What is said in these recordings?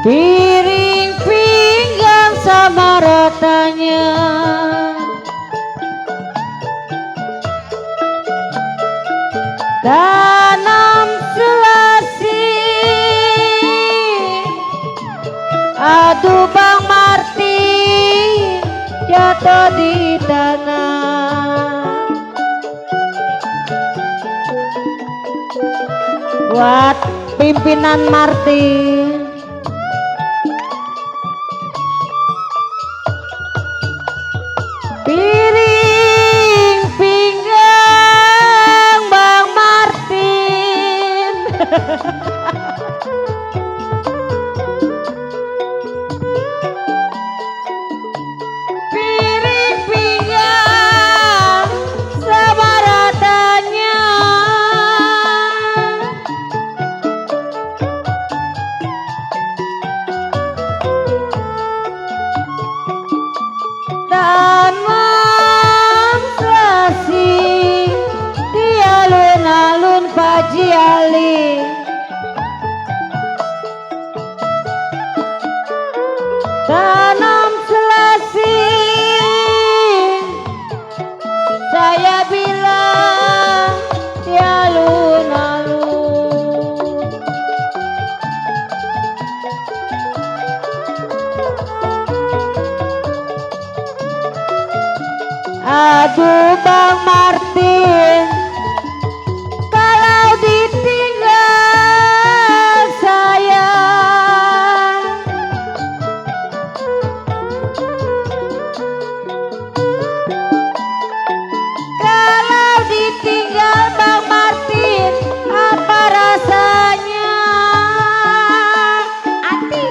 Piring pinggang sama ratanya, tanam selasi. Aduh Bang Martin jatuh di tanah. Buat pimpinan Martin, piring pinggang Bang Martin. Piring pinggang sama ratanya, tanam selasi di alun-alun Paji Ali. Tanam selasi, saya bilang di alun-alun. Aduh Bang Martin, kalau ditinggal saya, kalau ditinggal Bang Martin apa rasanya? Ati.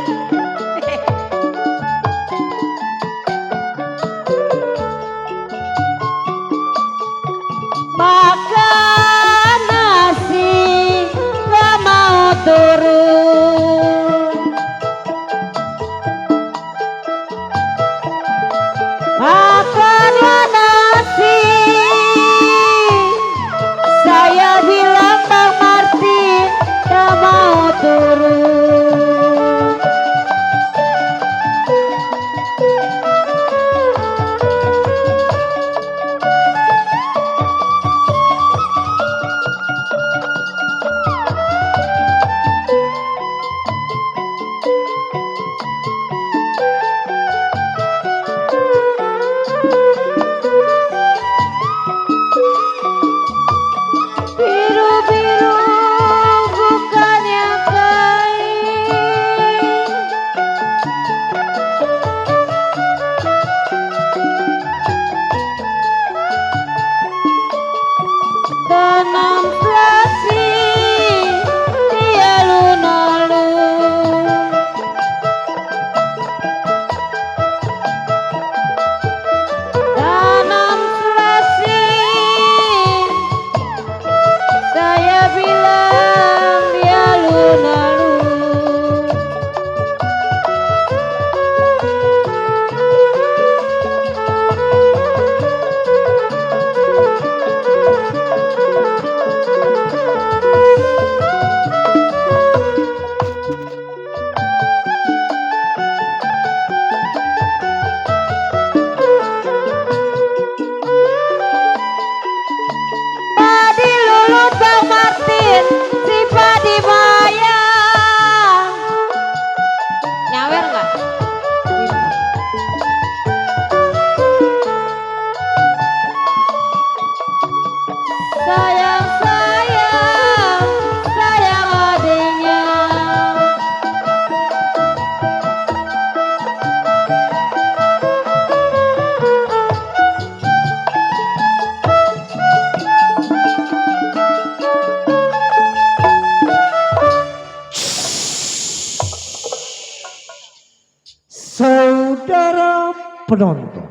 saudara penonton.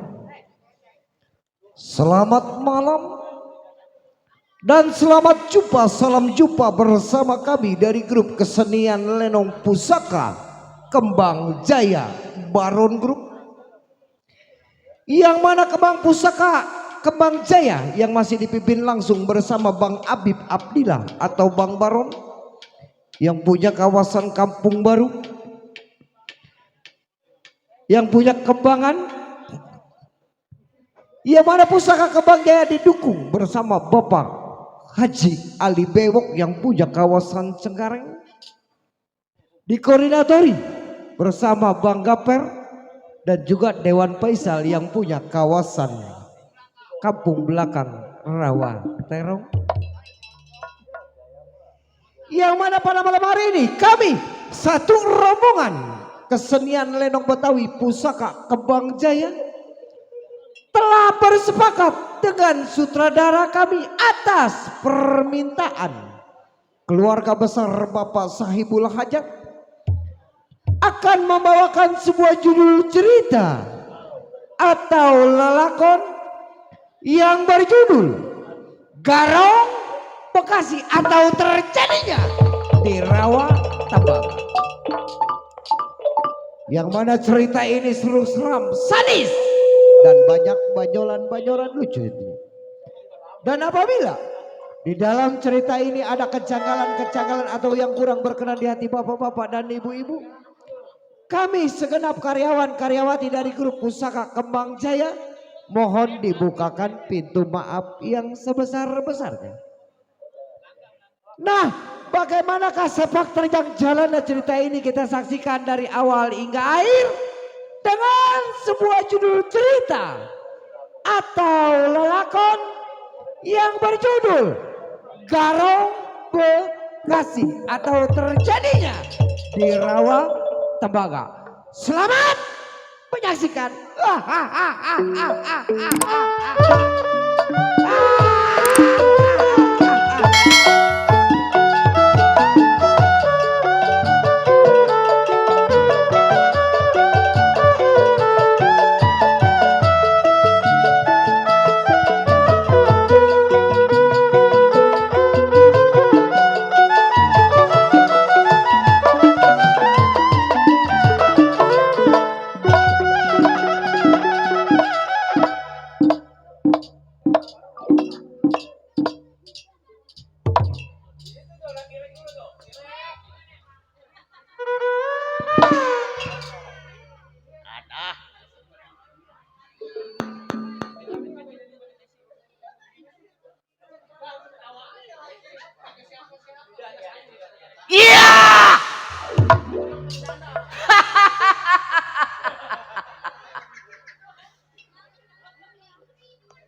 Selamat malam dan selamat jumpa, salam jumpa bersama kami dari grup kesenian Lenong Pusaka Kembang Jaya Baron Group. Yang mana Kembang Pusaka Kembang Jaya yang masih dipimpin langsung bersama Bang Abib Abdillah atau Bang Baron, yang punya kawasan Kampung Baru, yang punya kembangan, yang mana Pusaka Kembang Jaya didukung bersama Bapak Haji Ali Bewok yang punya kawasan Cengkareng, dikoordinatori bersama Bang Gaper dan juga Dewan Faisal yang punya kawasan Kampung Belakang Rawa Terong. Yang mana pada malam hari ini kami satu rombongan kesenian Lenong Betawi Pusaka Kembang Jaya telah bersepakat dengan sutradara kami atas permintaan keluarga besar Bapak Sahibul Hajat akan membawakan sebuah judul cerita atau lelakon yang berjudul Garong Bekasi atau terjadinya di Rawa Tabang. Yang mana cerita ini seru, seram, sadis dan banyak banyolan-banyolan lucu itu. Dan apabila di dalam cerita ini ada kejanggalan-kejanggalan atau yang kurang berkenan di hati bapak-bapak dan ibu-ibu, kami segenap karyawan-karyawati dari grup Pusaka Kembang Jaya mohon dibukakan pintu maaf yang sebesar-besarnya. Nah, bagaimanakah sepak terjang jalannya cerita ini kita saksikan dari awal hingga akhir dengan sebuah judul cerita atau lelakon yang berjudul Garong Bekasi atau terjadinya di Rawa Tembaga. Selamat menyaksikan.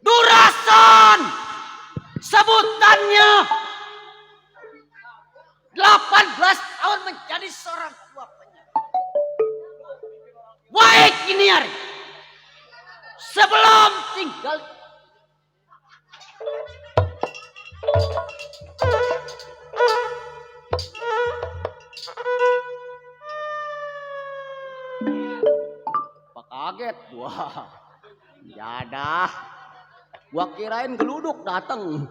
Durasan sebutannya 18 tahun menjadi seorang tua penyanyi. Baik ini hari sebelum tinggal kaget gua. Ya dah. Gua kirain geluduk datang.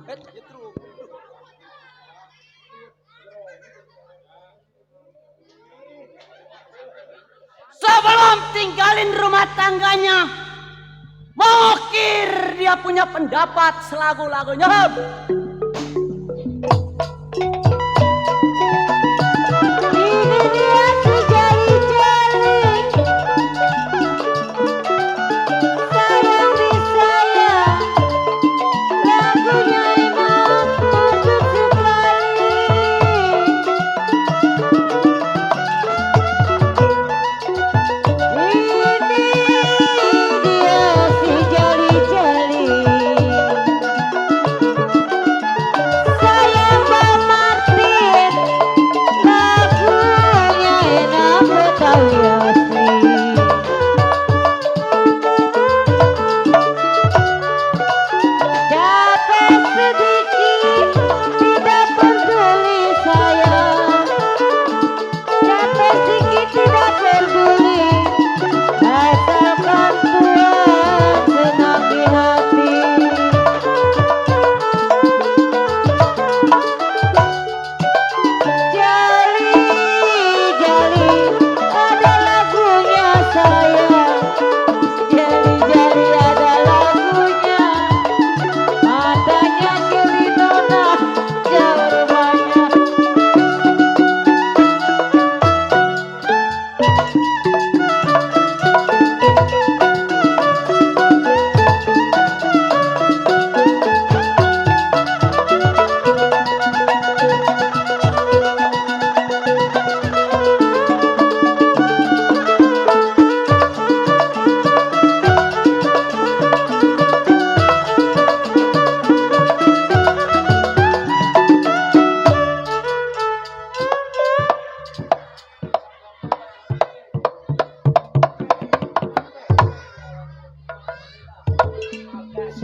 Sebelum tinggalin rumah tangganya, mungkin dia punya pendapat selagu-lagunya.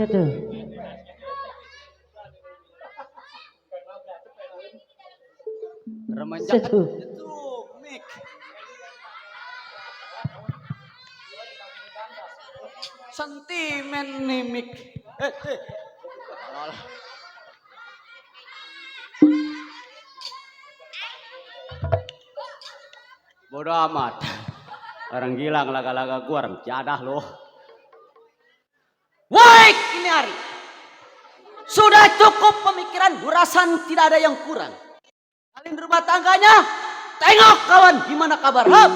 Seduh. Remaja Seduh. itu mik. Sentimen nih mik. Bodoh amat. Orang gila laga-laga gua orang jadah loh. Woi, ini hari. Sudah cukup pemikiran durasan, tidak ada yang kurang. Kalian rumah tangganya, tengok kawan gimana kabar. Hap.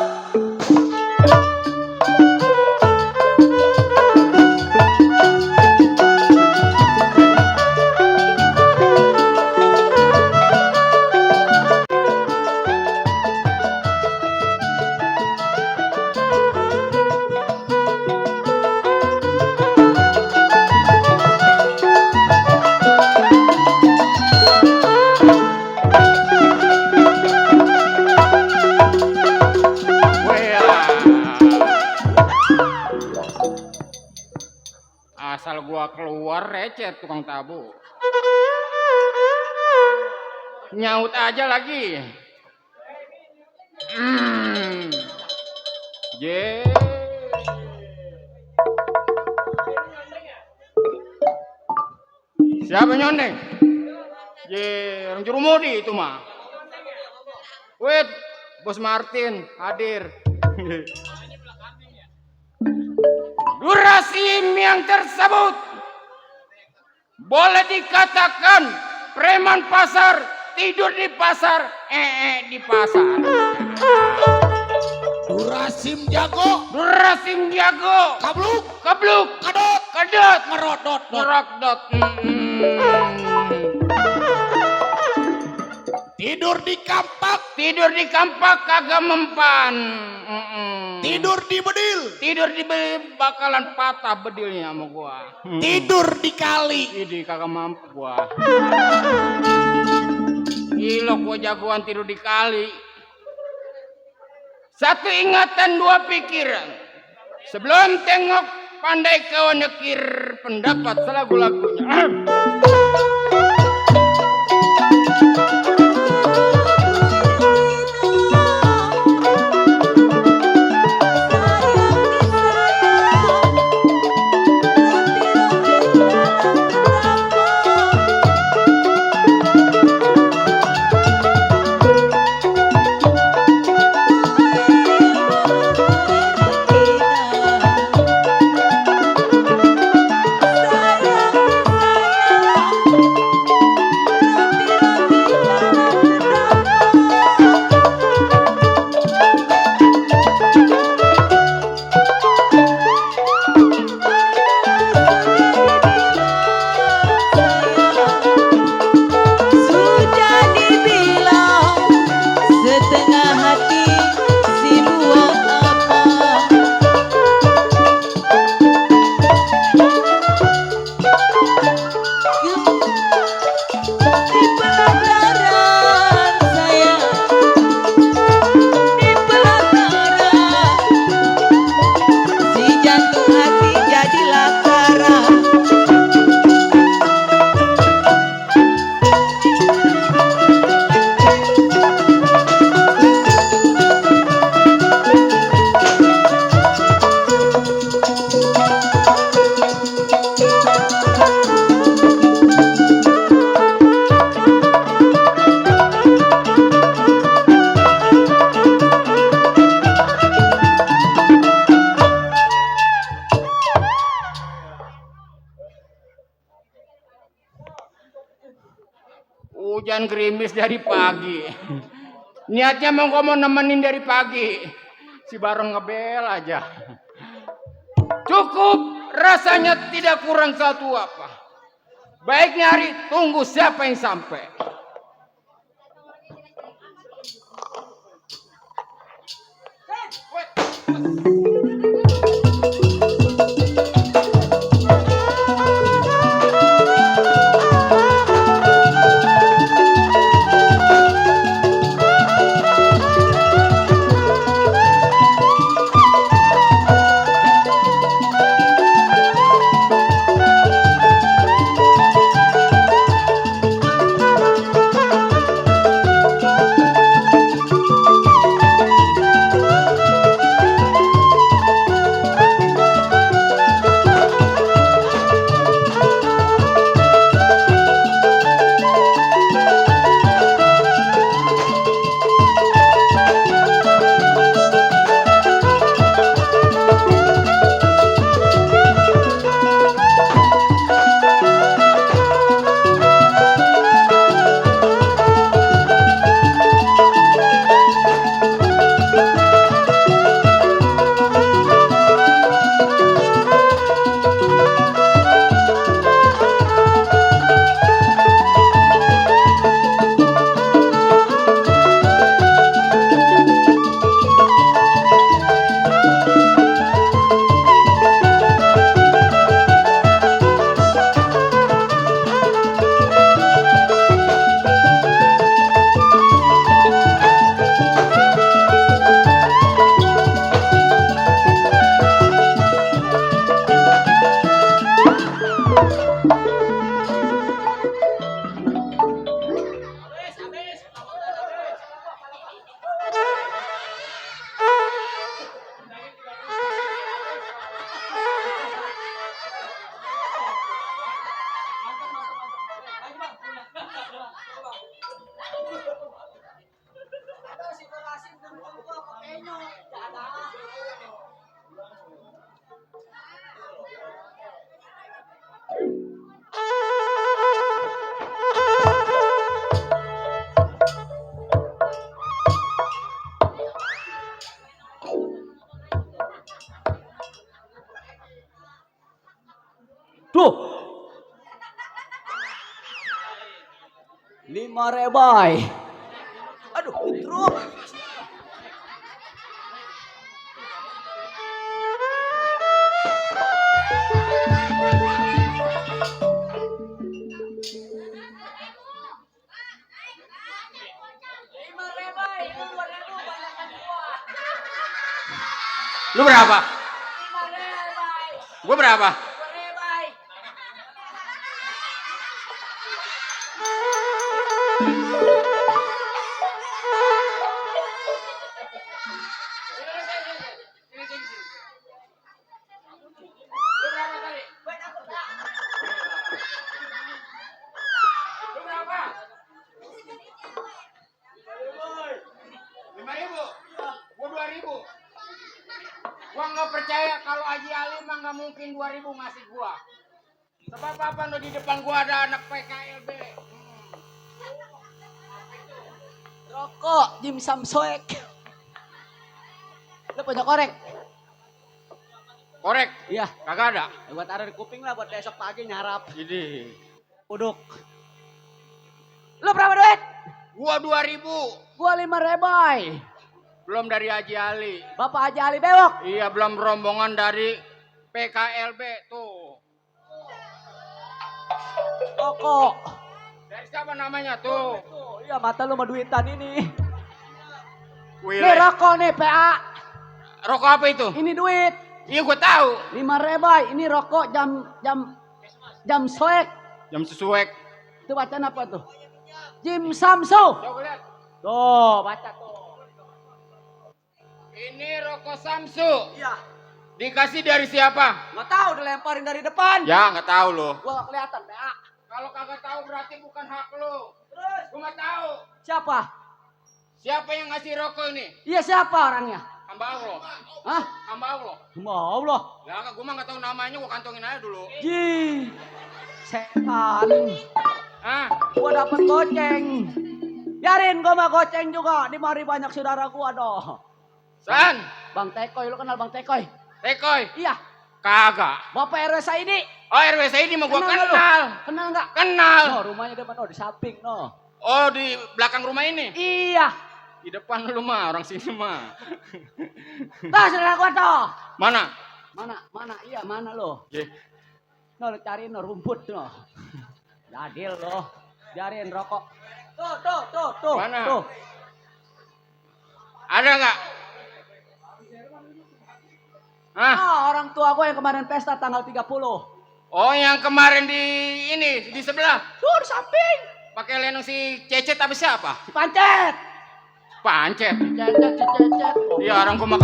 Asal gua keluar recet tukang tabu. Nyaut aja lagi. Je. Siapa nyondeng? Je, orang Jurumudi itu mah. Wait, Bos Martin hadir. Durasim yang tersebut boleh dikatakan preman pasar tidur di pasar, di pasar. Durasim jago, kabluk, kadot, ngerodot. Tidur di kampak kagak mempan. tidur di bedil, Bakalan patah bedilnya sama gua. tidur di kali. Ini kagak mampu gua. Gila gua jagoan tidur di kali. Satu ingatan, dua pikiran. Sebelum tengok pandai kau nekir pendapat selagu-lagunya. Hujan gerimis dari pagi. Niatnya mau nemenin dari pagi. Si Barong ngebel aja. Cukup, rasanya tidak kurang satu apa. Baiknya hari tunggu siapa yang sampai. 5.000. Aduh, truk. Lu berapa? Gua berapa? Lu berapa? 5.000. Gua 2.000. Gua nggak percaya kalau Haji Ali mah nggak mungkin 2.000 ngasih gua. Sebab apa lo di depan gua ada anak PKLB. Rokok Jim Samsoek. Lu punya korek? Korek? Iya. Kagak ada. Buat taruh di kuping lah buat besok pagi nyarap. Jadi. Uduk. Lu berapa duit? Gua 2.000. Gua 5.000. Belum dari Haji Ali. Bapak Haji Ali Bewok. Iya, belum rombongan dari PKLB tuh. Rokok. Dari siapa namanya tuh? Oh, iya mata lu sama duitan ini. Wile. Nih rokok nih PA. Rokok apa itu? Ini duit. Iya, gua tahu. 5.000. Ini rokok jam soek. Jam sesuek. Itu bacaan apa tuh? Jim Samso. Coba lihat. Tuh, baca tuh. Ini rokok Samsu. Iya. Dikasih dari siapa? Nggak tahu dilemparin dari depan. Ya, nggak tahu loh. Gua nggak kelihatan PA. Kalau kagak tahu berarti bukan hak lo. Terus Gua nggak tahu. siapa? Siapa yang ngasih rokok ini? Iya siapa orangnya? Hamba Allah. Hah? Hamba Allah. Mau Allah. Ya, gua mah nggak tahu namanya. Gua kantongin aja dulu. Ji. Setan. Ah, Gua dapat goceng. Biarin gua mah goceng juga. Di mari banyak saudara gua doh. San. Bang Tekoy, lu kenal Bang Tekoy? Tekoy. Iya. Kagak. Bapak RW ini. Oh, RW saya ini mah gua nggak lu? kenal. Kenal nggak? Kenal. No, rumahnya depan di samping no. Oh, di belakang rumah ini. Iya. Di depan lu mah, orang sini mah. Tuh saudara gua tuh. Mana? Mana? Iya mana lo? Ye. No, lu cariin no rumput no. Jadil lo. Biarin rokok. Tuh. Mana? Tuh. Ada nggak? Hah? Ah, orang tua gue yang kemarin pesta tanggal 30. Oh, yang kemarin di sebelah. Tuh di samping. Pakai lenong si Cecet apa siapa? Pancet. Pancet. Cecet. Iya, orang gua mah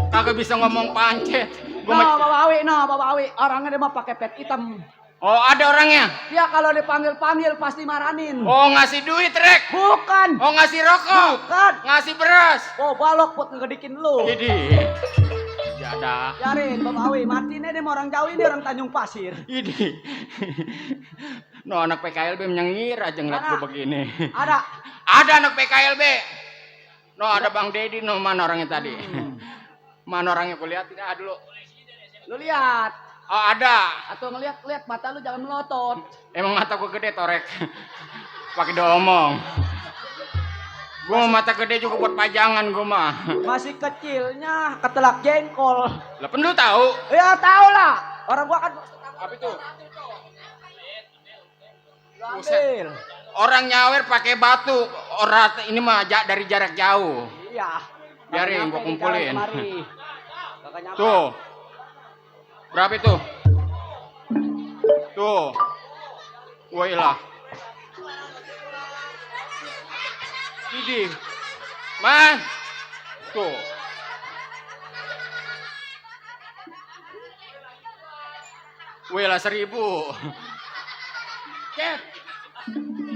kagak bisa ngomong pancet. Gua mah- Bapak Awi. Orangnya dia mah pakai pet hitam. Oh, ada orangnya. Dia kalau dipanggil pasti maranin. Oh, ngasih duit, Rek. Bukan. Oh, ngasih rokok. Bukan. Ngasih beras. Oh, balok buat ngegedikin lu. Idi. Ya ada. Biarin Bapak Awi, matinya dia mau orang jauh ini orang Tanjung Pasir. Idi. No, anak PKLB menyengir aja ngeliat Mana? gua begini. Ada. Ada anak PKLB. No, ada Bang Dedi. No, mana orangnya tadi? Mana orangnya? Gua lihat tidak dulu. Lu lihat. Oh, ada. Atau ngeliat mata lu jangan melotot. Emang mata gua gede, Torek. Pakai diomong. Gua mau mata gede juga buat pajangan gua mah. Masih kecilnya ketelak jengkol. Lah pendul tahu. Ya tau lah. Orang gua kan Apa itu? lu ambil. Orang nyawer pakai batu. Orang ini mah dari jarak jauh. Iya. Biarin Kagak gua nyampe di kumpulin. jalan kemari. Kagak nyampe. Tuh. Berapa itu? Tuh. Woi lah. Ini. Man. Tuh. Woi lah 1.000. Cek.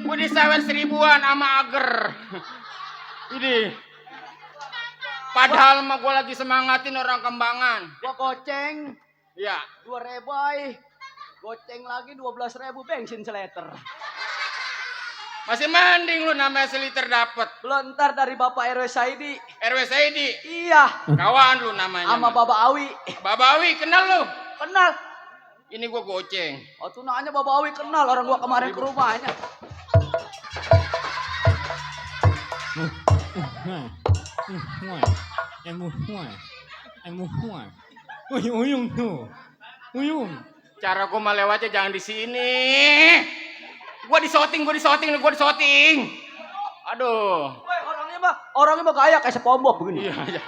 Gue disewer 1.000-an sama ager. Ini. Padahal mah gue lagi semangatin orang Kembangan. Gua goceng Iya. 2.000. Goceng lagi 12.000 bensin seliter. Masih mending lu namanya seliter dapet. Belum ntar dari Bapak RW Saidi. RW Saidi. Iya. Kawan lu namanya. Sama Bapak Awi. Babawi kenal lu. Kenal. Ini gua goceng. Oh tunanya Bapak Awi kenal. Orang gua kemarin ke rumahnya. Cara gua mah lewatnya jangan di sini. Gua disoting. Aduh. Woi, orangnya mah gaya kayak SpongeBob begini. Iya.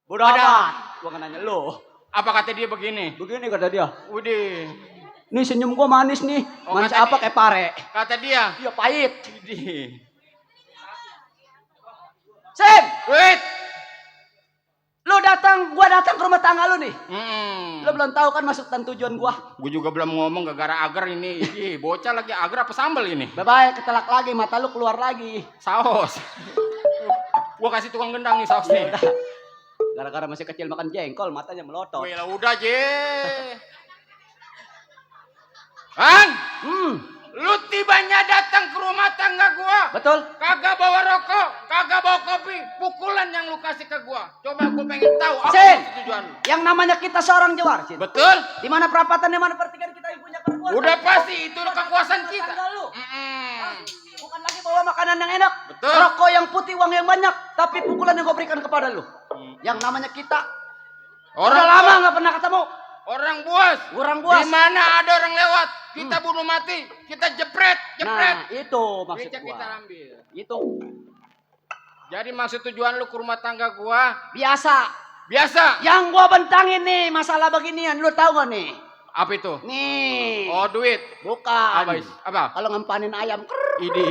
Bodoh amat. Gua nanya lo. Apa kata dia begini? Begini kata dia. Udih. Nih senyum gua manis nih. Oh, Manis kata apa dia- kayak pare. Kata dia. Iya pahit. Udih. Sen, Wait. gua datang ke rumah tangga lu nih. Mm. Lu belum tahu kan maksud dan tujuan gua. Gue juga belum ngomong gara-gara agar ini. Ih, bocah lagi agar apa sambal ini? Bye-bye, ketelak lagi, mata lu keluar lagi. Saus. Gua kasih tukang gendang nih saus nih. Udah. Gara-gara masih kecil makan jengkol, matanya melotot. Wih lah udah je. Bang, lu tibanya datang ke rumah tangga gua. Betul? Kagak bawa rokok, kagak bawa kopi. Pukulan yang lu kasih ke gua. Coba gua pengen tahu apa Sin, tujuan lu. yang namanya kita seorang jawar, Sin. Betul? Di mana perapatan, di mana pertigaan kita yang punya kekuasaan. Udah pasti itu kekuasaan kita. Tangga lu. Mm-mm. Bukan lagi bawa makanan yang enak. Betul. Rokok yang putih, uang yang banyak. Tapi pukulan yang kau berikan kepada lu. Yang namanya kita. Udah lama nggak pernah ketemu. Orang buas. Orang buas. Di mana ada orang lewat, kita bunuh mati, kita jepret. Nah, itu maksud Becak gua. kita ambil. Itu Jadi maksud tujuan lu ke rumah tangga gua biasa. biasa. Yang gua bentangin nih masalah beginian, lu tahu gak nih? Apa itu? Nih. Oh, duit. Bukan. Apa? Apa? Kalau ngempanin ayam, Idi.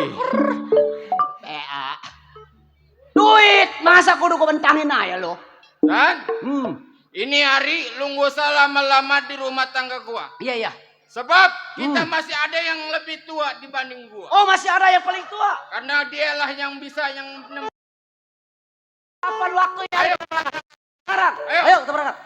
PA. Duit, masa kudu gua bentangin aja lo? Dan Hmm. ini hari lu gak usah lama-lama di rumah tangga gua. Iya. Sebab kita masih ada yang lebih tua dibanding gua. Oh, masih ada yang paling tua. Karena dialah yang bisa yang Kapan waktunya? Ayo. Sekarang. Ayo. Ayo, kita berangkat.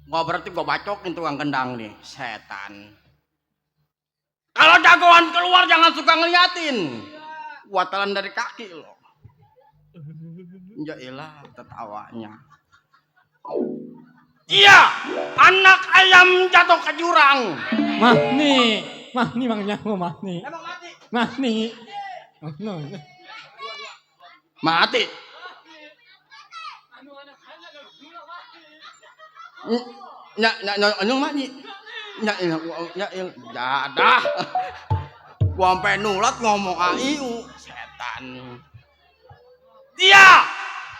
Gua berarti gua bacokin tukang gendang nih, setan. Kalau jagoan keluar jangan suka ngeliatin. Gua telan dari kaki lo. Ya elah tertawanya. Iya, anak ayam jatuh ke jurang. Mahni mang nyaho mahni. Emang mati. Mahni. Oh, no. Mati. Nyong mati. Jadah. Gua sampai nulat ngomong aiu, setan. Dia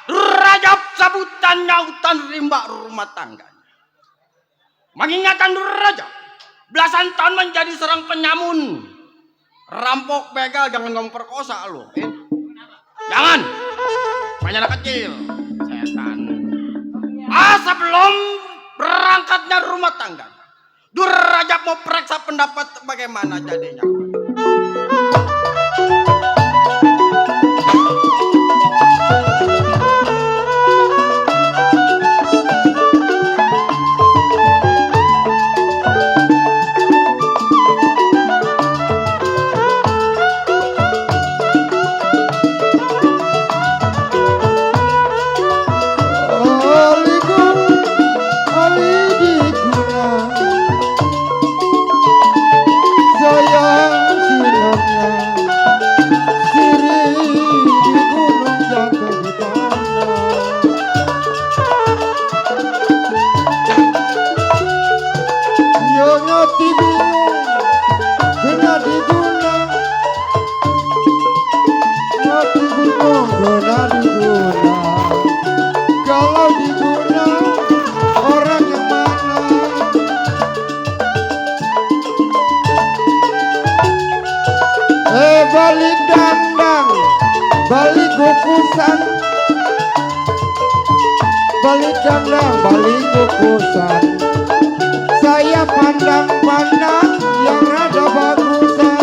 rajab sabutan nyautan rimba rumah tangga. Mengingatkan Raja, belasan tahun menjadi seorang penyamun. Rampok begal jangan ngomong perkosa lo. Jangan. Banyak anak kecil. Setan. Sebelum berangkatnya rumah tangga, Durrajab mau periksa pendapat bagaimana jadinya. Kalau diguna orang yang mana? Balik dandang, balik kukusan, balik dandang, balik kukusan. Saya pandang-pandang yang rada bagusan.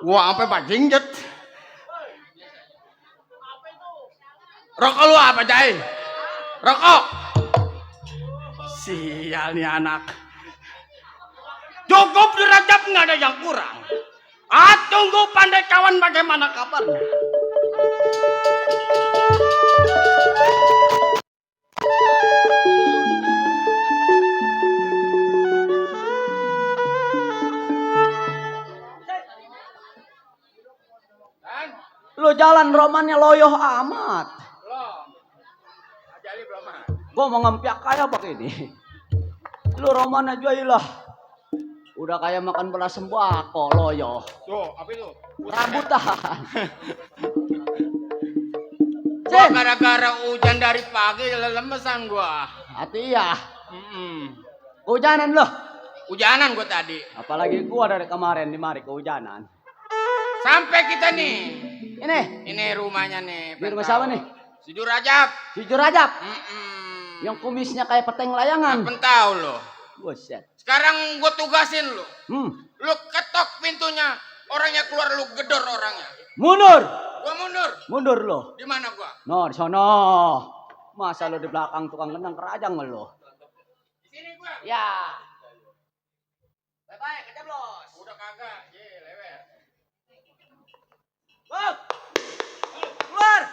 Wah, sampai bajing jet. Rokok lu apa, Jai? Rokok. Sial nih anak. Cukup derajat nggak ada yang kurang. Tunggu pandai kawan bagaimana kabarnya. Lu jalan romannya loyoh amat. Gua mau ngempiak kayak begini. Lu roman aja lah. Udah kayak makan beras sembako loyoh. Tuh, apa itu? Rambutan. Gua gara-gara hujan dari pagi lemesan gua. Hati ya. Kehujanan loh. Hujanan gua tadi. Apalagi gua dari kemarin di mari kehujanan. Sampai kita nih. Ini rumahnya nih. di rumah siapa nih? Si Jurajab. Jujur aja. Yang kumisnya kayak peteng layangan. Pentau lo. Buset. Sekarang gua tugasin lo. Lu ketok pintunya. Orangnya keluar, lu gedor orangnya. Mundur. Gua mundur. Mundur lo. Di mana gua? No, di sono. Masa lo di belakang tukang gendang kerajang lo? Di sini gua. Ya. Bye-bye, keceblos. Udah kagak, lewer. Bang. Keluar.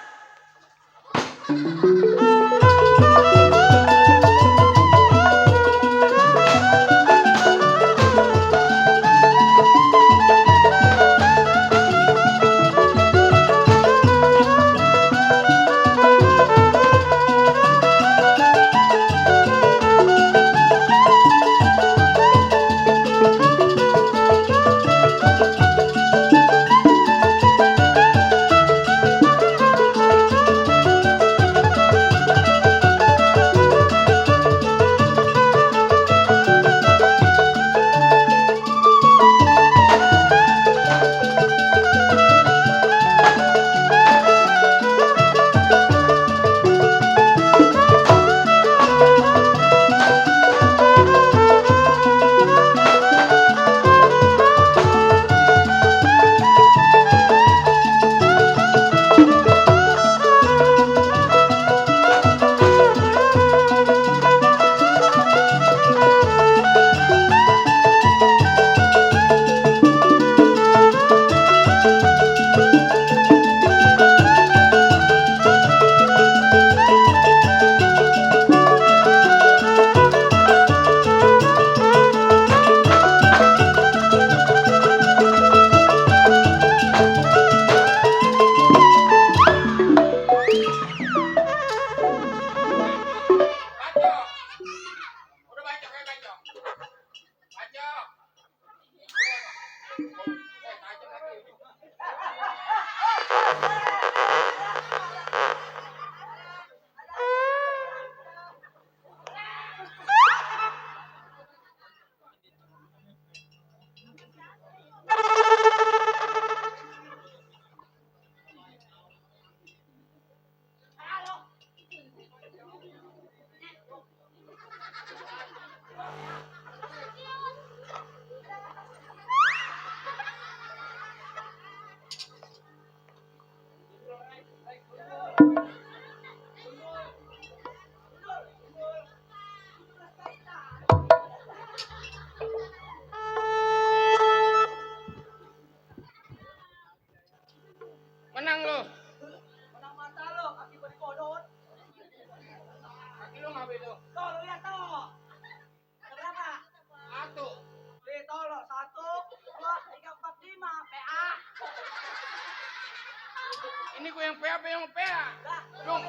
Menang lo. Menang mata lo, kaki gue dikodot. Kaki lo ngapain itu? Tuh, lo lihat tuh. Ada berapa? Satu. Lihat tuh lo, 1, 2, 3, 4, 5, PA. Ini gue yang PA, apa yang PA? Lah, Dong.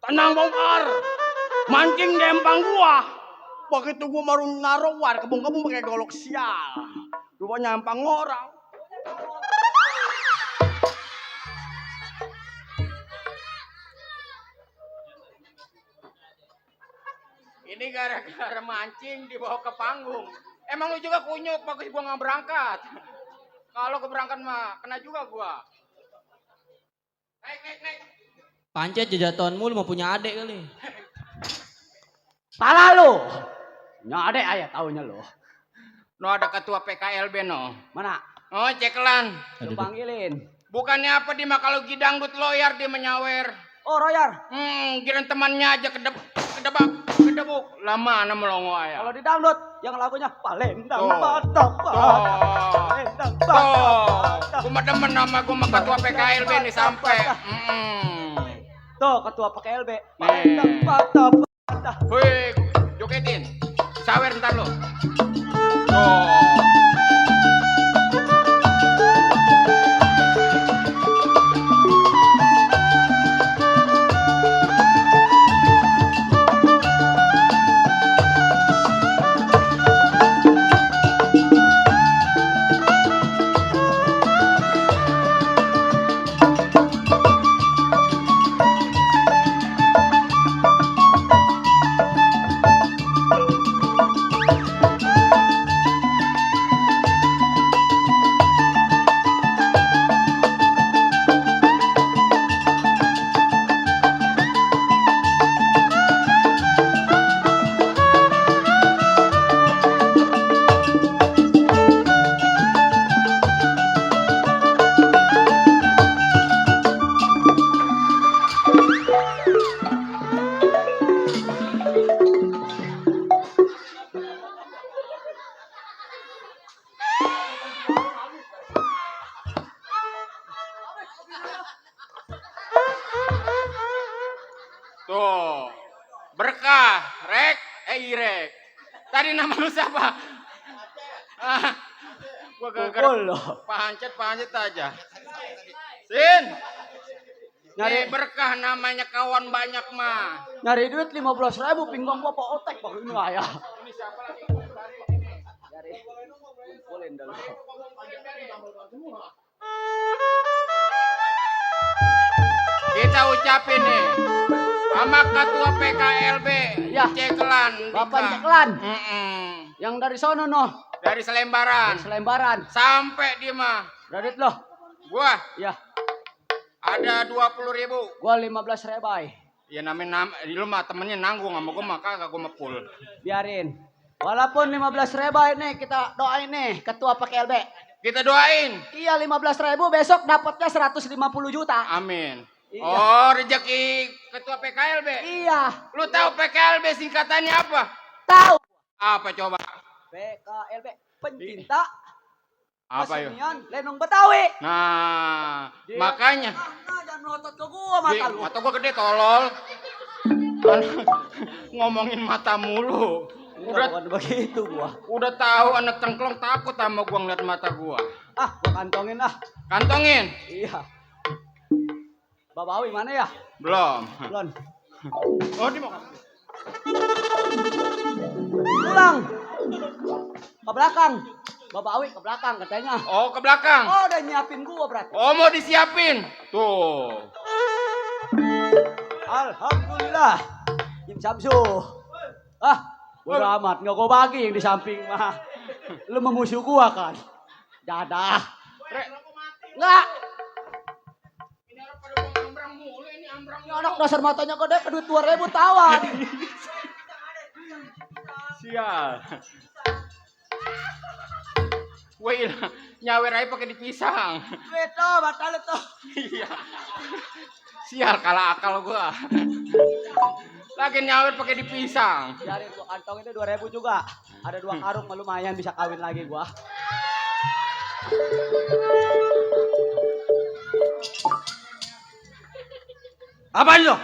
Tenang bongkar. Mancing di empang gua. Begitu gua baru naruh war, kebun-kebun pakai golok sial. Rupanya empang orang. Ini gara-gara mancing dibawa ke panggung. Emang lu juga kunyuk, bagus gua nggak berangkat. Kalau keberangkat mah kena juga gua. Naik. Pancet jajatuanmu lu mau punya adik kali. Salah lu. Nya adek ayah taunya lu. No ada ketua PKLB no. Mana? Oh cekelan. Lu panggilin. Bukannya apa di mah kalau gidangdut loyar dia menyawer. Oh, Royar. Kirain temannya aja kedebuk. Lama ana melongo aya. Kalau di dangdut yang lagunya Palembang Tuh. Batak. Palembang Batak. Gua mah demen nama gua mah ketua PKLB nih sampai. Tuh ketua PKLB. Palembang Batak. Wih, jogetin. Sawer ntar lo. Tuh. Tuh, berkah, Irek. Tadi nama lu siapa? Gua Pukul lo. pancet aja. Sin, Nyari berkah namanya kawan banyak mah. nyari duit 15.000 pinggang gua pak otek pak ini ayah. Nyari kumpulin dulu. Kita ucapin nih sama ketua PKLB Ya. Cekelan. Bapak Dika. Ceklan Mm-mm. yang dari sono noh, Dari Selembaran Selembaran. sampai di mah. Radit loh. Gua Ya, ada 20.000. gua 15.000. Ya namanya lu mah temennya nanggung sama gua mah kagak gua mah full. Biarin. Walaupun 15.000 ini kita doain nih ketua PKLB. Kita doain. Iya 15.000 besok dapatnya 150 juta. Amin. Iya. Oh, rezeki ketua PKLB. Iya. Lu tahu PKLB singkatannya apa? Tahu. Apa coba? PKLB pencinta Apa yuk? kesenian Lenong Betawi. Nah, Dia- makanya. Nah, jangan melotot ke gua mata lu. Mata gua gede tolol. Ngomongin mata mulu. Udah bukan begitu gua. Udah tahu anak cengklong takut sama gua ngeliat mata gua. Ah, gua kantongin ah. Kantongin? Iya. Babawi mana ya? Belum. Belum. Oh, di mau. Pulang. Ke belakang. Babawi ke belakang katanya. Oh, ke belakang. Oh, udah nyiapin gua berarti. Oh, mau disiapin. Tuh. Alhamdulillah. Jim Samsu. Ah, bodo amat. Nggak gua bagi yang di samping mah. Lu memusuh gua kan? Dadah. Nggak. Ini orang pada mau ambrang mulu ini ambrang. Ini anak dasar matanya gede ke duit 2.000 tawan. Sial. Wih, nyawer aja pakai dipisang. Duit tuh, batal tuh. Iya. Sial kalah akal gua. Lagi nyawir pakai dipisang. Biarin gua kantong itu 2.000 juga. Ada 2 karung lumayan bisa kawin lagi gua. Apa itu?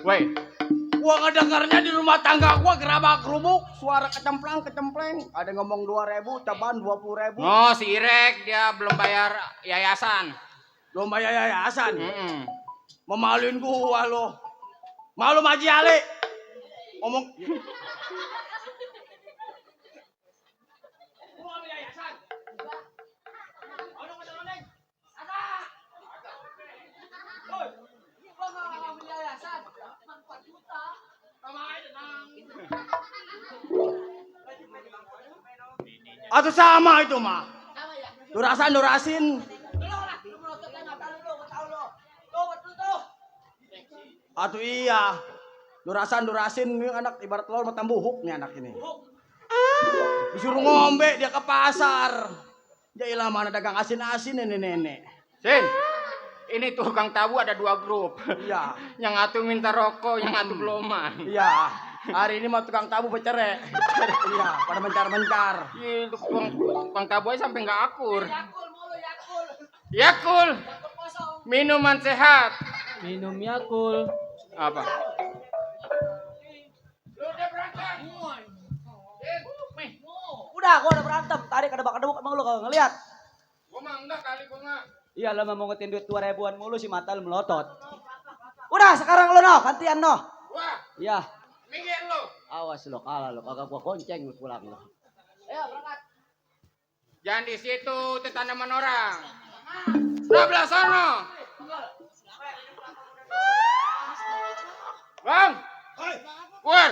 Woi, gua ngedengarnya di rumah tangga gua gerabak gerubuk, suara kecempleng. Ada ngomong 2.000, caban 20.000. Oh, si Irek dia belum bayar yayasan. Belum bayar yayasan? Memaluin gua lo. Malu Maji Ali. Ngomong. Atau sama itu mah. Durasin. Atau iya. Durasin nih anak ibarat telur matam buhuk nih anak ini. Disuruh ngombe dia ke pasar. Jailah mana dagang asin-asin nenek-nenek. Sin. Ini tukang tabu ada 2 grup. Iya. Yang satu minta rokok, yang satu beloman. Iya. Hari ini mah tukang tabu bercerai. Iya, pada mencar-mencar. Iya, tukang tabu aja sampai nggak akur. Yakul. Minuman sehat. Minum Yakul. Apa? Udah, gua udah berantem. Tadi kedebak-kedebuk emang lu kalau ngeliat. Gua mah enggak kali gua enggak. Iya, lo mau ngetin duit 2.000-an mulu si mata lu melotot. Udah, sekarang lu noh, gantian noh. Wah, Iya. minggir lu. Awas lo, kalah lo, kagak gua gonceng lu pulang lo. Ayo berangkat. Jangan di situ, itu tanaman orang. Sebelah sono. Bang. Keluar.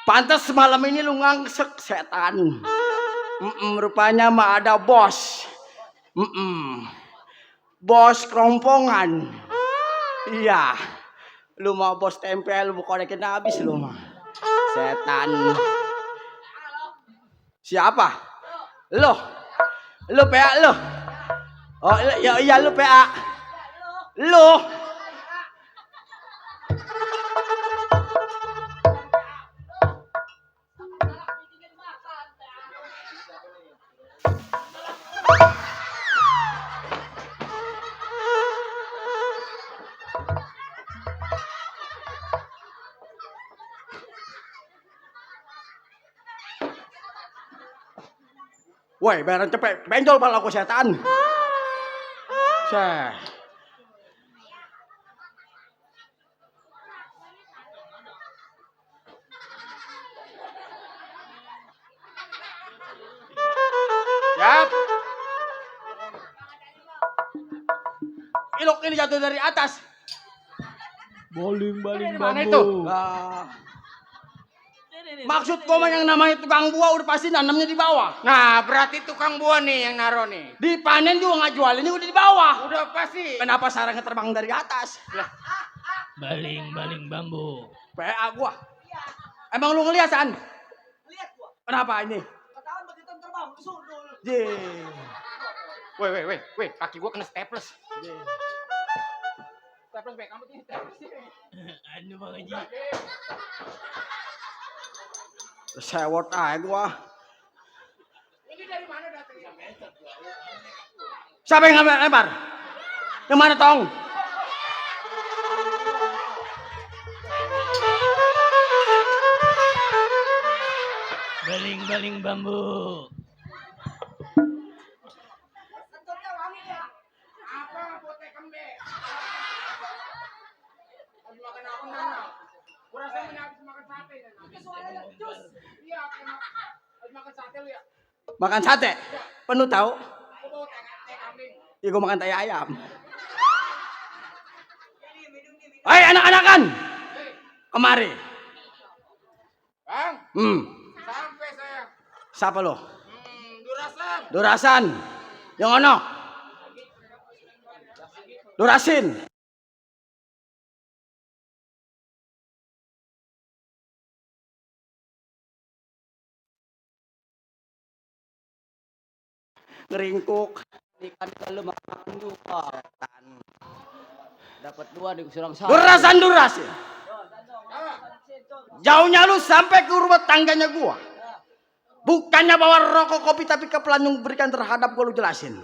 Pantas malam ini lu ngangsek setan. Rupanya mah ada bos. Bos kerompongan. Iya. Lu mau bos tempel, lu konekin habis lu mah. Setan. Siapa? Lu. Lu PA lu. Oh iya lu PA. Lu. Woi, bayaran cepet, benjol pala aku setan. Seh. Siap. Ilok ini jatuh dari atas. Baling-baling Mana bambu. itu? Maksud kau yang namanya tukang buah udah pasti nanamnya di bawah. Nah, berarti tukang buah nih yang naruh nih. Dipanen juga nggak jual, ini udah di bawah. Udah pasti. Kenapa sarangnya terbang dari atas? Baling-baling bambu. PA gua. Emang lu ngeliat San? Lihat gua. Kenapa ini? Ketahuan begitu terbang, sundul. Weh, kaki gua kena staples. Staples, Bek, kamu ini staples. Anu Bang Haji. Sewot aja gua. Ini dari mana datangnya? Siapa yang ngambil lebar? Yang mana tong? Baling-baling bambu. Apa botek kembe? Habis makan apa nana? Gua rasa ini habis makan sate. Itu suaranya cus. Iya, habis makan sate lu ya. Makan sate? Penuh tahu? Gua bawa teh kambing. Iya gua makan tai ayam. Hai anak-anakan. Kemari. Bang, sampai saya. Siapa lo? Durasan. Durasan. Yang ono? Durasin. Ngeringkuk. Ikan kalau makan juga. Dapat 2 di surang satu. Durasin. Jauhnya lu sampai ke rumah tangganya gua. Bukannya bawa rokok kopi tapi kepelanung berikan terhadap gua, lu jelasin.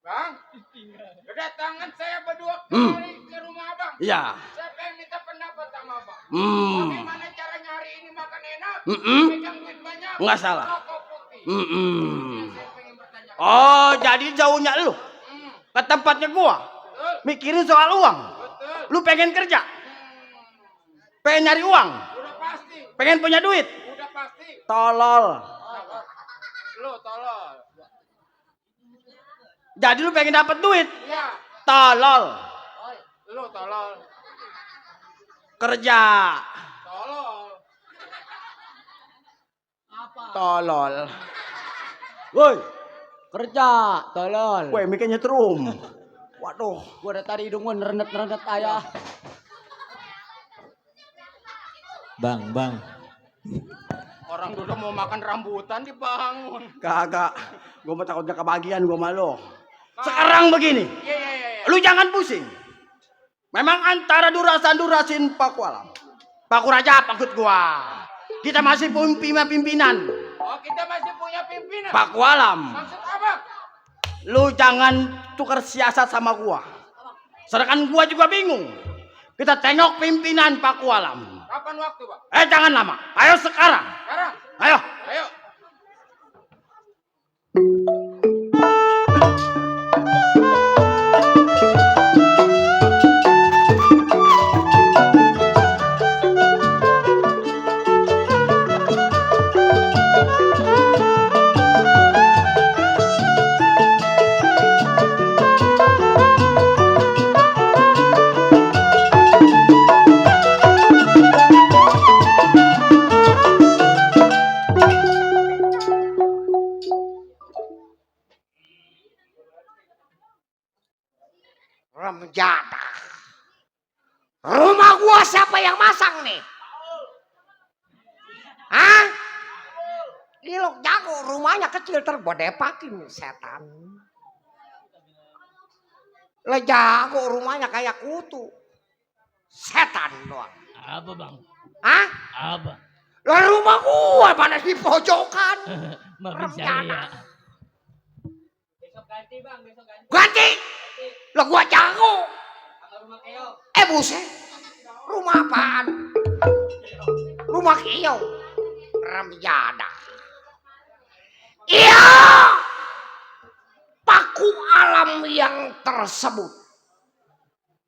Bang, kedatangan saya berdua kembali ke rumah abang. Iya. Saya pengen minta pendapat sama abang. Hmm. Bagaimana caranya hari ini makan enak, Mm-mm. pegang duit banyak, Nggak salah. rokok putih. Saya pengen bertanya. Oh, jadi jauhnya lu ke tempatnya gua. Betul, Mikirin soal uang. betul. Lu pengen kerja. Pengen nyari uang. Udah pasti, Pengen punya duit. udah pasti. Tolol. Lu tolol. Jadi lu pengen dapat duit. Iya, Tolol. lu tolol. Kerja. Tolol. Tolol. Woi, kerja, tolol. Weh, mikirnya nyetrum. Waduh. Gua dari tadi hidung gua nerenet-nerenet ayah. Bang. Orang udah mau makan rambutan dibangun. Kagak. Gua mau takutnya kebagian gua malu. Sekarang begini. Iya. Lu jangan pusing. Memang antara durasin Pakualam. Pakuraja maksud gua. Kita masih pimpinan. Oh, kita masih punya pimpinan. Pakualam. Maksud abang? Lu jangan tukar siasat sama gua. Sedangkan gua juga bingung. Kita tengok pimpinan Pakualam. Kapan waktu, bang? Jangan lama. Ayo sekarang. Sekarang. Ayo. Ayo. Remjata. Rumah gua siapa yang masang nih? Hah? Ilok jago, rumahnya kecil terbodepakin setan. Lah jago rumahnya kayak kutu. Setan doang. Apa Bang? Hah? Apa? Lah rumah gua pada di pojokan. Maafin saya. Besok ganti, Bang, besok ganti. Ganti. Lah gua jago. Rumah Keo. Buset. Rumah apaan? Rumah Kio. Remjada. Iya. Paku pelaku alam yang tersebut.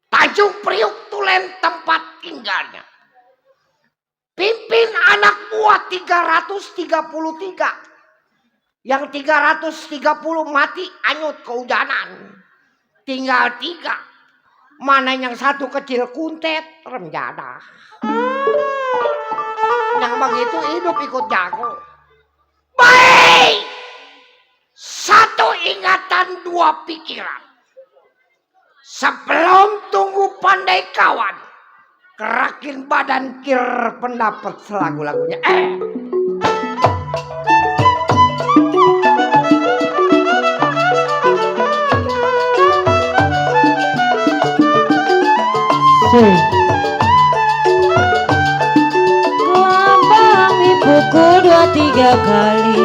Tanjung Priuk Tulen tempat tinggalnya. Pimpin anak buah 333. Yang 330 mati anyut kehujanan. Tinggal 3. Mana yang satu kecil kuntet remjada. Yang begitu hidup ikut jago. Baik. 1 ingatan 2 pikiran. Sebelum tunggu pandai kawan. Kerakin badan kir pendapat selagu-lagunya. Lambang dipukul 2-3 kali.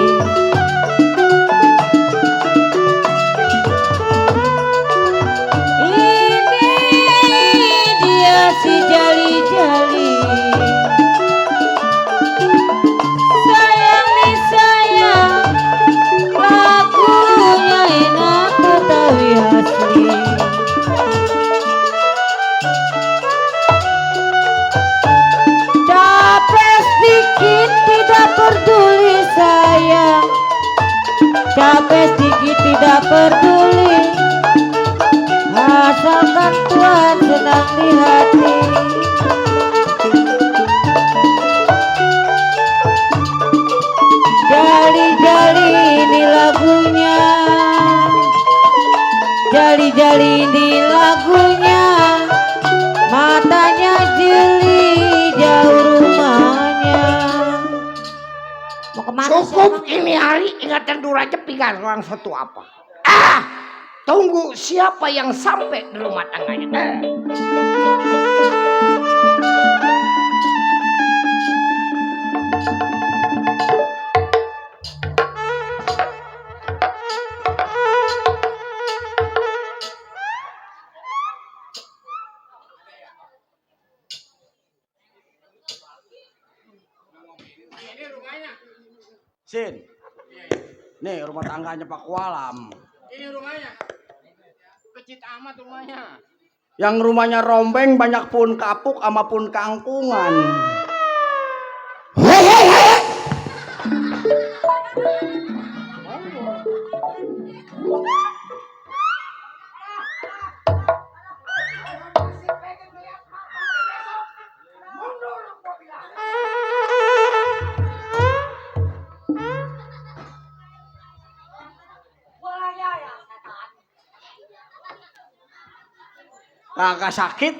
Ini dia si jali-jali. Sayang nih sayang, lagunya enak Betawi asli. Capek sedikit tidak peduli sayang, capek sedikit tidak peduli, asalkan Tuhan senang di hati. Jali-jali ini lagunya, jali-jali ini lagunya, matanya jeli jauh rumahnya. Mau kemana sih, Cukup emang? ini hari ingatan Duraja pinggan orang satu apa. Tunggu siapa yang sampai di rumah tangganya. Ini rumahnya. Sin. Nih rumah tangganya Pak Kualam. Ini rumahnya. Kecil amat rumahnya. Yang rumahnya rombeng banyak pun kapuk sama pun kangkungan. Kagak sakit.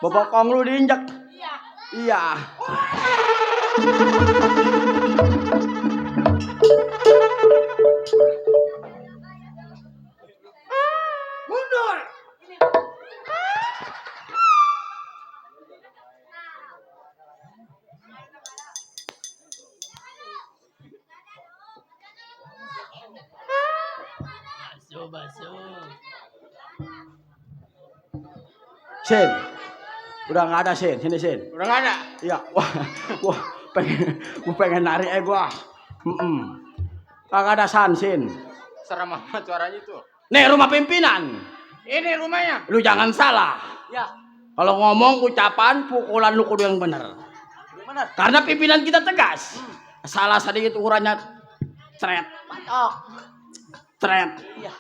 Bobokong lu diinjak. Iya. Mundur. Baso. Sin. Udah nggak ada Sin, sini Sin. Udah nggak ada. Iya. Wah, pengen narik gua. Kagak ada San Sin. Serem amat suaranya itu. Nih rumah pimpinan. Ini rumahnya. Lu jangan salah. Ya. Kalau ngomong ucapan pukulan lu kudu yang bener. Benar. Karena pimpinan kita tegas. Salah sedikit ukurannya cret. Patok. Cret. Iya.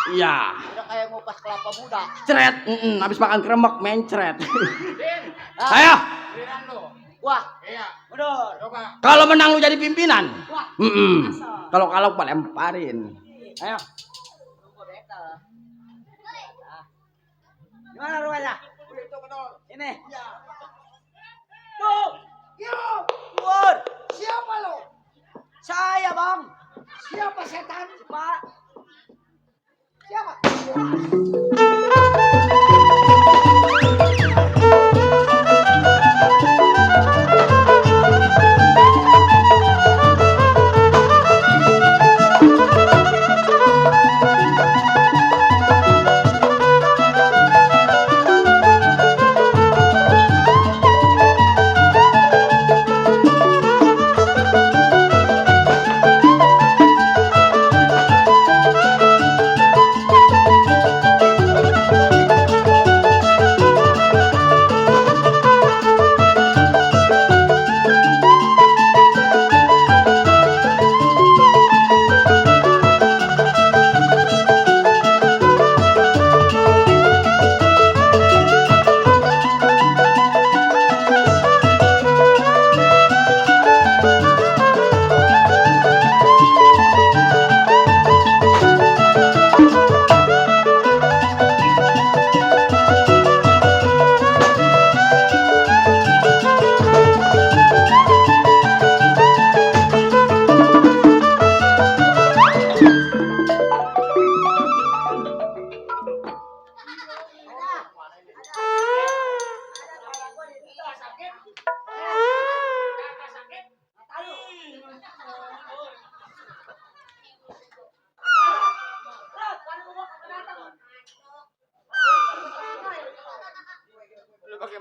Iya. Udah kayak ngupas kelapa muda. Cret. Habis makan kremek mencret. Din. Ayo. Giliran lu. Wah, Iya. mundur. Coba. Kalau menang lu jadi pimpinan. Wah, Kalau gua lemparin. Ayo. Gimana rumahnya? Itu betul. Ini. Iya. Tuh, Yo. Pur. Siapa lo? Saya, Bang. Siapa setan? Pak. Siapa?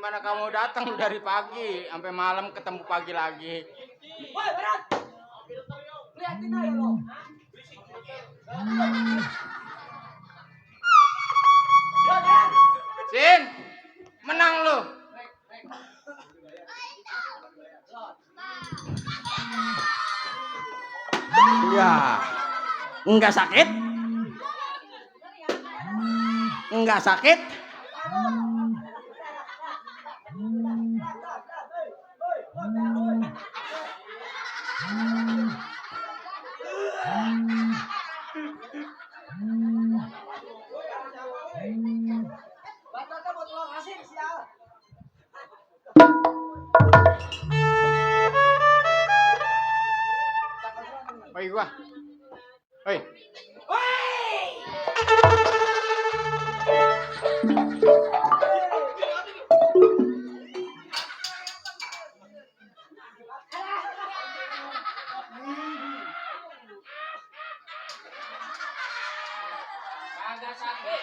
Gimana kamu datang dari pagi sampai malam ketemu pagi lagi? Woi, berat. Liatin aja lo. Sin, menang lu. Ya. Enggak sakit? Enggak sakit? Batata buat telur asin sial. Oi gua. Oi. Agak sakit.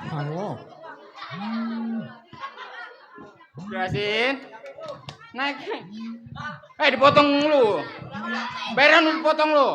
Halo. Jelasin. Naik. Dipotong lu. Bayaran lu dipotong lu.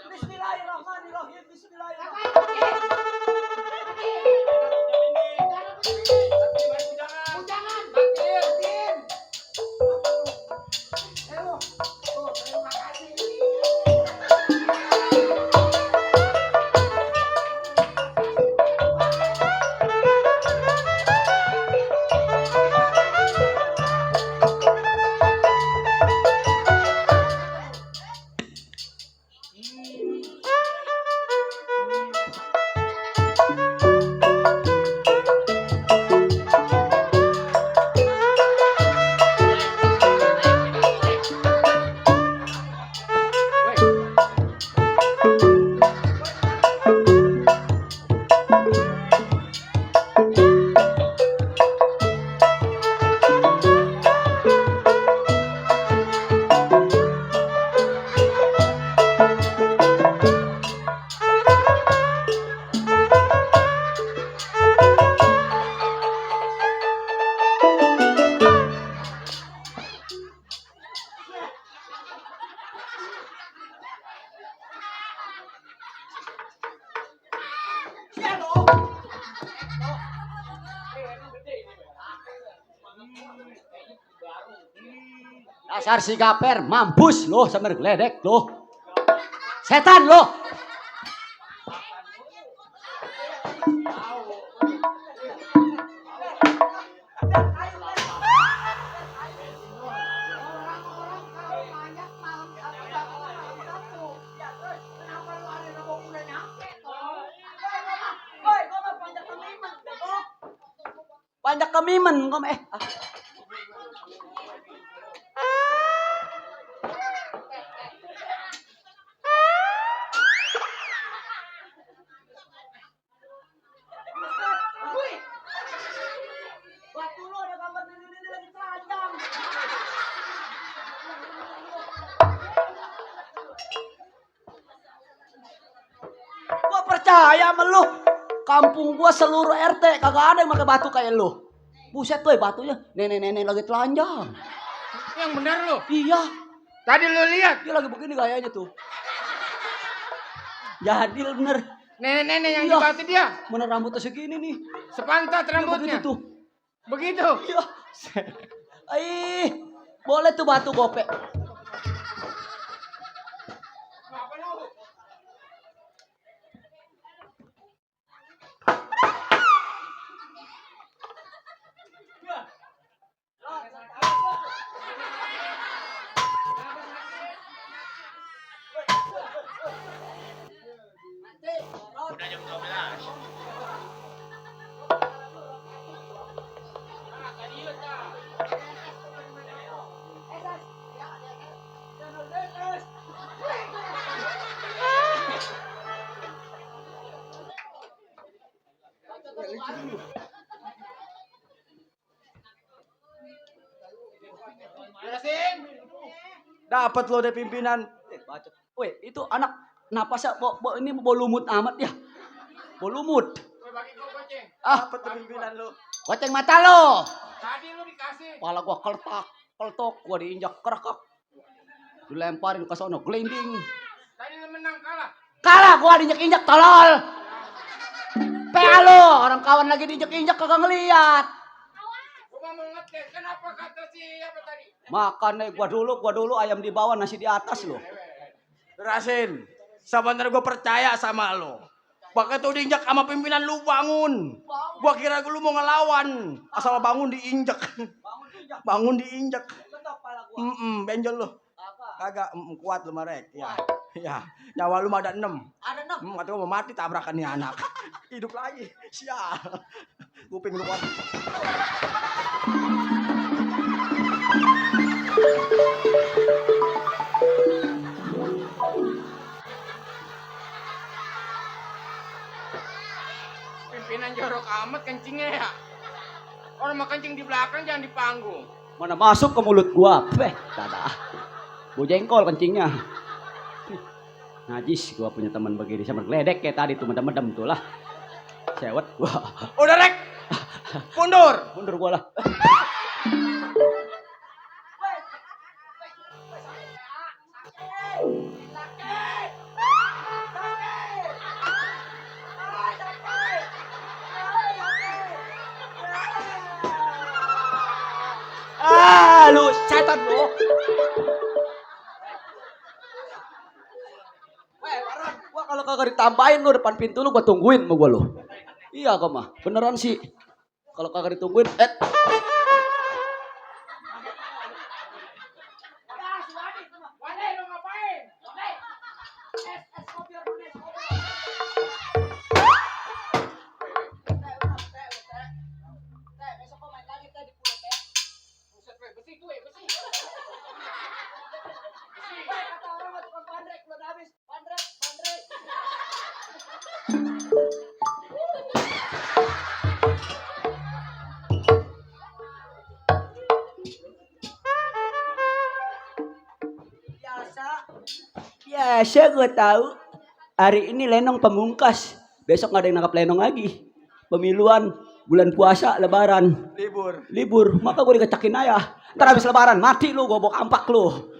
Bismillahirrahmanirrahim. Bismillahirrahmanirrahim. Dasar si gaper mampus loh sambil geledek loh. Setan loh. Banyak kemimen kok Batu lo ada gambar ini lagi telanjang. Gua percaya sama lu. Kampung gua seluruh RT kagak ada yang pakai batu kayak lu. Buset tuh batunya nenek-nenek lagi telanjang. Yang benar lu. Iya, Tadi lu lihat. dia lagi begini gayanya tuh. Jadi bener. Nenek-nenek yang Iya. dibatu dia. Bener rambutnya segini nih. Sepantat Ya, rambutnya. begitu tuh. Begitu. Iya. Boleh tuh batu gope. Udah jam 12. Dapat lo deh pimpinan. Bacot. Weh, itu anak kenapa sih ini bawa lumut amat ya? Bawa lumut. Gue bagi kau goceng. Dapat tuh pimpinan lo. Goceng mata lo. Tadi lu dikasih. Kepala gua keltok, gua diinjak kerekak. Dilemparin ke sono, gelinding. Tadi lu menang kalah. Kalah gua diinjak-injak tolol. PA lo, orang kawan lagi diinjak-injak kagak ngeliat. Gua mau ngetes. Kenapa kata siapa tadi? Makan gua dulu ayam di bawah nasi di atas lo. Rasin, sebenarnya gue percaya sama lo. Pakai tuh diinjak sama pimpinan lu bangun. Gua kira lu mau ngelawan. Asal bangun diinjak. Bangun diinjak. Benjol lu. Kagak kuat lu marek. Ya. Ya, nyawa lu mah ada 6. Ada 6. Kata gua mau mati tabrakan nih anak. Hidup lagi. Sial. Kuping lu kuat. Pimpinan jorok amat kencingnya ya. Orang mau kencing di belakang jangan di panggung. Mana masuk ke mulut gua? Dadah. Gua jengkol kencingnya. Najis gua punya teman begini sama geledek kayak tadi tuh medem-medem tuh lah. Sewet gua. Udah rek. Mundur. Mundur gua lah. Lu setan lu. Gua kalau kagak ditambahin lu depan pintu lu gua tungguin sama gua lu. Iya kok mah, beneran sih. Kalau kagak ditungguin, Wadai lu ngapain? Buset, weh, besi tuh, besi. biasa gue tahu. Hari ini Lenong pemungkas. Besok nggak ada yang nangkap Lenong lagi. Pemiluan, bulan puasa, lebaran. Libur. Maka gue dikecakin ayah. Ntar habis lebaran, mati lu, gue bawa kampak lu.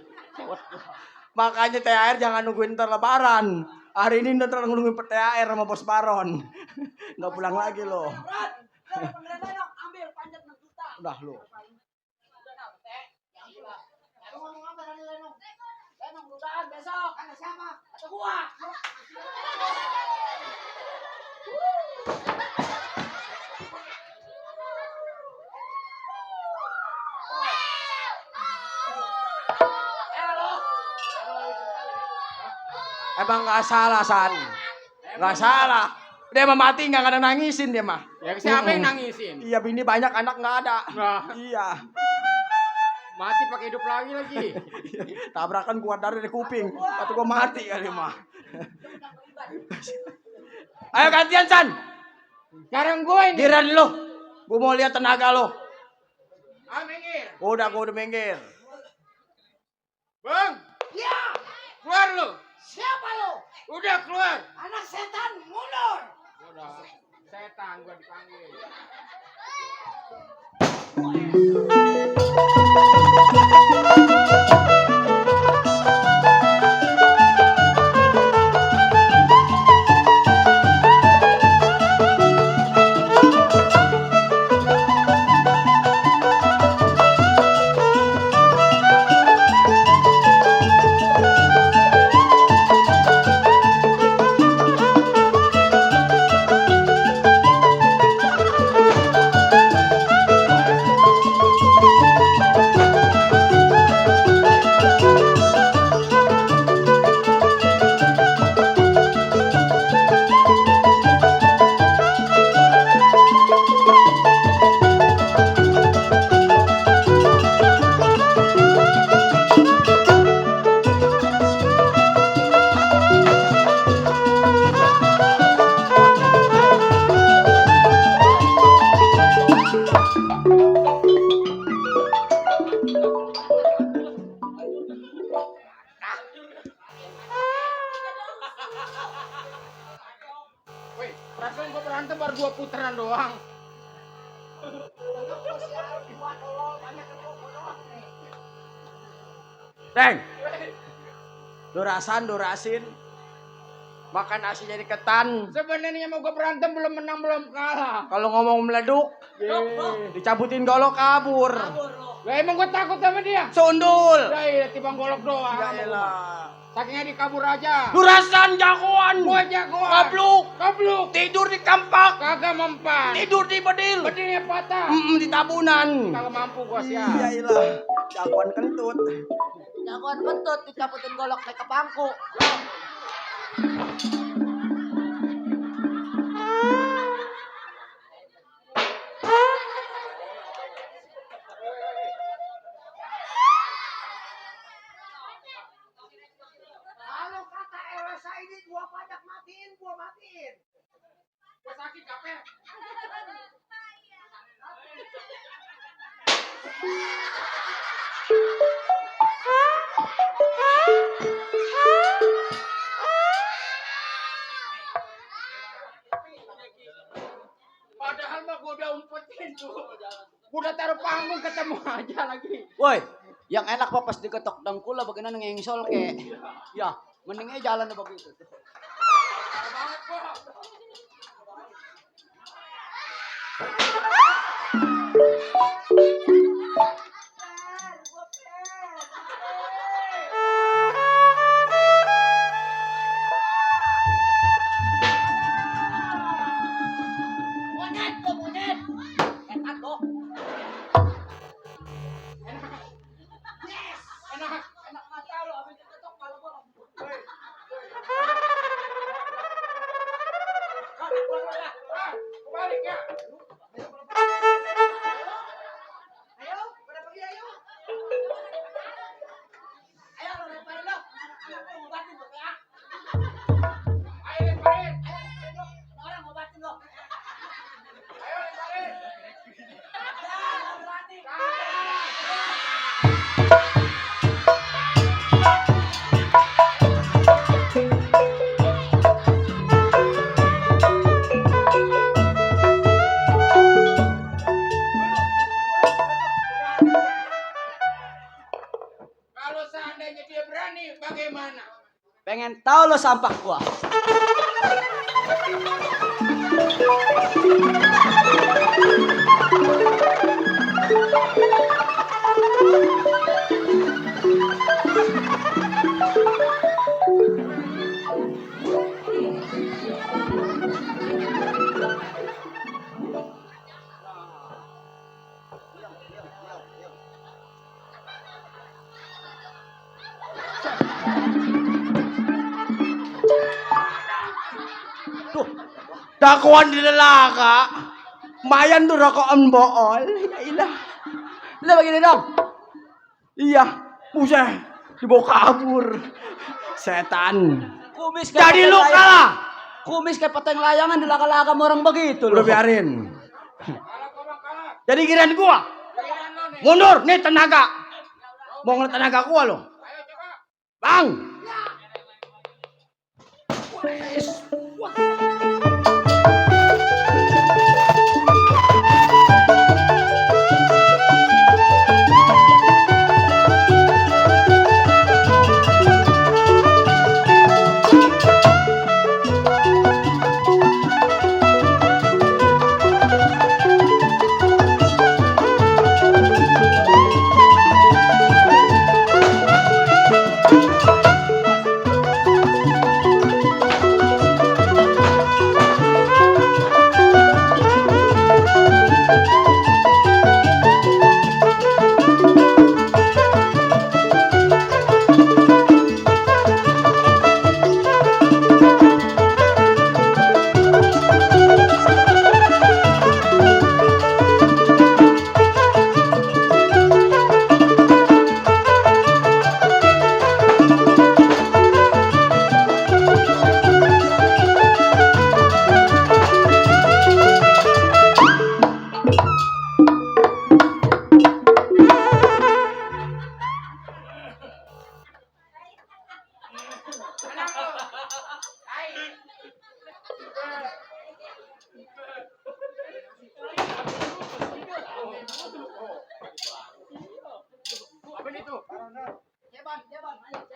Makanya THR jangan nungguin ntar lebaran. Hari ini ntar nungguin THR sama Bos Baron. Nggak pulang lagi lo. Udah lo. Besok ada siapa? Ada gua. Emang nggak salah San. Nggak salah. Dia mah mati nggak ada nangisin dia mah. Ya siapa yang nangisin? Iya bini banyak anak nggak ada. Nah. Iya. Mati pakai hidup lagi. Tabrakan keluar dari kuping. Waktu gua mati kali mah. Ayo gantian San. Sekarang gue ini. Giran lo. Gua mau lihat tenaga lo. Minggir. Udah gua udah minggir. Bang. Ya, Keluar lu. siapa lu? Udah keluar. Anak setan mundur. Udah. Setan gua dipanggil. 2 putaran doang. Deng. Durasin. Makan nasi jadi ketan. Sebenarnya mau gue berantem belum menang belum kalah. Kalau ngomong meleduk, dicabutin golok kabur. Lah emang gue takut sama dia. Sundul. Ya iya timbang golok doang. Ya elah. Sakingnya dikabur aja. Durasan jagoan. Gua jagoan. Kabluk. Tidur di kampak. Kagak mempan. Tidur di bedil. Bedilnya patah. Di tabunan. Kagak mampu gua Ya siap. elah. Jagoan kentut. Jagoan kentut dicabutin golok kayak kepangku. Kalau kata Elsa ini gua pajak matiin. Gua sakit capek. Padahal mah gua udah umpetin tuh. Gua udah taruh panggung ketemu aja lagi. Woi, yang enak apa pas diketok dengkul lah bagaimana ngengsol ke. Ya, mendingnya jalan begitu. Banget gua. Enak mata lo habis diketok kepala gua. Kebalik ya. Ayo, pada pergi ayo. Ayo lo lemparin lo. Anak-anak lo ngobatin lo ya. Ayo lemparin. Orang ngobatin lo. Ayo lemparin. Jangan berani. Kalau seandainya dia berani, bagaimana? Pengen tahu lo sampah gua. Dakuan di lelaka. Mayan tuh rokokan bool. Ya ilah. Lah begini dong. Iya. Buset. Dibawa kabur. Setan. Kumis Jadi peteng lu layang- kalah. Kumis kayak peteng layangan dilaka-laka sama orang begitu Udah loh. biarin. Kalah kau bang kalah. Jadi kirain gua. Giliran lo nih. Mundur. Nih tenaga. Mau ngeliat tenaga gua lo. Ayo coba. Bang.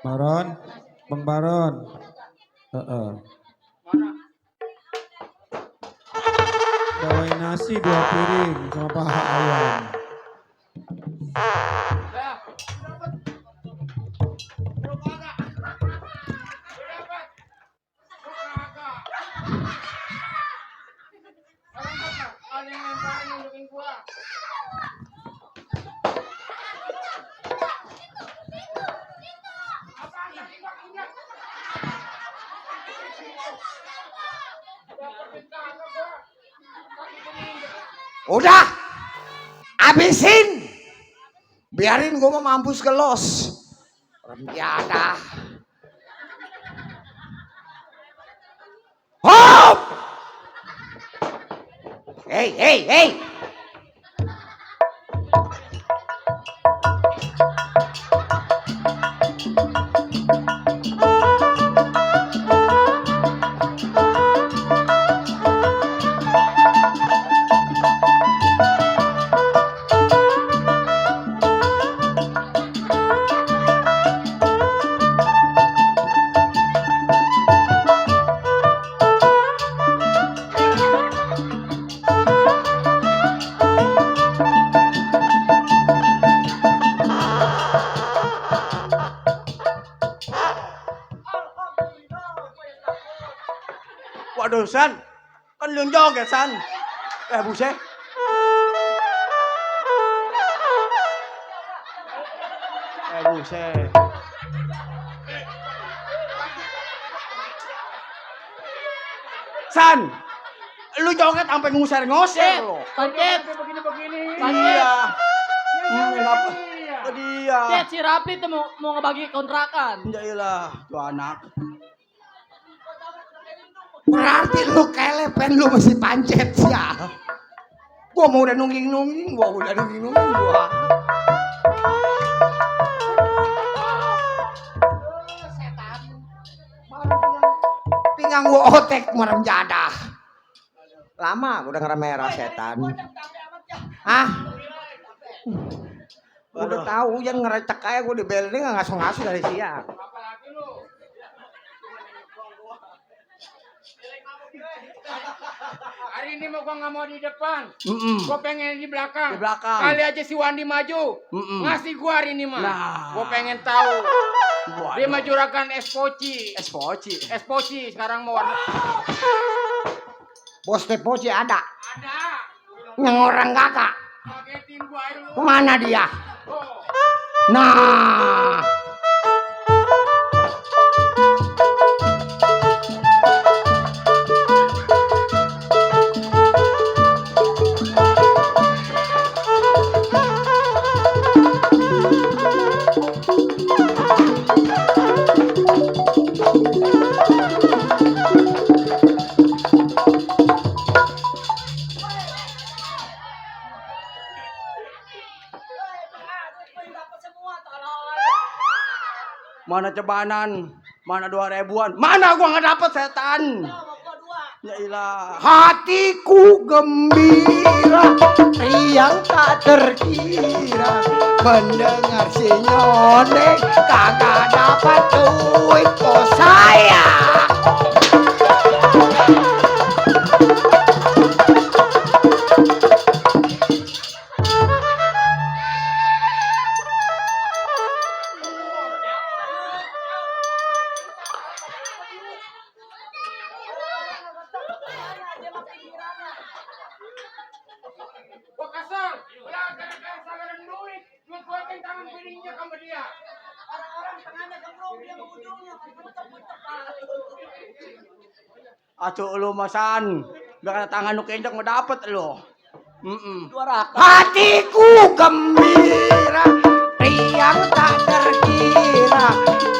Baron, Bang Baron. Heeh. Mana? Bawain nasi 2 piring sama paha ayam. Dah. Dapat. Bro kagak. Dapat. Kagak. Orang kata, ada yang lemparin nunjukin gua. Apaan? Injak. Dapetin kagak gua. Kaki gua diinjak. Udah, abisin. Biarin gue mau mampus ke los. Rempiada. Hop! Hey. Waduh, San. Kan lu joget, San. Buset. Buset. San. Lu joget sampai ngusir-ngusir lo. Pancet. Begini-begini. Iya. Kenapa? Iya. Dia. Cet, si Rapi tuh mau ngebagi kontrakan. Jailah, tuh anak. Berarti lu kelepen lu masih pancet ya. Gua mau udah nungging-nungging gua. Setan. Pinggang gua otek merem jadah. Lama gua udah merah setan. Ah. Udah tahu yang ngerecek kayak gua di belnya enggak ngasuh-ngasuh dari siang. Apalagi lu? Hari ini mau gua nggak mau di depan, gua pengen di belakang. Di belakang. Kali aja si Wandi maju, ngasih gua hari ini mah. Nah. Gua pengen tahu. Waduh. Dia mah juragan es poci. Es Poci sekarang mau warna. Bos Tepoci ada. Ada. Yang orang kakak. Kagetin gua aja lu. Kemana dia? Oh. Nah. Mana cebanan? Mana 2 ribuan? Mana gua nggak dapet setan? Ya ilah. Hatiku gembira, riang tak terkira, mendengar si nyoneng kagak dapat duit kok saya. Gua kasar. Ulah gara-gara salah duit. Gua goceng tangan piringnya sama dia. Orang-orang tengahnya gembrong dia mau ujungnya. Acu lu masan. Gak tangan lu kenjak mau dapet lu. Hatiku gembira, riang tak terkira,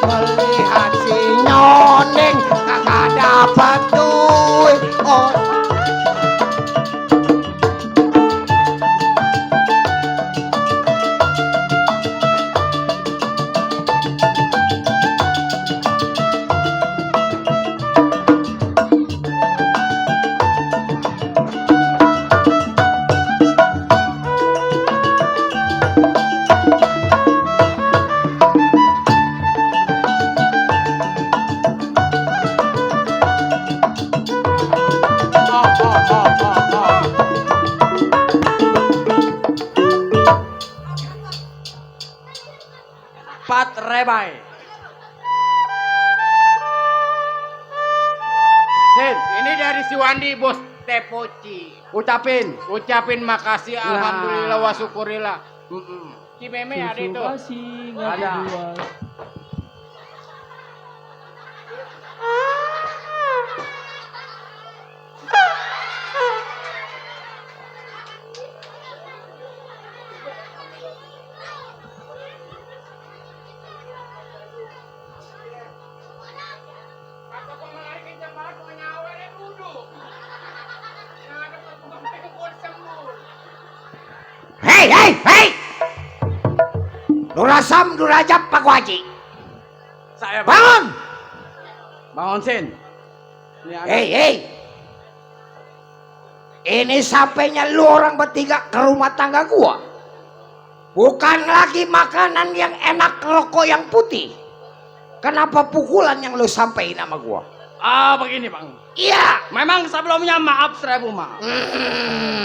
melihat si nyoneng kagak dapat duit. Oh. Pat Rebai. Sen, ini dari si Wandi bos Tepoci. Ucapin makasih, alhamdulillah wa syukurillah. Cimeme ada itu. Ada. Atau kau melari kencang banget, kau nyawa dia duduk. Yang ada perkembangan kau sembuh. Hei! Nurasam, Nurajab, Pak Waji. Saya Bangun! Bangun Sin. Ini ada. Hei! Ini sampainya lu orang bertiga ke rumah tangga gua. Bukan lagi makanan yang enak, rokok yang putih. Kenapa pukulan yang lu sampein sama gua? Begini bang. Iya. Memang sebelumnya maaf 1000 maaf.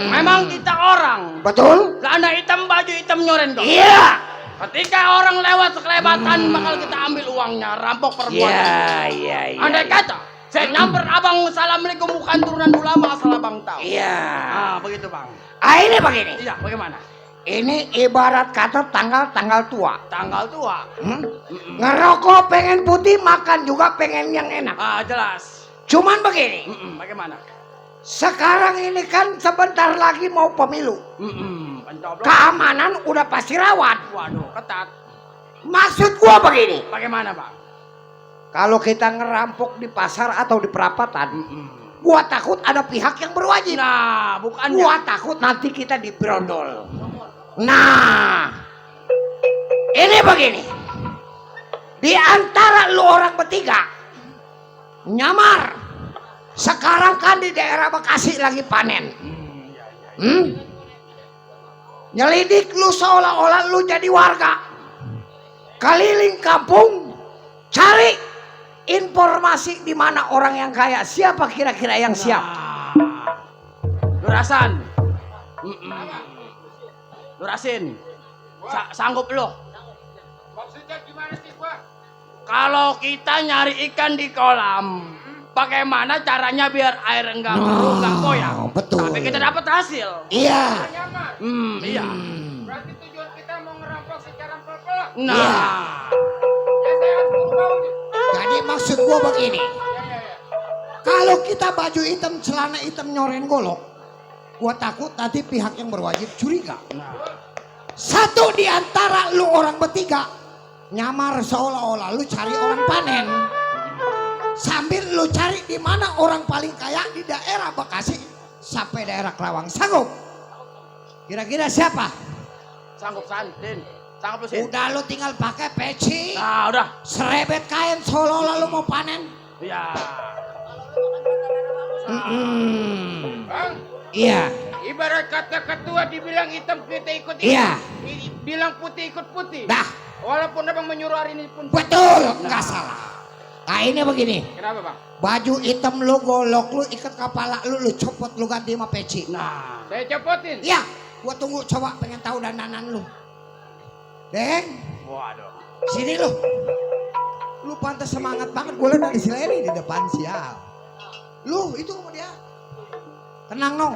Memang kita orang. Betul? Celana hitam, baju hitam nyoren dong. Iya. Ketika orang lewat sekelebatan bakal kita ambil uangnya, rampok perbuatan. Iya. Andai kata saya nyamper abang, assalamualaikum, bukan turunan ulama asal abang tahu. Iya. Begitu bang. Ini begini. Iya, bagaimana? Ini ibarat kata tanggal tua. Tanggal tua. Ngerokok pengen putih, makan juga pengen yang enak. Jelas. Cuman begini. Bagaimana? Sekarang ini kan sebentar lagi mau pemilu. Pencoblos. Keamanan udah pasti rawat. Waduh, ketat. Maksud gua begini. Bagaimana bang? Kalau kita ngerampok di pasar atau di perapatan, gua takut ada pihak yang berwajib. Nah, bukannya. Gua takut nanti kita diberondol. Nah, ini begini. Di antara lu orang bertiga nyamar. Sekarang kan di daerah Bekasi lagi panen. Nyelidik lu seolah-olah lu jadi warga. Keliling kampung cari informasi di mana orang yang kaya. Siapa kira-kira yang siap? Lurasan. Lurasin. Sanggup lo? Maksudnya gimana sih gua? Kalau kita nyari ikan di kolam, bagaimana caranya biar air enggak keruh, enggak koyak? Betul. Tapi kita dapat hasil. Iya. Nyaman. Iya. Berarti tujuan kita mau ngerampok secara pelan-pelan. Nah. Ya saya harus tahu nih. Jadi maksud gua begini. Ya. Kalau kita baju hitam, celana hitam nyoren golok, gua takut nanti pihak yang berwajib curiga. Satu di antara lu orang bertiga nyamar seolah-olah lu cari orang panen. Sambil lu cari di mana orang paling kaya di daerah Bekasi sampai daerah Kerawang. Sanggup? Kira-kira siapa? Sanggup Santin. Sanggup lu Sin. Udah lu tinggal pakai peci, Nah, udah. serebet kain seolah-olah lu mau panen. Iya. Bang, Iya. ibarat kata ketua dibilang hitam kita ikut hitam. Iya. Bilang putih ikut putih. Dah. Walaupun abang menyuruh hari ini pun. Betul, nggak salah. Nah ini begini, Kenapa bang? baju hitam lu golok lu ikat kepala lu copot lu ganti sama peci. Nah. Saya copotin. Iya, gua tunggu coba pengen tahu dandanan lu. Deng, Waduh. sini lu. Lu pantas semangat banget, gua liat dari si Leri di depan sial. Lu itu sama dia. Tenang nong,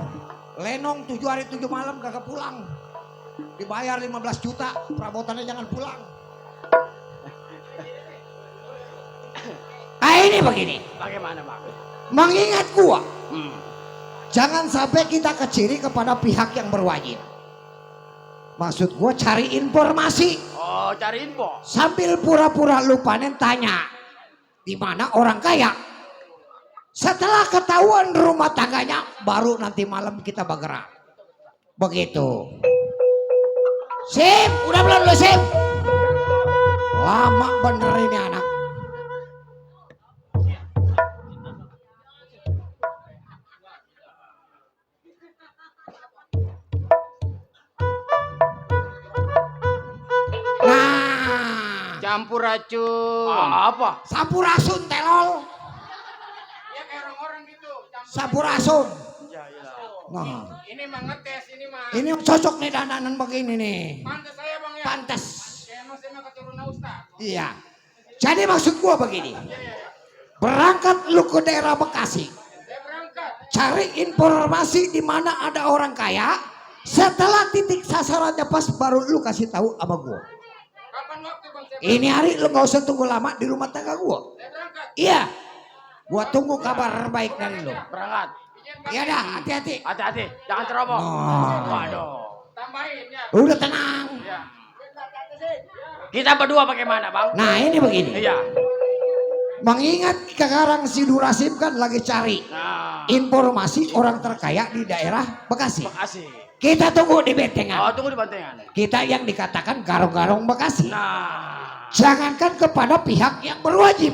Lenong 7 hari 7 malam kagak pulang. Dibayar 15 juta, perabotannya jangan pulang. Ini begini, Bagaimana bang? mengingat gua, jangan sampai kita keciri kepada pihak yang berwajib. Maksud gua cari informasi. Oh, cari info. Sambil pura-pura lu panen tanya, di mana orang kaya. Setelah ketahuan rumah tangganya, baru nanti malam kita bergerak. Begitu. Sim, udah belum lu Sim? Lama bener ini anak. Nah, Campur racun. Apa? sampurasun telol, Ya kayak orang-orang gitu. sampurasun. Ya, ya. Nah, Ini mah ngetes, ini mah. ini yang cocok nih dandanan begini nih. Pantes saya bang ya. Pantes. Kayak emang saya mah keturunan Ustaz. Iya. Jadi maksud gua begini. Berangkat lu ke daerah Bekasi. Saya berangkat. Cari informasi di mana ada orang kaya. Setelah titik sasarannya pas baru lu kasih tahu sama gua. Kapan waktu bang saya Ini hari lu gak usah tunggu lama di rumah tangga gua. berangkat? Iya. Gua tunggu kabar baik dari lu. Berangkat. Iya dah, hati-hati. Hati-hati, jangan ceroboh. Oh. Waduh. Tambahin ya. Udah tenang. Kita berdua bagaimana, Bang? Nah ini begini. Iya. Mengingat sekarang si Durasim kan lagi cari Nah, informasi orang terkaya di daerah Bekasi. Bekasi. Kita tunggu di Oh, bentengan. tunggu di bantengan. Kita yang dikatakan garong-garong Bekasi. Nah. Jangankan kepada pihak yang berwajib.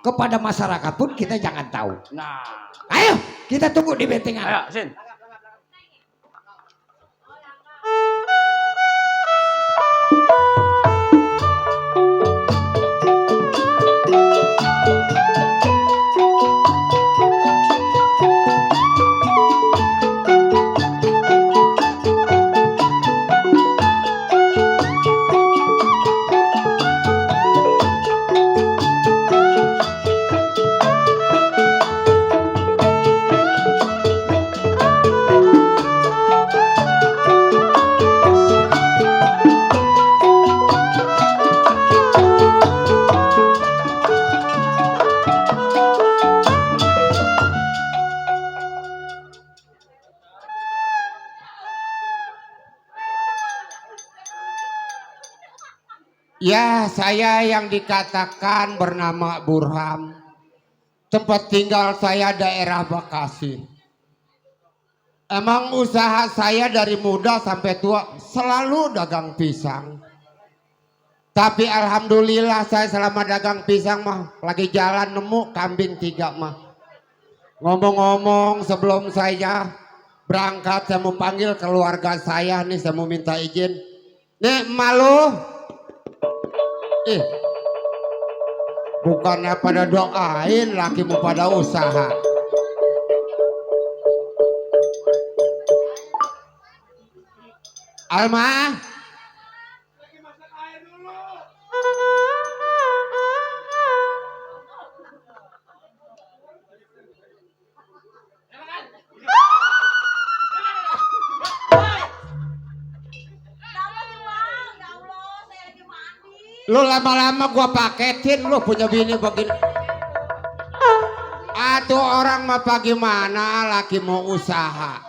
Kepada masyarakat pun kita jangan tahu. Nah. Ayo kita tunggu di bentengan. Ayo, Sin. Ya, saya yang dikatakan bernama Burham. Tempat tinggal saya daerah Bekasi. Emang usaha saya dari muda sampai tua selalu dagang pisang. Tapi alhamdulillah saya selama dagang pisang mah lagi jalan nemu kambing 3 mah. Ngomong-ngomong sebelum saya berangkat saya mau panggil keluarga saya nih, saya mau minta izin. Nih malu. Bukannya pada doain, laki mau pada usaha. Alma, lu lama-lama gua paketin, lu punya bini begini. Atuh orang mah bagaimana laki mau usaha.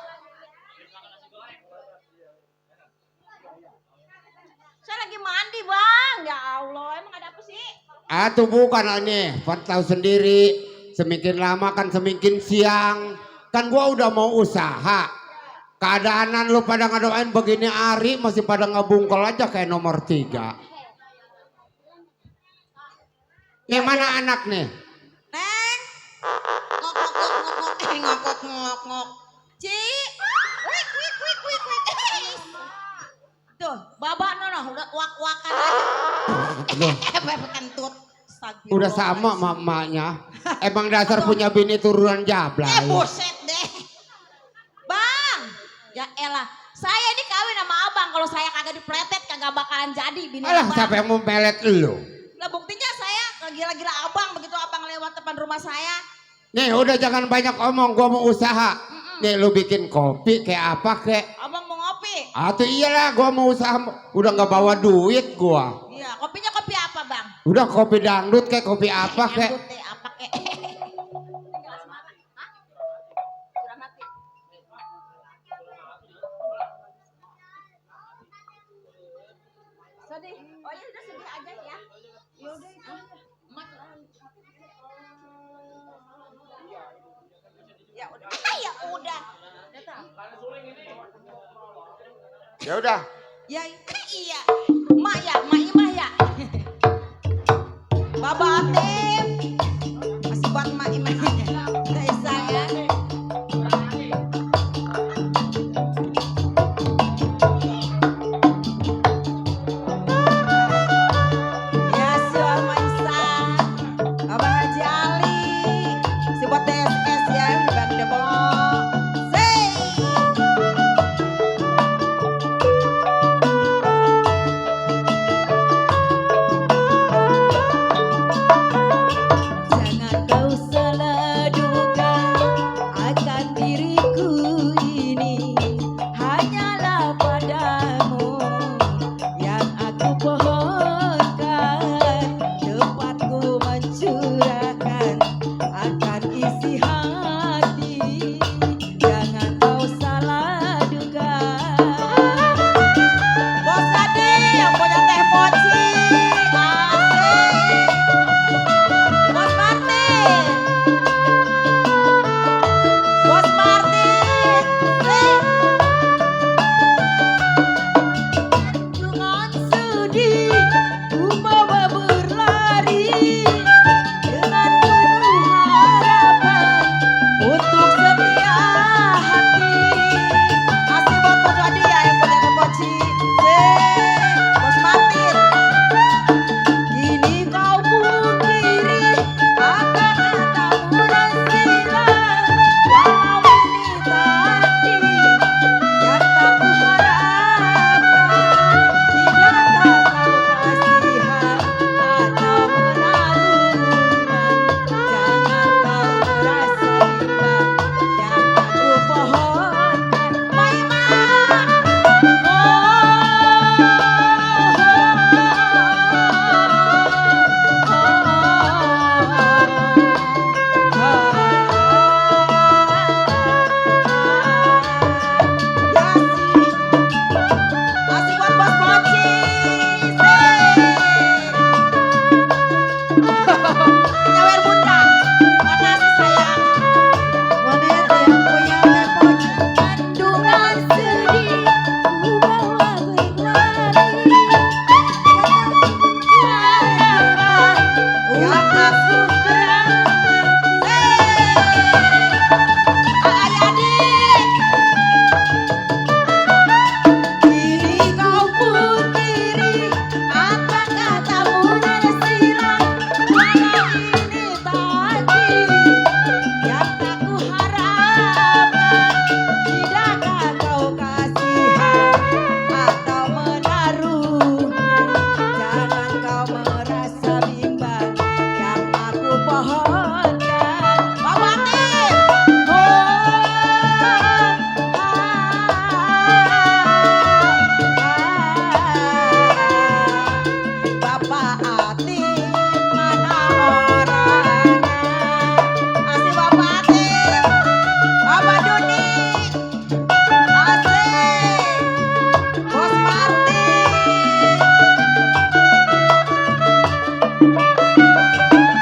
Saya lagi mandi bang. Ya Allah, emang ada apa sih? Atuh bukan ini, tahu sendiri. Semakin lama kan semakin siang. Kan gua udah mau usaha. Keadaanan lu pada ngadoain begini hari masih pada ngebungkol aja kayak nomor 3. Yang mana anak nih? Neng. Ngok ngok ngok ngok ngok. Ngok ngok ngok ngok. Ci. Wik wik wik wik wik. Tuh, babak nono udah wak-wakan aja. Kentut. Udah sama mamanya. Emang dasar punya bini turunan jablay. Buset deh. Bang. Ya elah. Saya ini kawin sama abang. Kalau saya kagak dipletet kagak bakalan jadi bini Alah, abang. siapa yang mau pelet lu? Lah buktinya saya gila-gila abang begitu abang lewat depan rumah saya. Nih udah jangan banyak omong, gua mau usaha. Nih lu bikin kopi kayak apa kek? Abang mau ngopi? Atau iyalah gua mau usaha, udah nggak bawa duit gua. Iya, kopinya kopi apa bang? Udah kopi dangdut kayak kopi apa kek? Dangdut teh apa kek? Sedih. Oh ya udah sedih aja ya. Ya udah itu aja. Ya udah. Ya udah. Ya udah. Ya iya. Mak ya, mak imah ya. Baba Atim. Masih buat mak imah. Bisa ya. Ya si Oma Isa. Abang Haji Ali. Si buat DSS ya. Bang Debo. Say.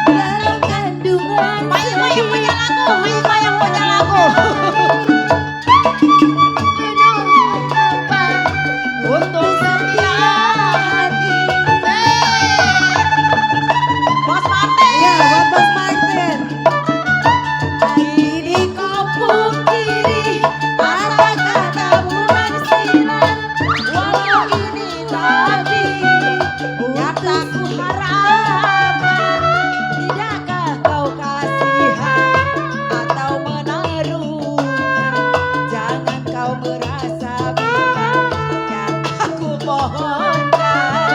Dalam kandungan Mayu yang punya lagu, Mayu yang punya lagu. Untuk setia hati. Bos Martin. Ya, buat Bos Martin. Ini kau pungkiri kata-kata bulan silam. Walau ini tadi yang tak kuharapkan. Tidakkah kau kasihan atau menaruhkan? Jangan kau merasa bilang yang aku pohonkan.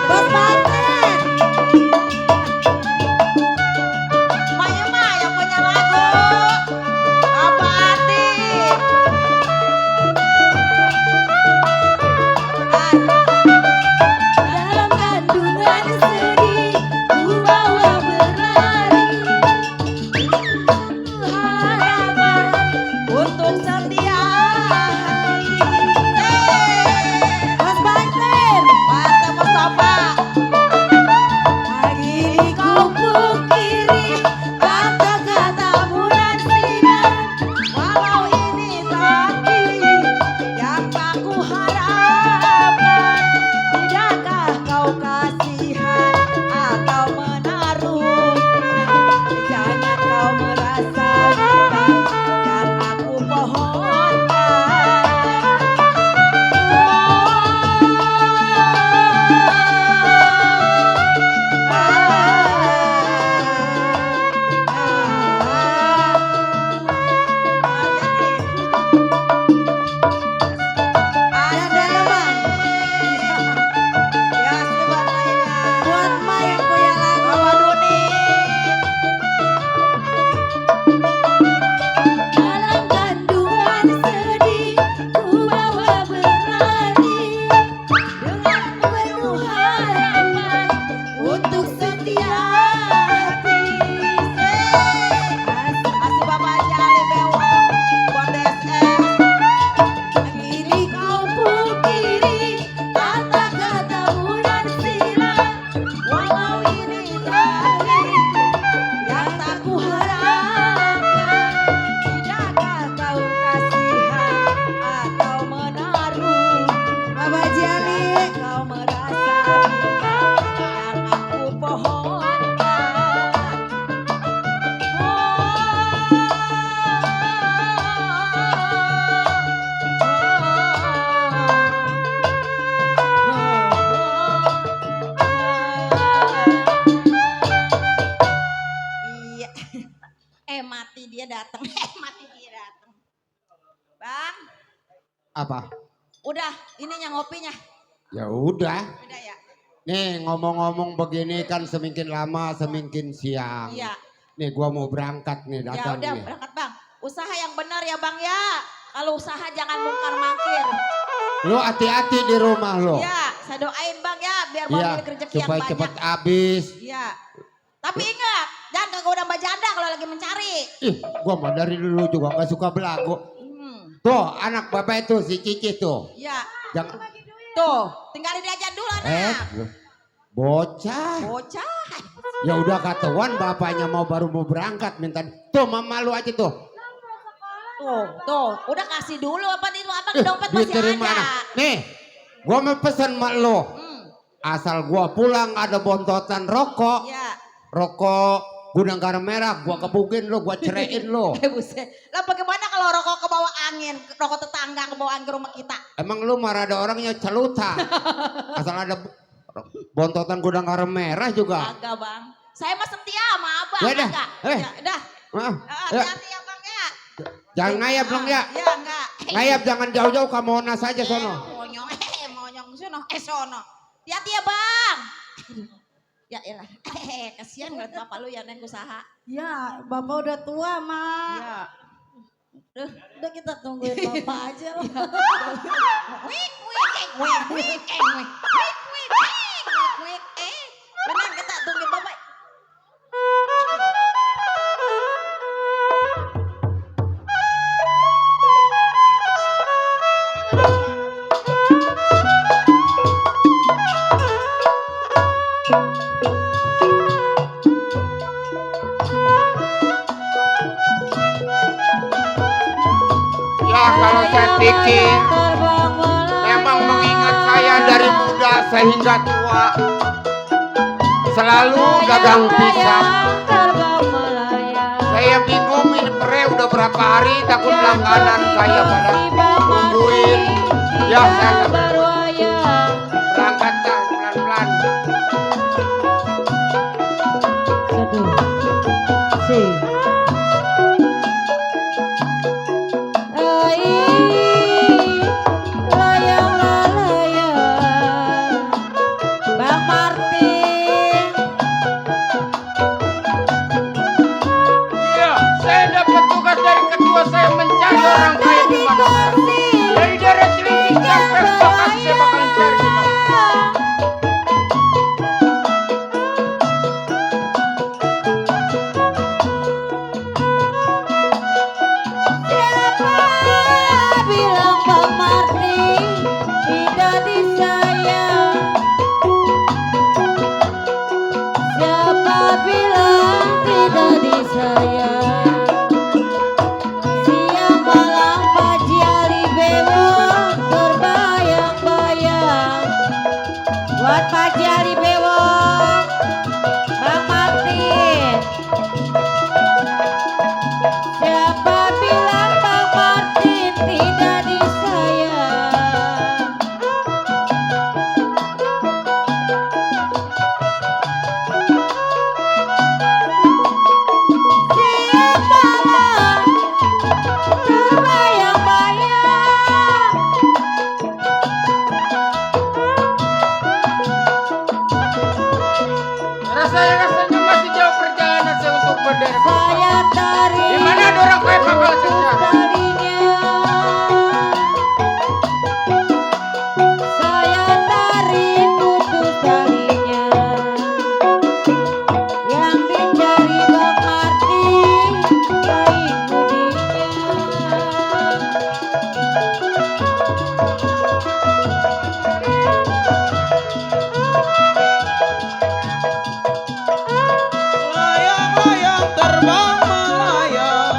Bos Martin. Maya mah yang punya lagu. Apa Ati? Dalam kandungan sedih ku bawa berlari harapan untuk setia hati. Mas Martin, Martin Mustafa. Lagi di kau pungkiri kata-kata bulan silam. Walau ini takdir yang tak kuharapkan. Tidakkah kau kasihan atau menaruhkan? Jangan kau merasa bilang yang aku ada dalaman. Ya, buat mainnya. Buat Mai yang punya lagu. Mama Duni. Dalam kandungan sedih ku bawa berlari dengan penuh harapan untuk setia hati. Asih Bapak Jali Bewang buat DSS. Kini kau pungkiri kata-kata bulan silam. Walau ini takdir yang tak kuharapkan. Tidakkah kau kasihan atau menaruh? Bapak Jali, kau merasa bilang yang aku pohonkan. Iya. Mati dia datang. Mati dia datang. Bang, Apa? udah ininya ngopinya. Ya udah. Udah ya. Nih ngomong-ngomong begini kan semakin lama semakin siang. Iya. Nih gua mau berangkat nih Ya datang udah nih. berangkat Bang. Usaha yang benar ya Bang ya. Kalau usaha jangan mungkar-mangkir. Lu hati-hati di rumah lo. Iya, saya doain Bang ya biar Bang Iya, punya rezeki yang supaya banyak. cepat habis. Iya. Tapi ingat, jangan kegoda Mbak Janda kalau lagi mencari. Ih, gua mah dari dulu juga gak suka belagu. Tuh, anak bapak itu si Cici tuh. Iya. Jangan Tuh, tinggalin dia aja dulu anak. bocah. Bocah. Ya udah katakan bapaknya baru mau berangkat minta. Tuh mama lu aja tuh. Tuh, udah kasih dulu apa itu apa di dompet Duit masih dari ada. mana? Nih, gua mau pesen mak lu. Asal gua pulang ada bontotan rokok. Iya. Rokok gudang garam merah, gua kebukin lu, gua ceraiin lu. Buset. Lah bagaimana kalau rokok ke bawah angin, rokok tetangga ke bawah angin ke rumah kita? Emang lu marah ada orangnya celuta. Asal ada bontotan gudang garam merah juga. Agak Bang. Saya mah setia sama Abang. Ya dah. Enggak. Ya, dah. Ah, ya. Hati-hati ya Bang ya. Jangan ngayap dong ya. Ya enggak. Ngayap jangan jauh-jauh ke Monas aja sono. Monyong, monyong sono. Sono. Hati-hati ya Bang. Ya elah. Kasihan ngeliat bapak lu ya neng usaha. Ya, bapak udah tua, Mak. Ya. Udah kita tungguin bapak aja loh. Wik, wik, wik, wik, wik, wik, wik, wik, benar kita tungguin bapak. kalau saya pikir memang mengingat saya dari muda sehingga tua selalu dagang pisang. Saya bingung ini pre udah berapa hari takut langganan saya pada tungguin. Ya saya berangkat dah pelan-pelan. Bang Martin. Iya, saya dapat tugas dari ketua saya mencari orang kaya di mana. Dari daerah Cilincing sampai Bekasi saya bakalan cari di mana. Siapa bilang Bang Martin tidak disayang? Siapa bilang tidak disayang? Siang malam Haji Ali Bewok terbayang-bayang. Buat Haji Ali Bewok, Bang Martin. Siapa bilang Bang Martin tidak disayang? Siang malam terbayang-bayang. Rasanya masih jauh perjalanan saya untuk berdiri. Saya tarik Di mana ada orang kaya bakal kerja? talinya. Saya tarik putus talinya. Yang dicari Bang Martin kain mudinya. Layang-layang terbang melayang.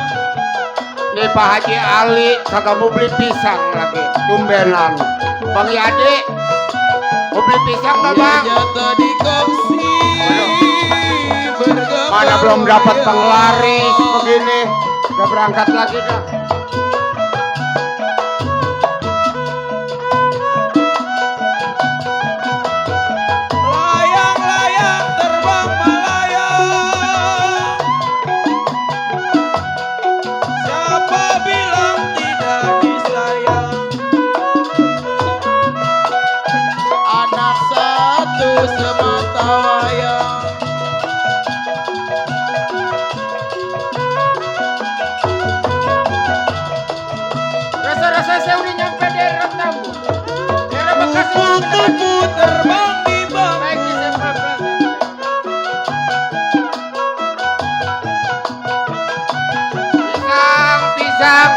Nih Pak Haji Ali kagak mau beli pisang lagi, tumbenan. Bang Yadi, mau beli pisang nggak bang? Jatuh di kursi. Mana belum dapat penglaris begini, udah berangkat lagi dah. Layang-layang terbang melayang. Siapa bilang tidak disayang? Anak satu semata wayang. Rasa-rasa saya udah nyampe daerah tamu. Daerah Bekasi. Kupu-kupu terbang di bangku. Baik, saya pelan-pelan. Pisang, pisang.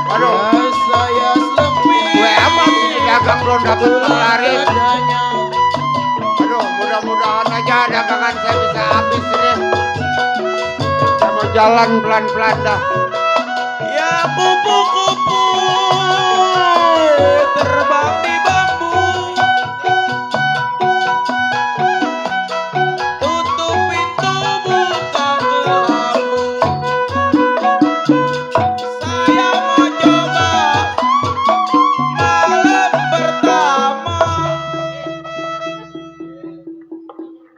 Aduh, Saya sepi. gue amat ini dagang belum dapat penglaris. Adanya. Aduh, mudah-mudahan aja dagangan saya bisa habis ini. Saya mau jalan pelan-pelan dah. Ya kupu-kupu terbang di bambu. Tutup pintu buka kelambu. Saya mau coba malam pertama.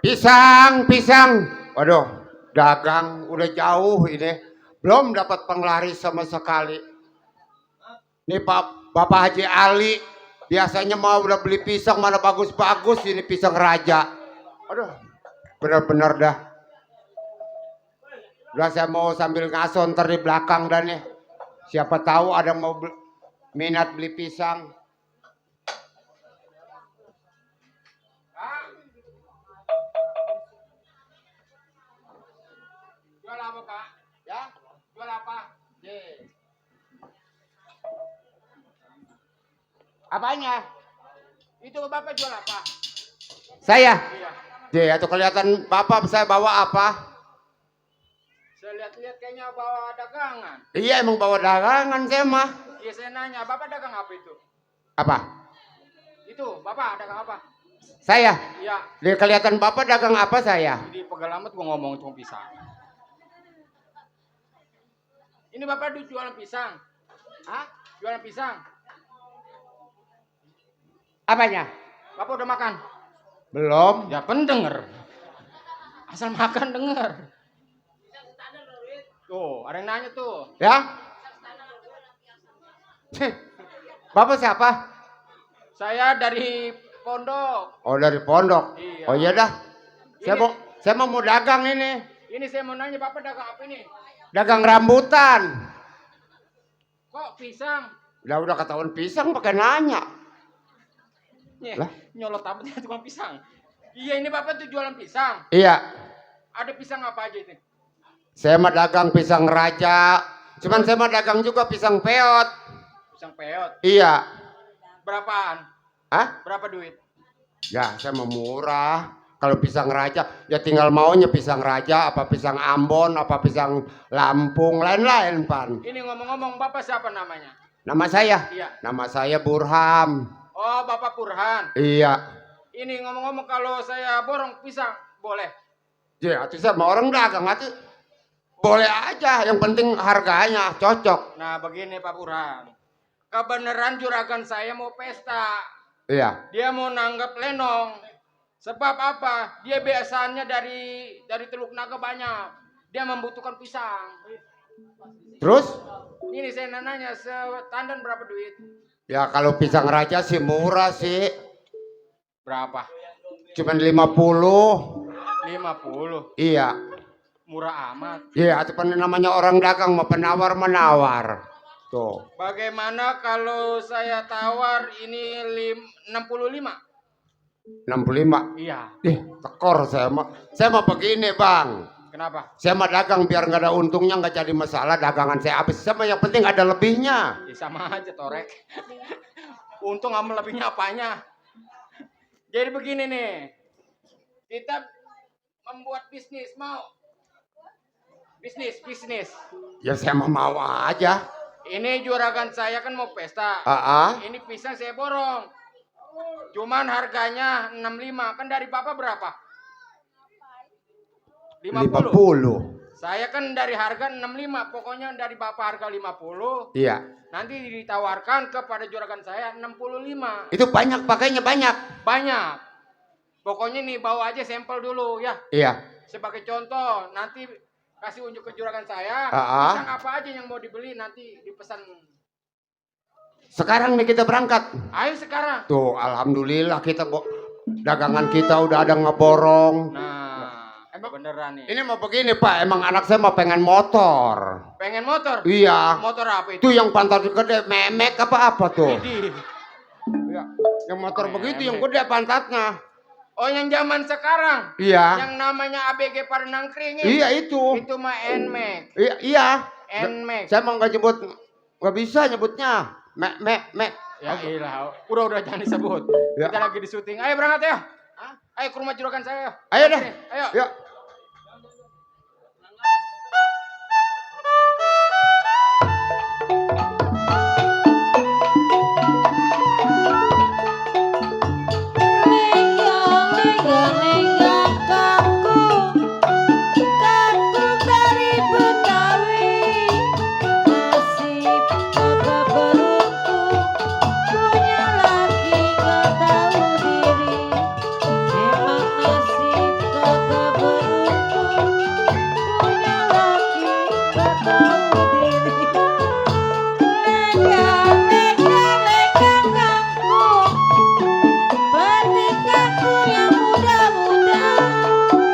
Pisang, pisang. Waduh, dagang udah jauh ini. Belum dapat penglaris sama sekali. Nih Bapak Haji Ali, biasanya mau udah beli pisang mana bagus-bagus, ini pisang raja. Aduh, bener-bener dah. Udah saya mau sambil ngaso ntar di belakang dah nih. Siapa tahu ada mau minat beli pisang. Jual apa Pak? Ya? Jual apa? Apanya? Itu Bapak jual apa? Saya? Iya. Atau kelihatan Bapak saya bawa apa? Saya lihat lihat-lihat kayaknya bawa dagangan. Iya emang bawa dagangan saya mah. Iya saya nanya, Bapak dagang apa itu? Apa? Itu, Bapak dagang apa? Saya? Iya, Dia kelihatan bapak dagang apa saya? di pegal amat gua ngomong cuma pisang. Ini Bapak jualan pisang. Hah? Jualan pisang. Apanya? Bapak udah makan? Belum. Ya pendenger. Asal makan denger. Tuh, ada yang nanya tuh. Ya? Bapak siapa? Saya dari pondok. Oh dari pondok. Iya. Oh iya dah. Ini- Saya mau dagang ini. Ini saya mau nanya, Bapak dagang apa ini? Dagang rambutan. Kok pisang? Udah ketahuan pisang pakai nanya. Nih, Lah? nyolot amatnya tukang pisang. Iya, ini Bapak tuh jualan pisang. Iya. Ada pisang apa aja itu? Saya mah dagang pisang raja. Cuman saya mah dagang juga pisang peot. Pisang peot. Iya. Berapaan? Hah? Berapa duit? Ya saya mau murah. Kalau pisang raja ya tinggal maunya pisang raja apa pisang Ambon apa pisang Lampung lain-lain pan. Ini ngomong-ngomong, Bapak siapa namanya? Nama saya? Iya. Nama saya Burham. Oh, Bapak Purhan. Iya. Ini ngomong-ngomong, kalau saya borong pisang, boleh? Ya itu sama orang dagang itu boleh aja. Yang penting harganya cocok. Nah, begini Pak Purhan. Kebenaran juragan saya mau pesta. Iya. Dia mau nanggap lenong. Sebab apa? Dia biasanya dari Teluk Naga banyak. Dia membutuhkan pisang. Terus? Ini saya nanya, setandan berapa duit? Ya kalau pisang raja sih murah sih. Berapa? Cuman 50. 50. Iya. Murah amat. Iya, itu kan namanya orang dagang mau penawar menawar. Tuh. Bagaimana kalau saya tawar ini 65? 65. Iya. Tekor saya mah. Saya mah begini, Bang. Kenapa? Saya mah dagang biar nggak ada untungnya, nggak jadi masalah dagangan saya habis. Saya mah yang penting ada lebihnya. Ya sama aja torek. Untung sama lebihnya apanya? Jadi begini nih. Kita membuat bisnis, mau? Bisnis. Ya saya mah mau aja. Ini juragan saya kan mau pesta. Ini pisang saya borong. Cuman harganya 65. Kan dari Bapak berapa? 50. Saya kan dari harga 65. Pokoknya dari Bapak harga 50. Iya. Nanti ditawarkan kepada juragan saya 65. Itu banyak pakainya banyak. Banyak. Pokoknya nih bawa aja sampel dulu ya. Iya. Sebagai contoh, nanti kasih unjuk ke juragan saya. Pisang apa aja yang mau dibeli nanti dipesan. Sekarang nih kita berangkat. Ayo sekarang. Tuh, alhamdulillah kita dagangan kita udah ada ngeborong. Nah, emang beneran nih. Ini mau begini Pak, emang anak saya mau pengen motor. Pengen motor? Iya. Motor apa itu? Itu yang pantat gede, memek apa tuh? Widih. Iya. Yang motor begitu yang gede pantatnya. Oh, yang zaman sekarang? Iya. Yang namanya ABG pada nangkring. Iya itu. Itu mah NMAX. Iya. NMAX. Saya mau nggak bisa nyebutnya. Mek. Ya ilah, udah jangan disebut. Ya. Kita lagi di syuting. Ayo berangkat ya. Ayo ke rumah juragan saya. Ayo deh. Ayo. Yuk. Lenggong kangkung dari Betawi, nasib Bapak beruntung punya laki gak tahu diri. Emang nasib Kakak beruntung punya laki gak tahu diri. Lenggong kangkung petik kangkung yang muda-muda.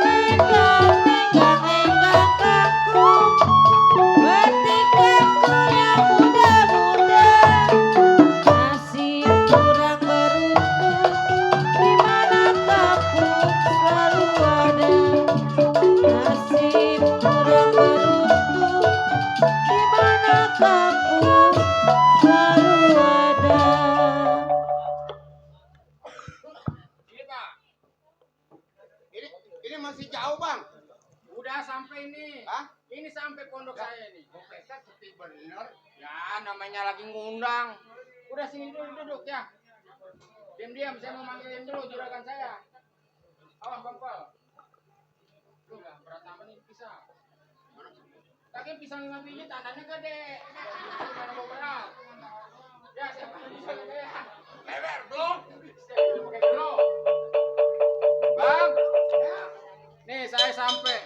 Lenggong kangkung petik kangkung yang muda-muda. Nasib kurang beruntung di mana kangkung selalu ada. Nasib kurang beruntung pondok saya nih. Mau pesta sepi bener. Ya namanya lagi ngundang. Udah sini dulu duduk ya. Diam-diam saya mau manggilin dulu juragan saya. Awas Bang Pal. Lu enggak berataman ini pisang. Tapi pisang 5 biji tandanya gede. Gimana mau berat? Ya saya panggil pisang gede ya. Lebar belum? Saya pakai belum. Bang. Nih saya sampai.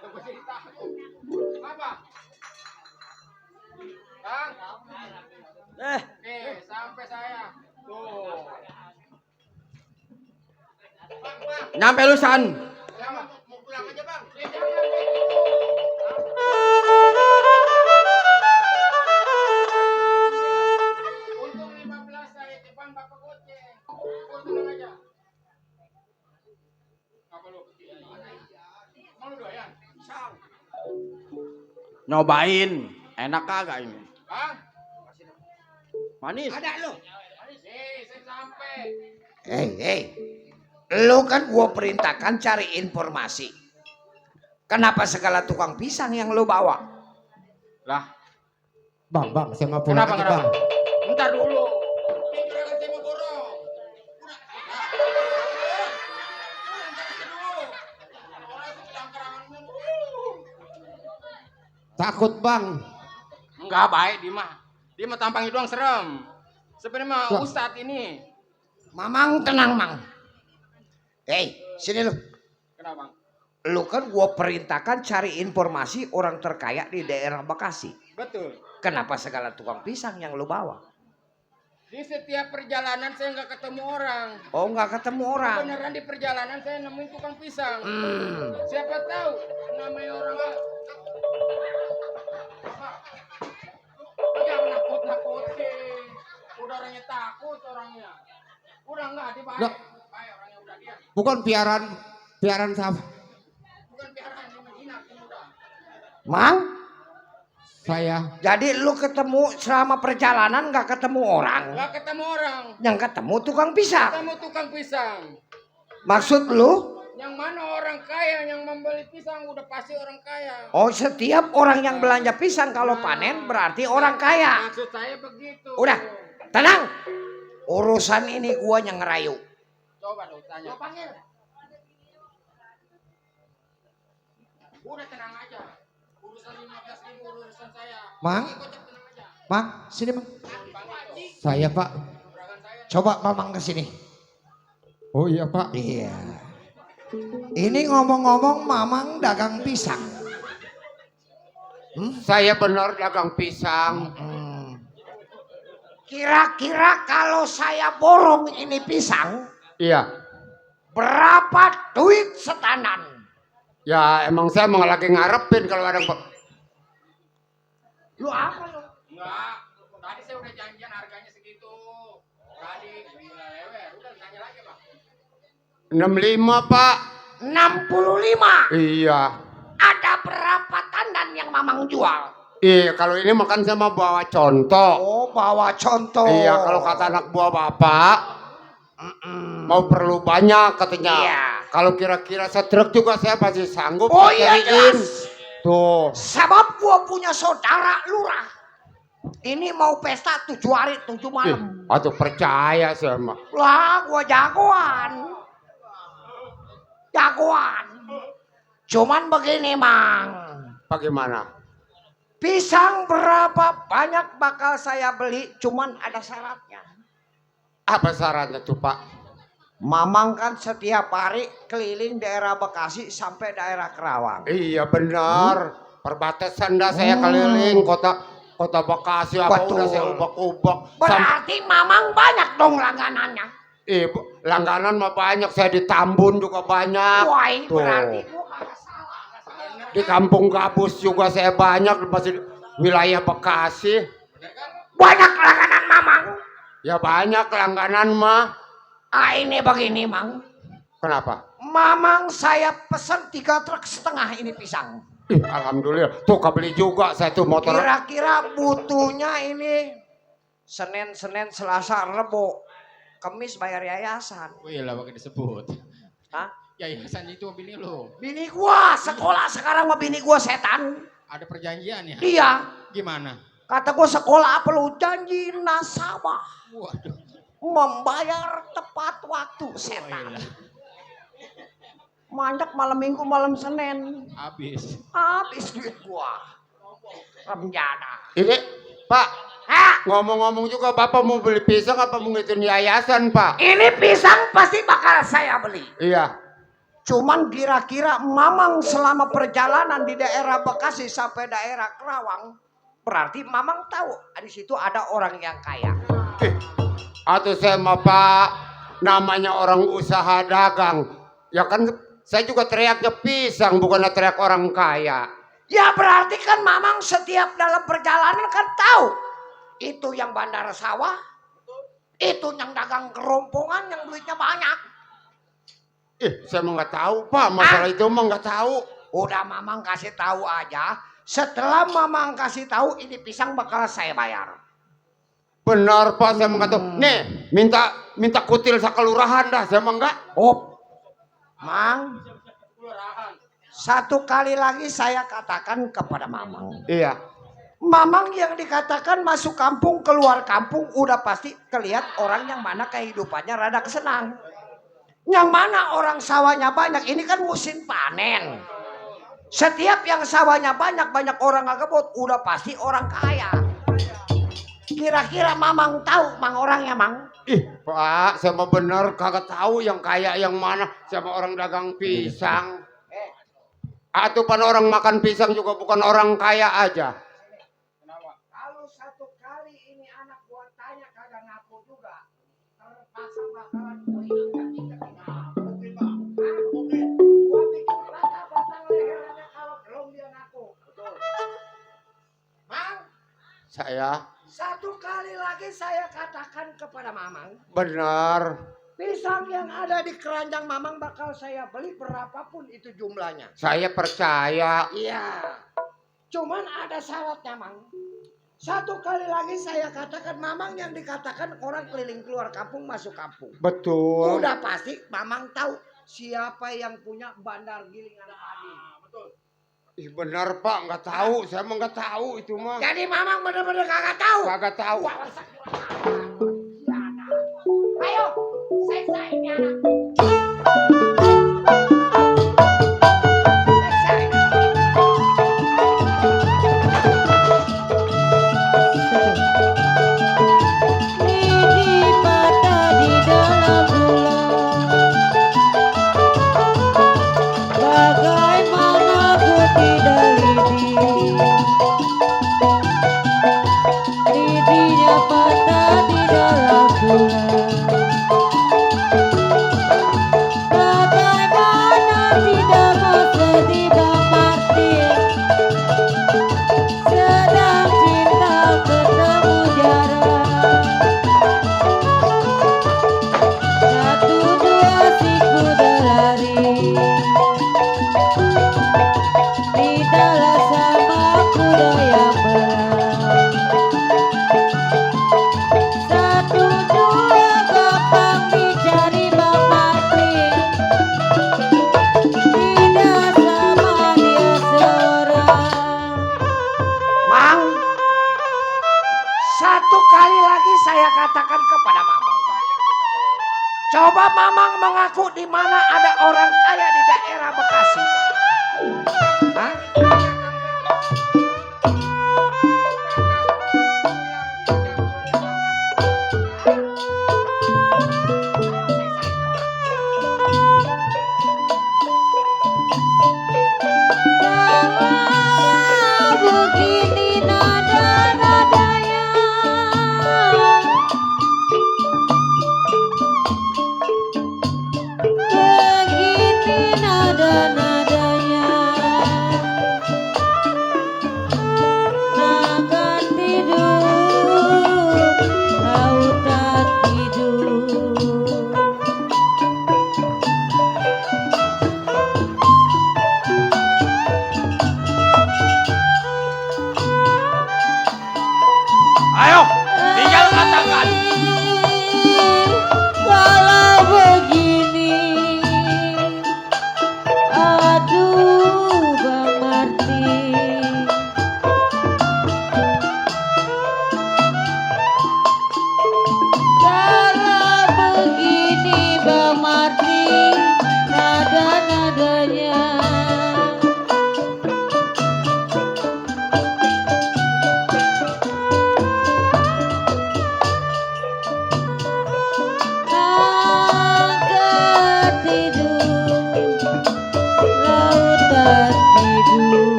Tunggu cerita. Apa? Bang. Nih sampai saya. Tuh. Bang. Nyampe lu San. Ya, Bang. Mau pulang aja Bang. Untung 15 saya depan Bapak goceng. Untung aja. Apa lu? Mau lu doyan? Pisang. Nyobain. Enak kagak ini? Bang. Manis. Ada lu. Nih, saya sampai. Hei, lu kan gua perintahkan cari informasi. Kenapa segala tukang pisang yang lu bawa? Lah, Bang, saya mau pulang kenapa aja, kenapa? Bang. Bentar dulu. Ini juragan saya mau borong. Takut, Bang. Enggak baik dia mah tampangnya doang serem. Sebenarnya mah Lah. Ustadz ini. Mamang tenang, Mang. Hei, sini lu. Kenapa Bang? Lu kan gua perintahkan cari informasi orang terkaya di daerah Bekasi. Betul. Kenapa segala tukang pisang yang lu bawa? Di setiap perjalanan saya nggak ketemu orang. Oh, nggak ketemu orang. Beneran di perjalanan saya nemuin tukang pisang. Siapa tahu namanya orang jangan nakut-nakutin. Udah orangnya takut orangnya. Udah enggak dibayar. Loh. Baik orangnya udah diam. Bukan piaran siapa? Bukan piaraan yang menjinak ini udah. Mang, Saya. jadi lu ketemu selama perjalanan nggak ketemu orang. Nggak ketemu orang. Yang ketemu tukang pisang. Ketemu tukang pisang. Maksud lu? Yang mana orang kaya yang membeli pisang udah pasti orang kaya. Oh, setiap orang yang belanja pisang kalau panen berarti orang kaya. Maksud saya begitu. Udah, tenang. Urusan ini gua yang ngerayu. Coba dong tanya. Coba panggil. Udah tenang aja. Urusan 15.000 urusan saya. Mang? Gojek tenang aja. Mang, sini, Mang. Saya, Pak. Coba Mamang ke sini. Oh iya, Pak. Iya. Ini ngomong-ngomong Mamang dagang pisang. Saya benar dagang pisang. Kira-kira kalau saya borong ini pisang, Iya. berapa duit setanan? Ya emang saya mau lagi ngarepin kalau ada Lu apa lu? Enggak. Tadi saya udah janjian harganya segitu. Tadi gila lewer. Udah tanya lagi, Bang. 65, Pak. 65. Iya. Ada berapa tandan yang Mamang jual? Iya, kalau ini makan saya mau bawa contoh. Oh, bawa contoh. Iya, kalau kata anak buah Bapak, mau perlu banyak katanya. Iya. Kalau kira-kira setruk juga saya pasti sanggup. Oh iya, cariin. jelas. Tuh. Sebab gua punya saudara lurah. Ini mau pesta 7 hari 7 malam. Atau percaya sama. Lah, gua jagoan. Jagoan. Cuman begini, Mang. Bagaimana? Pisang berapa banyak bakal saya beli, cuman ada syaratnya. Apa syaratnya tuh, Pak? Mamang kan setiap hari keliling daerah Bekasi sampai daerah Kerawang. Iya benar. Perbatasan dah saya keliling kota Bekasi apa Betul. udah saya ubak-ubak. Berarti Mamang banyak dong langganannya. Langganan mah banyak, saya di Tambun juga banyak. Wah, Tuh. berarti gua kagak salah. Di Kampung Gabus juga saya banyak, masih wilayah Bekasi. Banyak langganan Mamang. Ya banyak langganan mah. Ah, ini begini, Mang. Kenapa? Mamang saya pesen 3,5 truk ini pisang. Alhamdulillah. Tuh kebeli juga saya tuh motor. Kira-kira butuhnya ini Senin, Selasa, Rebo, Kamis bayar yayasan. Wih lah pakai disebut. Hah? Yayasan itu bini lu. Bini gua sekolah sekarang mah bini gua setan. Ada perjanjian ya? Iya. Gimana? Kata gua sekolah apa lu janji nasabah. Waduh. Membayar tepat waktu setan. Manjak malam minggu malam Senin. Habis. Habis duit gua. Remjana. Ini Pak, ngomong-ngomong juga Bapak mau beli pisang apa mau ngituin yayasan Pak? Ini pisang pasti bakal saya beli. Iya. Cuman kira-kira Mamang selama perjalanan di daerah Bekasi sampai daerah Kerawang, berarti Mamang tahu di situ ada orang yang kaya. Atau saya mah Pak, namanya orang usaha dagang. Ya kan saya juga teriaknya pisang, bukan teriak orang kaya. Ya berarti kan Mamang setiap dalam perjalanan kan tahu. Itu yang bandara sawah, itu yang dagang kerompongan yang duitnya banyak. Saya mah nggak tahu Pak, masalah itu mah nggak tahu. Udah Mamang kasih tahu aja. Setelah Mamang kasih tahu ini pisang bakal saya bayar. Benar Pak, saya mah nggak tahu. Nih, minta kutil sakelurahan dah, saya mah nggak. Oh, Mang. Satu kali lagi saya katakan kepada Mamang. Iya. Mamang yang dikatakan masuk kampung keluar kampung udah pasti kelihatan orang yang mana kehidupannya rada kesenang. Yang mana orang sawahnya banyak, ini kan musim panen. Setiap yang sawahnya banyak orang ngebut, udah pasti orang kaya. Kira-kira Mamang tahu Mang orangnya Mang? Pak, saya mah bener kagak tahu yang kaya yang mana. Saya mah orang dagang pisang. Atau pan orang makan pisang juga bukan orang kaya aja. Kalau satu kali ini anak gua tanya kagak ngaku juga, terpaksa bakalan gua ingat-ingat. Gua bikin batang lehernya kalau belum dia ngaku. Mang, Saya satu kali lagi saya katakan kepada Mamang, benar. pisang yang ada di keranjang Mamang bakal saya beli berapapun itu jumlahnya. Saya percaya. Iya. Cuman ada syaratnya, Mang. Satu kali lagi saya katakan Mamang yang dikatakan orang keliling keluar kampung masuk kampung. Betul. Udah pasti Mamang tahu siapa yang punya bandar giling anak padi. Betul. Benar Pak, nggak tahu. Saya mah nggak tahu itu mah. Jadi Mamang bener-bener kagak tahu. Kagak tahu. Ayo, saya ini anak. Coba Mamang mengaku di mana ada orang kaya di daerah Bekasi. Hah?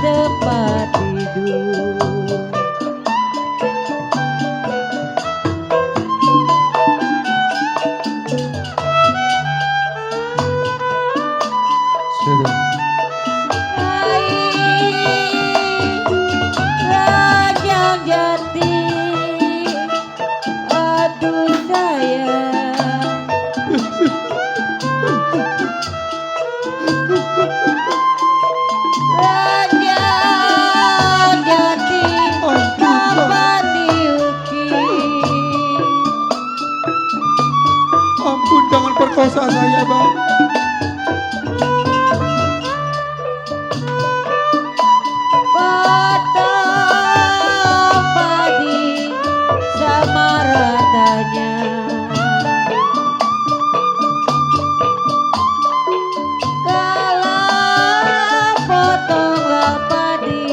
tempat tidur. Sudah. Rajang Jati, aduh sayang. Rajang Jati, apa diukir? Ampun, jangan perkosa saya, Bang. Potong padi sama ratanya. Kalau potonglah padi,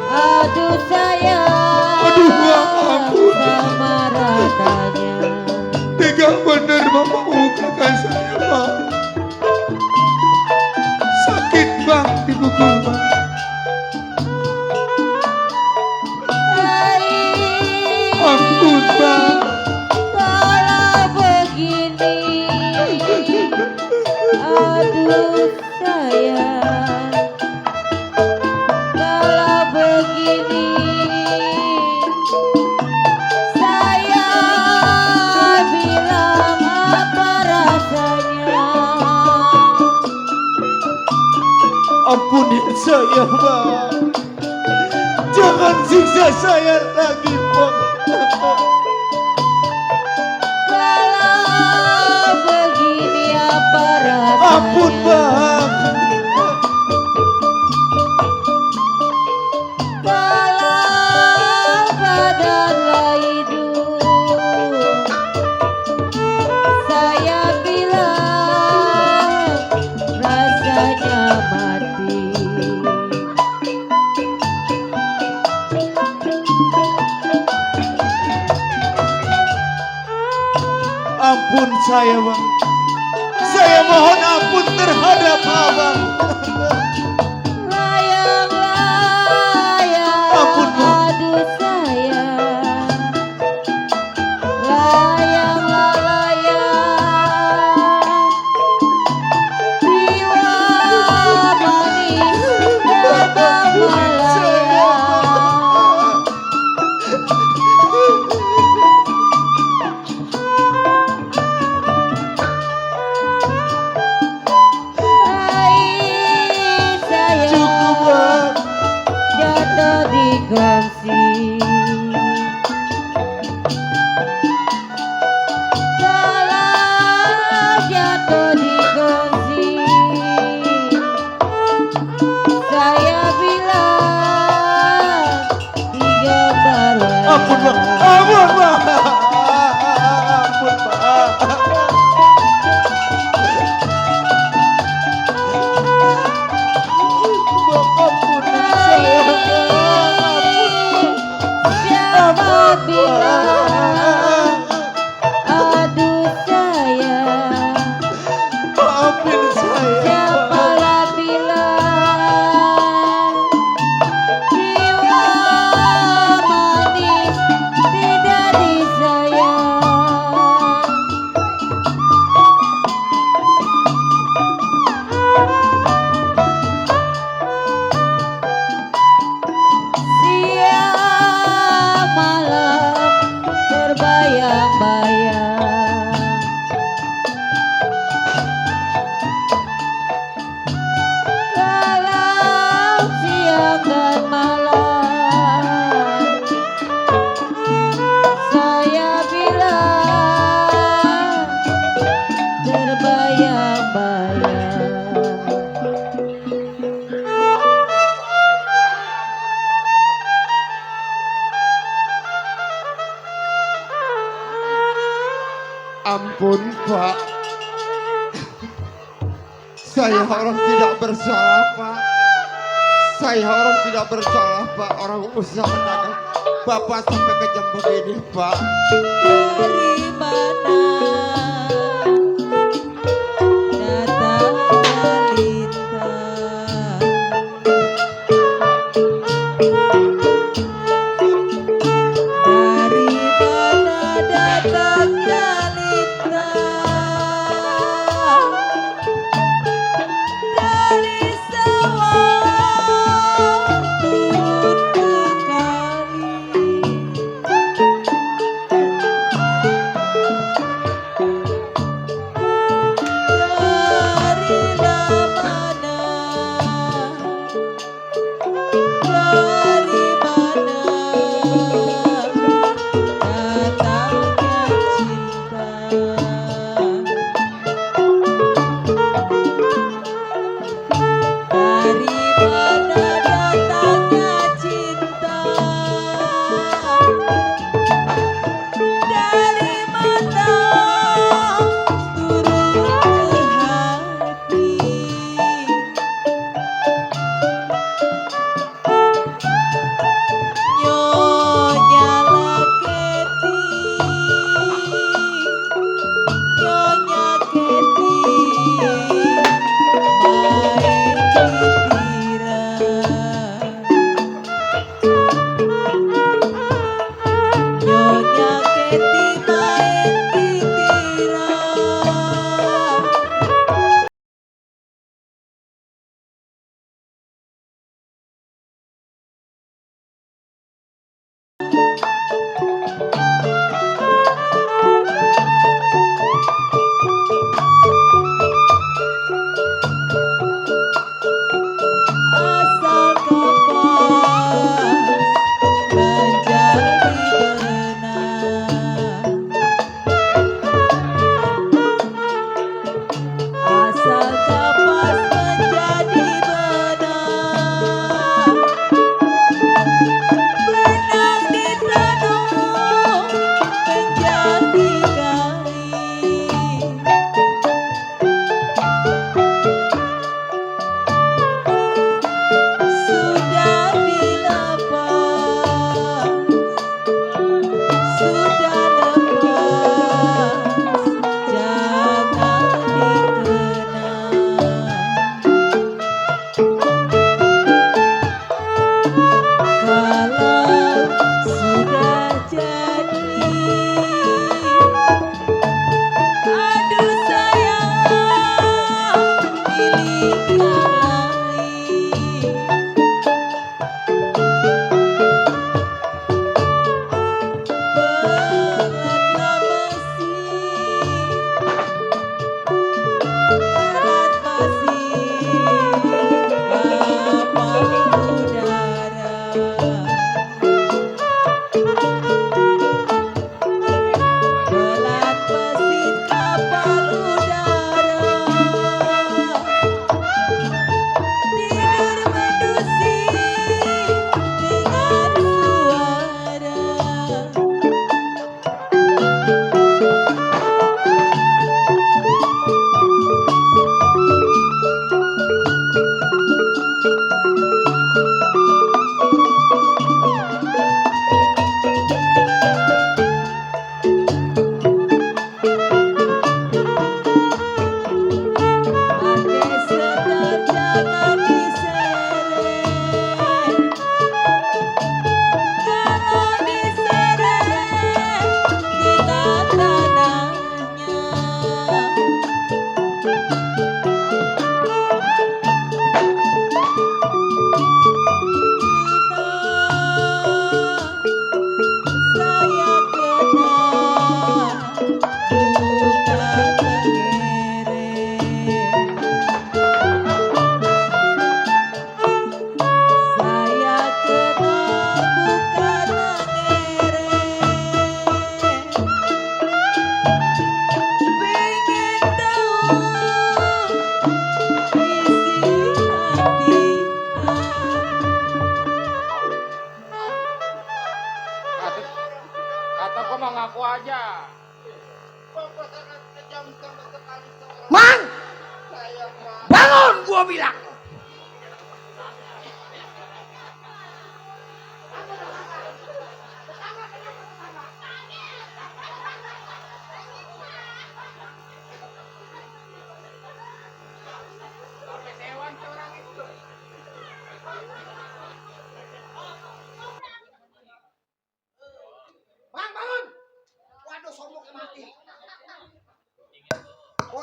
aduh sayang, Aduh, Bang, ampun. sama ratanya. Tega bener Bapak membukakan saya, Bang. Sakit, Bang, dipukul, Bang. Ampun, Bang. Kalau begini, aduh sayang. Kalau begini, saya bilang apa rasanya? Ampunin saya, Bang. Jangan siksa saya lagi, Bang. Kalau begini apa rasanya? Ampun, Bang. Kalau badanlah hidup, saya bilang rasanya mati. Ampun saya, Bang. Saya mohon ampun terhadap Abang. Layang-layang, Ampun, Bang. aduh sayang. Layang-layang, jiwa manis terbawa layang. Hai sayang, Cukup, Bang. jatuh di gengsi. Kalau jatuh di gengsi, saya bilang digambar wayang. Ampun, Bang. Ampun, Bang. Ampun, Bang. Ampunin saya, Bang. Siapa bilang, aduh sayang. Maafin saya. Siapalah bilang jiwa manis tidak disayang. Siang malam terbayang-bayang. Kalau siang dan malam, saya bilang terbayang-bayang. Ampun, Pak. Saya orang tidak bersalah, Pak. Saya orang tidak bersalah, Pak. Orang usaha menangis Bapak sampai kejam begini, Pak. Dari mana datang lintang?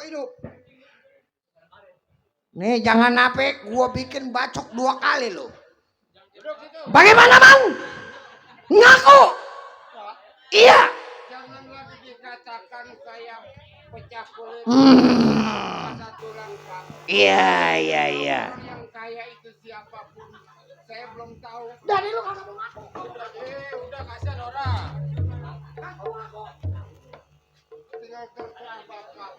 hidup. Nih jangan nape gua bikin bacok 2 kali lo. Bagaimana Bang? Ngaku. Iya. Jangan lagi dikatakan saya pecah kulit. Masa tulang, Pak. Iya. Orang yang kaya itu siapapun, saya belum tahu. Dari lu kagak mau ngaku. Udah kasihan orang. Ngaku. Tinggal terserah Bapak.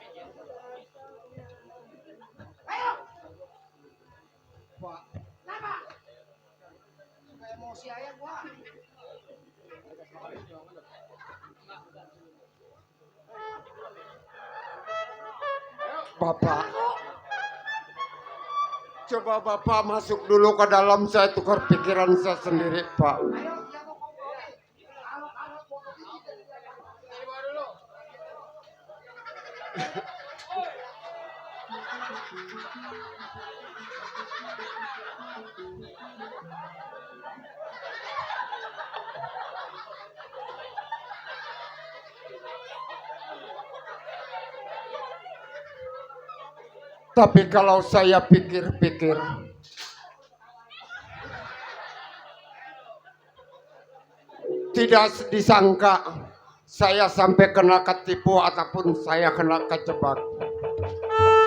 Ayo. Pak. Kenapa? Suka emosi aja gua. Bapak, coba Bapak masuk dulu ke dalam, saya tukar pikiran saya sendiri, Pak. Tapi kalau saya pikir-pikir, tidak disangka saya sampai kena ketipu ataupun saya kena kejebak.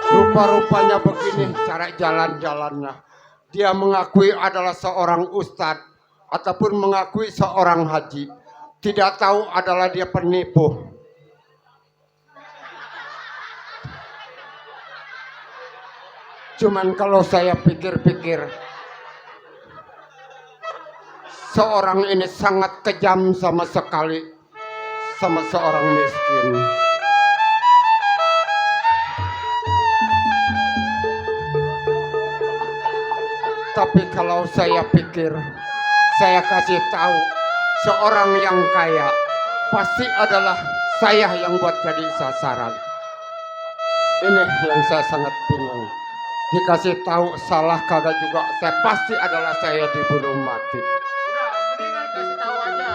Rupa-rupanya begini cara jalan-jalannya. Dia mengakui adalah seorang ustadz ataupun mengakui seorang haji. Tidak tahu adalah dia penipu. Cuman kalau saya pikir-pikir, seorang ini sangat kejam sama sekali sama seorang miskin. Tapi kalau saya pikir, saya kasih tahu seorang yang kaya pasti adalah saya yang buat jadi sasaran. Ini yang saya sangat bingung. Dikasih tahu salah kagak juga, saya pasti adalah saya dibunuh mati. Udah, mendingan kasih tahu aja.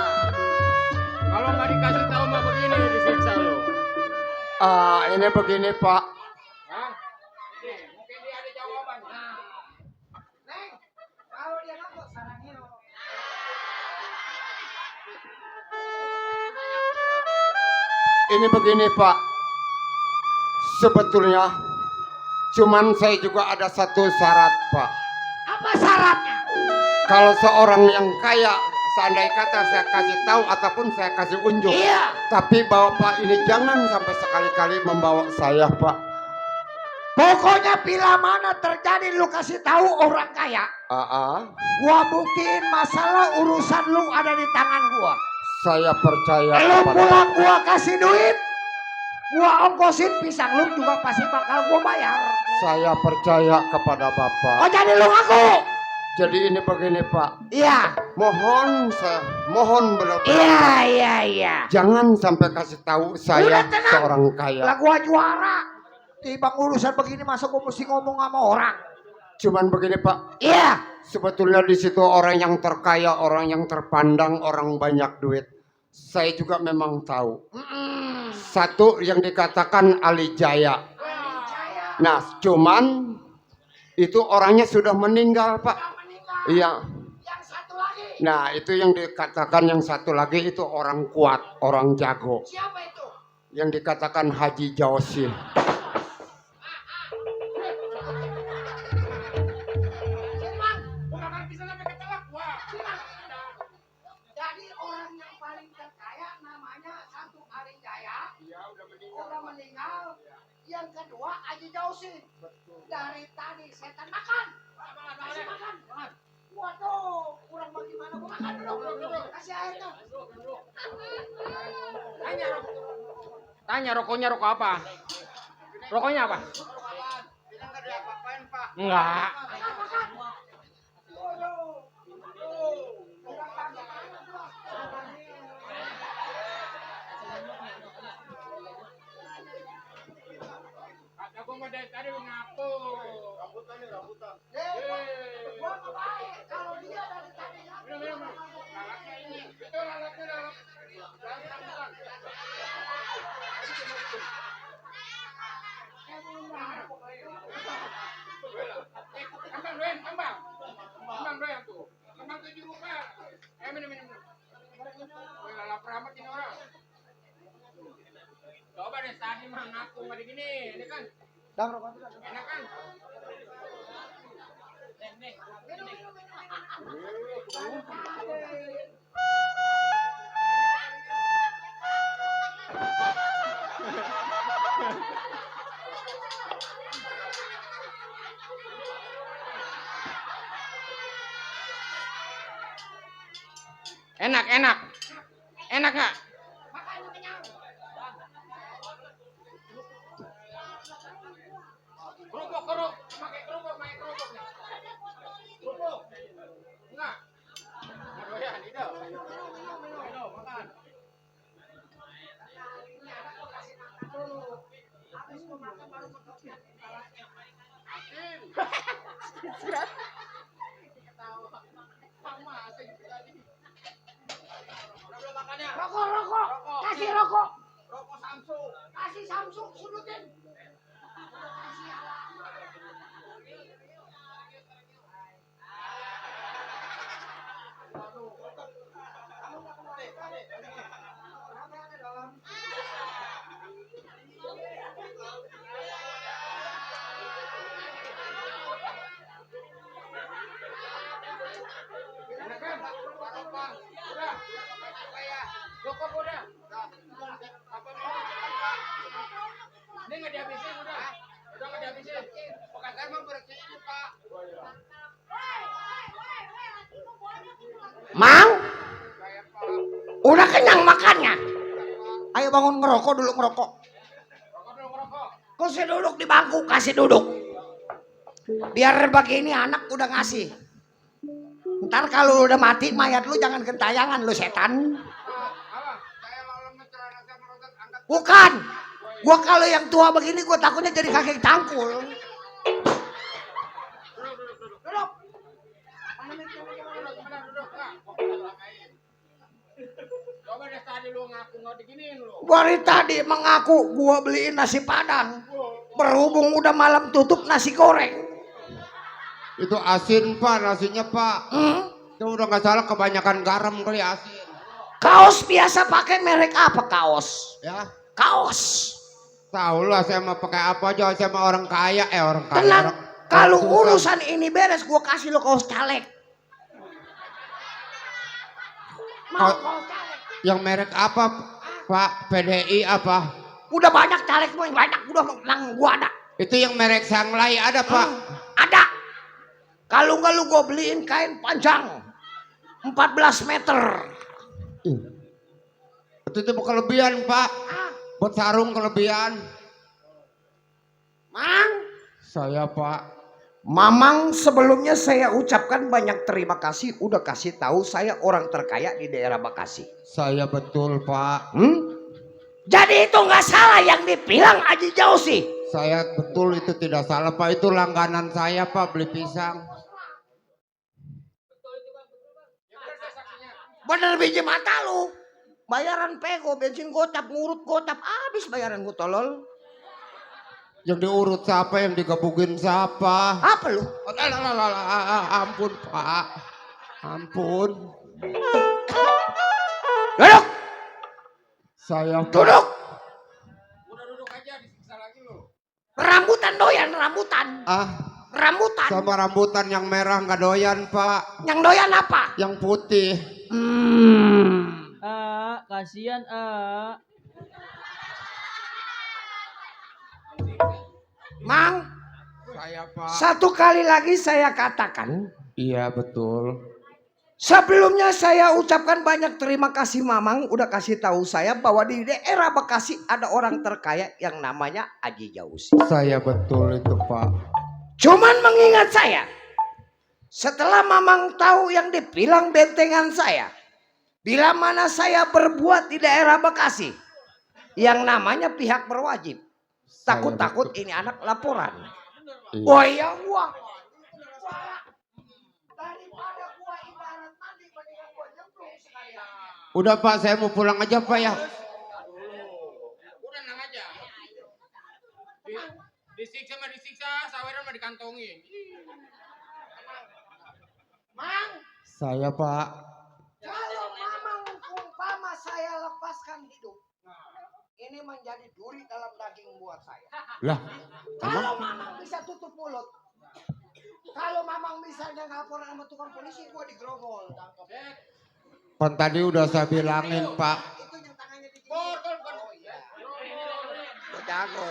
Kalau nggak dikasih tahu mah begini disiksa lo. Ini begini Pak. Hah? Nih, mungkin dia ada jawaban. Nah. Neng, kalau dia ngaku sarangin. Ini begini Pak. Sebetulnya cuman saya juga ada satu syarat Pak. Apa syaratnya? Kalau seorang yang kaya, seandai kata saya kasih tahu ataupun saya kasih unjuk, Iya. tapi Bapak ini jangan sampai sekali-kali membawa saya Pak. Pokoknya bila mana terjadi lu kasih tahu orang kaya, gua buktiin masalah urusan lu ada di tangan gua. Saya percaya Lu kepada pulang gua kasih duit, gua ongkosin pisang lu juga pasti bakal gua bayar. Saya percaya kepada Bapak. Oh jadi lu ngaku? Jadi ini begini Pak. Iya. Mohon benar-benar. Iya. Jangan sampai kasih tahu saya Udah, tenang. seorang kaya. Lah gua juara. Timbang urusan begini masa gua mesti ngomong sama orang. Cuman begini Pak. Iya. Sebetulnya di situ orang yang terkaya, orang yang terpandang, orang banyak duit. Saya juga memang tahu. Satu yang dikatakan Ali Jaya. Nah, cuman itu orangnya sudah meninggal, Pak. Iya. Yang satu lagi. Nah, itu yang dikatakan yang satu lagi itu orang kuat, orang jago. Siapa itu? Yang dikatakan Haji Jausi. Jadi orang yang paling terkaya namanya satu Ali Jaya. Iya, Udah meninggal. Yang kedua Haji Jausi. Dari tadi setan makan. Kasih makan. Waduh, kurang bagaimana gua makan dulu. Kasih airnya. Tanya rokoknya rokok apa? Rokoknya apa? Enggak. Kata gua dari tadi ngaku. Rambutan. Gua nggak baik kalau dia dari tadi ngaku. Lalatnya ini. Itu lalatnya lalat. Dang rokok dulu. Enak kan? Enak, enak. Enak nggak? Kerupuk, kerupuk. Pakai kerupuk, pakai kerupuk. Kerupuk. Enggak. Nggak doyan, itu. Minum, makan. Rokok, rokok. Kasih rokok. Rokok Samsung. Kasih Samsung, sudutin. Enak kan? Rokok. Udah. Apa ya? Cukup udah. Apa mau? Ini nggak dihabisin udah. Udah nggak dihabisin. Bekas saya mau bersihin Pak. Mang, udah kenyang makannya. Ayo bangun ngerokok dulu ngerokok. Rokok dulu ngerokok. Kasih duduk di bangku, kasih duduk. Biar bagi ini anak udah ngasih. Ntar kalau udah mati mayat lu jangan gentayangan lu setan. Apa? Saya mau mencari rasa merosot angkat. Bukan. Gua kalau yang tua begini gua takutnya jadi kakek tangkul. Duduk. Duduk. Coba deh tadi lu ngaku nggak diginiin lu. Gua dari tadi mengaku gua beliin nasi padang. Berhubung udah malam tutup nasi goreng. Itu asin pak, nasinya pak. Itu udah nggak salah kebanyakan garam kali asin. Kaos biasa pakai merek apa kaos? Ya, Kaos. tahu lah saya mau pakai apa aja, saya mau orang kaya, orang kaya. Tenang. orang- Kalau orang susah. urusan ini beres gua kasih lo kaos caleg. Mau Kau- kaos caleg? Yang merek apa pak? PDI apa? Udah banyak caleg semua yang banyak udah lang gua ada. Itu yang merek Sanglai ada pak? Ada. Kalau enggak lu gua beliin kain panjang 14 meter. Itu kelebihan pak. Ah, Buat sarung kelebihan. Mang, Saya pak. Mamang sebelumnya saya ucapkan banyak terima kasih udah kasih tahu saya orang terkaya di daerah Bekasi. Saya betul pak. Jadi itu nggak salah yang dibilang Haji Jausi. Saya betul itu tidak salah pak. Itu langganan saya pak beli pisang. Bener biji mata lu. Bayaran pego, bensin gocap, ngurut gocap, habis bayaran gua tolol. Yang diurut siapa, yang digabungin siapa? Apa lu? Ampun pak. Ampun. Duduk, Saya pak. duduk. Udah duduk aja disiksa lagi lu. Rambutan doyan, rambutan. Rambutan. Sama rambutan yang merah nggak doyan pak. Yang doyan apa? Yang putih. Kasihan Mang, Saya pak. satu kali lagi saya katakan. Iya betul. Sebelumnya saya ucapkan banyak terima kasih Mamang udah kasih tahu saya bahwa di daerah Bekasi ada orang terkaya yang namanya Haji Jausi. Saya betul itu pak. Cuman mengingat saya, setelah Mamang tahu yang dibilang bentengan saya, bila mana saya berbuat di daerah Bekasi, yang namanya pihak berwajib, takut-takut ini anak laporan. Iya. Oh iya gua. Daripada gua ibarat mandi mendingan gua nyemplung sekalian. Udah pak, saya mau pulang aja pak ya. Udah nang aja. Disiksa mah disiksa, saweran mah dikantongin. Mang, Saya pak. kalau Mamang umpama saya lepaskan hidup, ini menjadi duri dalam daging buat saya. Lah, Kalau Mamang bisa tutup mulut. Kalau Mamang misalnya ngapor sama tukang polisi, gua digerogol, tangkap. Kan tadi udah saya bilangin Pak. Itu yang tangannya di sini. Oh iya. Gua jago.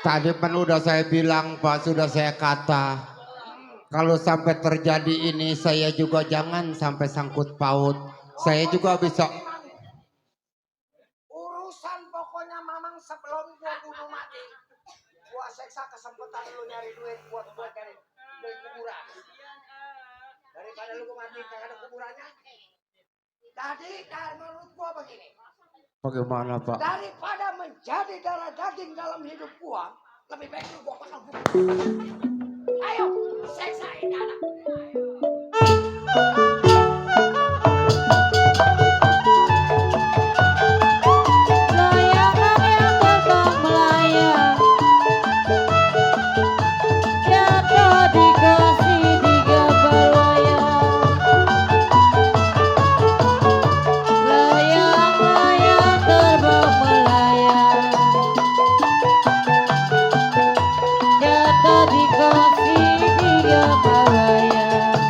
Tadi kan udah saya bilang Pak, sudah saya kata. Kalau sampai terjadi ini saya juga jangan sampai sangkut paut. Saya juga bisa. Urusan pokoknya Mamang sebelum gua bunuh mati. Gua seksa kesempatan lu nyari duit buat gua cari duit kuburan. Daripada lu mati kagak ada kuburannya. Jadi menurut gua begini. Bagaimana Pak? Daripada menjadi darah daging dalam hidup gua, lebih baik lu gua bakal bunuh. Ayo, seksain anak. Layangan yang terbang melayang, jatuh dikasih tiga belayang. Layang-layang terbang melayang, jatuh dikasih tiga belayang.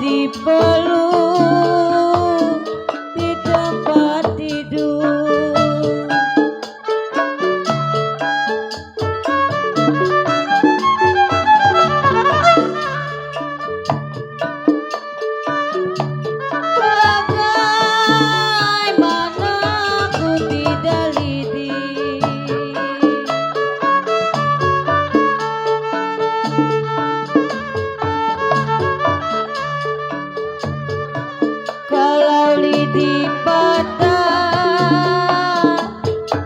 dipeluk di tempat tidur. Bagaimana ku tidak lidi, kalau lidi patah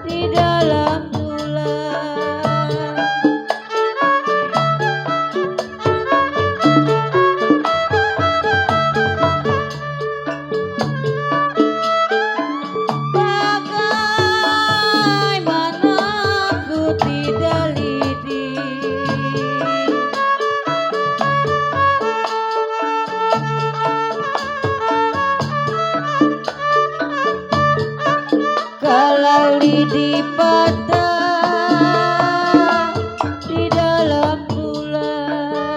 di dalam tulang. Bagaimana ku tidak lidi, kalau lidi patah di dalam tulang.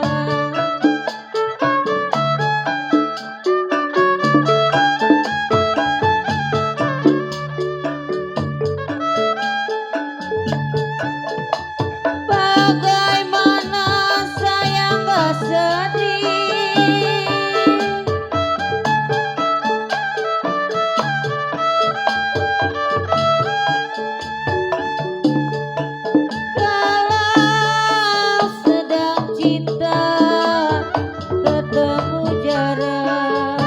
Bagaimana saya nggak sedih, kalau sedang cinta ketemu jarak.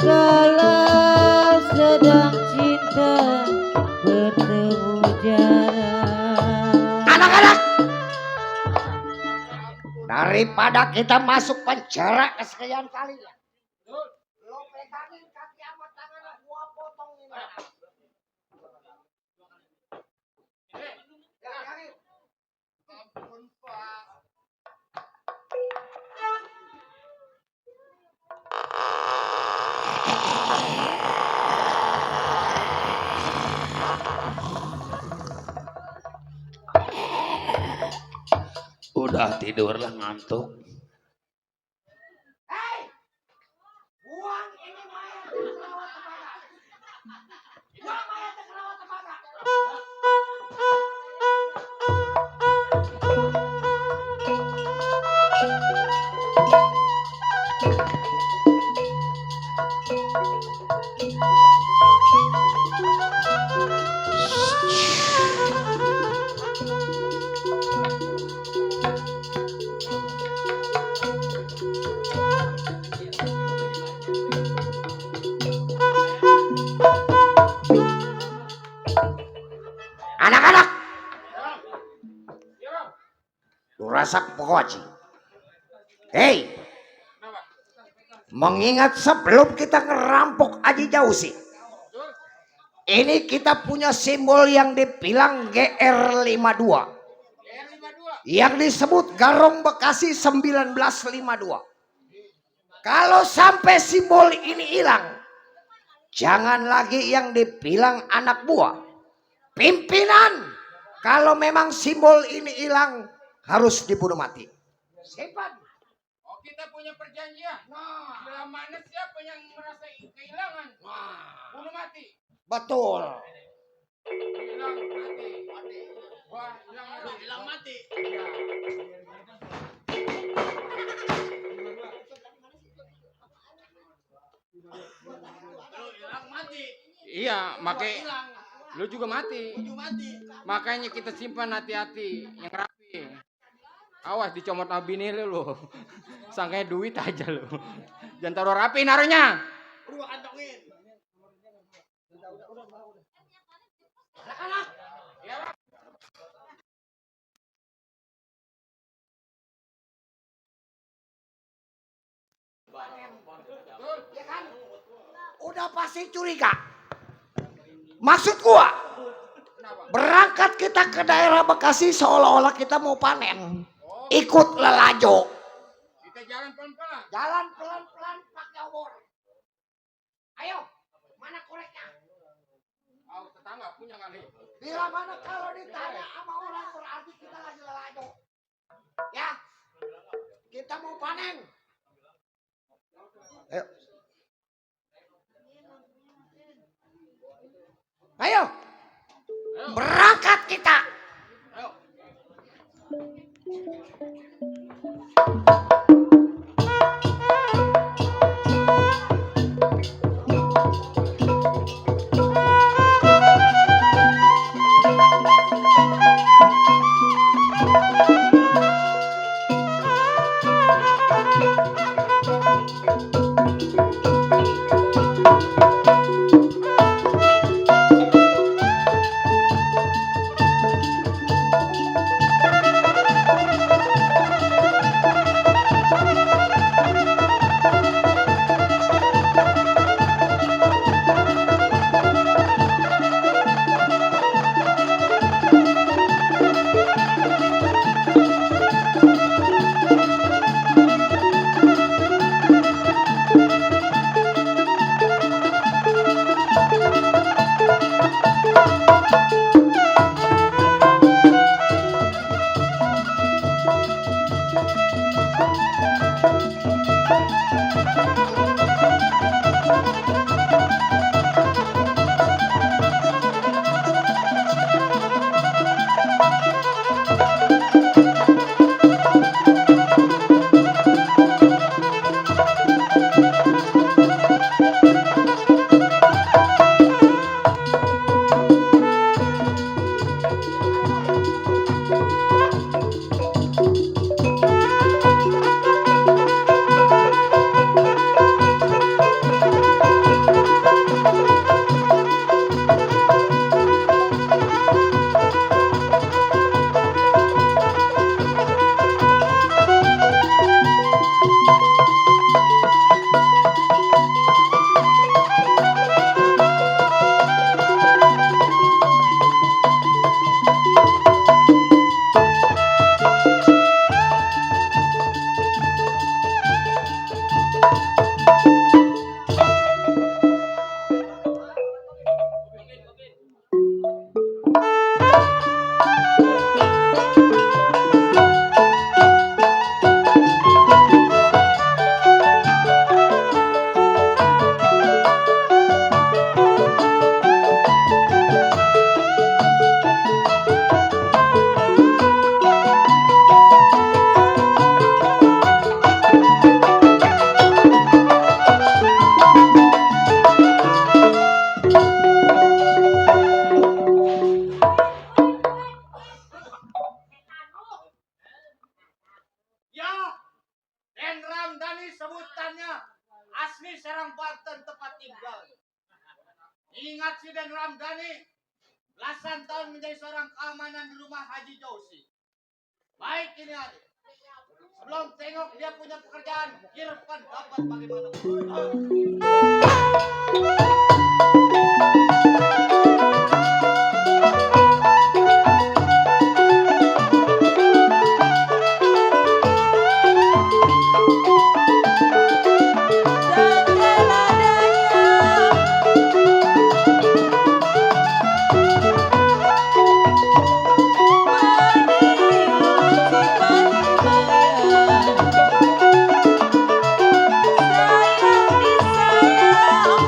Kalau sedang cinta bertemu jarak. Anak-anak, daripada kita masuk penjara kesekian kalinya, lo pegangin kaki sama tangan gua potongin. Pegangin. Ampun, Pak. Udah tidur lah ngantuk. Hei, buang ini mayat ke rawa tembaga. Buang mayat ke rawa tembaga. Anak-anak, lu rasa pokoci. Hei, mengingat sebelum kita ngerampok Aji Jausi, ini kita punya simbol yang dibilang GR52, yang disebut Garong Bekasi 1952. Kalau sampai simbol ini hilang, jangan lagi yang dibilang anak buah, pimpinan. Kalau memang simbol ini hilang, harus dibunuh mati. Siapa? Oh, kita punya perjanjian. Bila mana siapa yang merasa kehilangan, bunuh mati. Betul. Hilang mati. Wah, hilang mati. Hilang mati. Iya, makanya lu juga mati. Makanya kita simpan hati-hati yang rapi. Awas dicomot abini lu. Sangkanya duit aja lu. Jangan taruh rapi naruhnya. Udah kantongin. Anak-anak. Ya, Pak. Ya kan? Udah pasti curiga. Maksud gua, berangkat kita ke daerah Bekasi seolah-olah kita mau panen. Ikut lelajo. Kita jalan pelan-pelan. Jalan pelan-pelan pakai obor. Ayo, mana koreknya? nggak punya kali. Bila mana kalau ditanya sama orang berarti kita lagi lelajo. Ya, kita mau panen. Ayo. Ayo. Berangkat kita. Ayo. Asli Serang Banten tempat tinggal. Ingat si Den Ramdhani, belasan tahun menjadi seorang keamanan di rumah Haji Jausi. Baik ini hari. Sebelum tengok dia punya pekerjaan, kirpan dapat bagaimana. Sayang disayang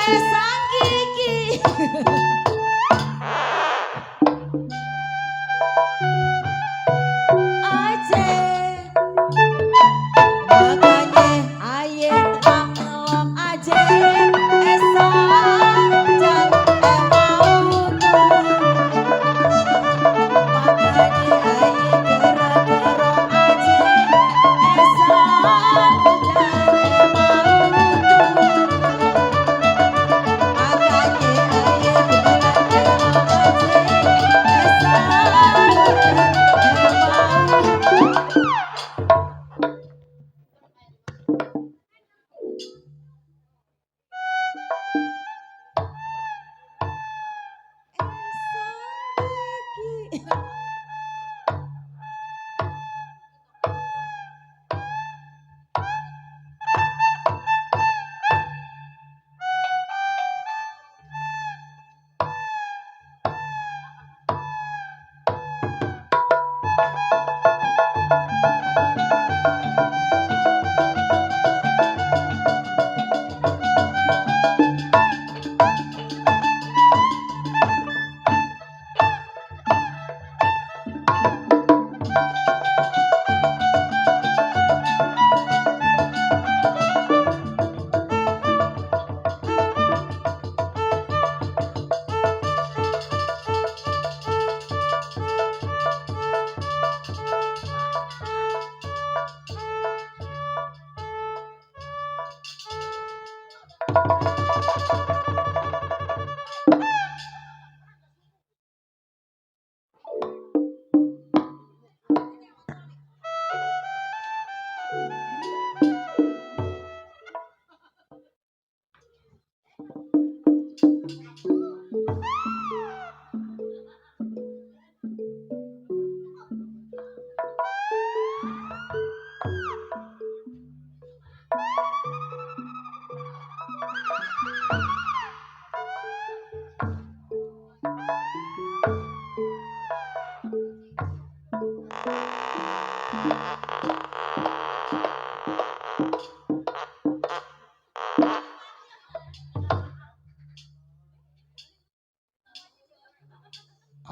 sang gigi. Aje makanya aye ngelok aje esang jan mau tuh makanya aye gara-gara aje esang jan mau tuh makanya aye gara-gara aje esang jan mau esang gigi.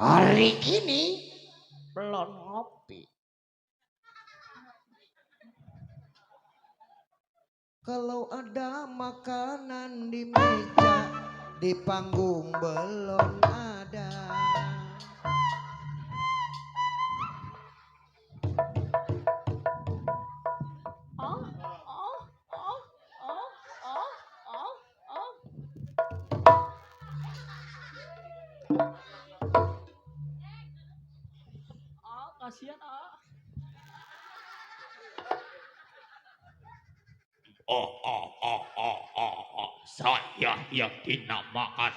Hari ini belum ngopi. Kalau ada makanan di meja, di panggung belum ada. Oh, oh, oh, oh, oh, oh, oh. Ah, kasihan ah. Saya yang dinamakan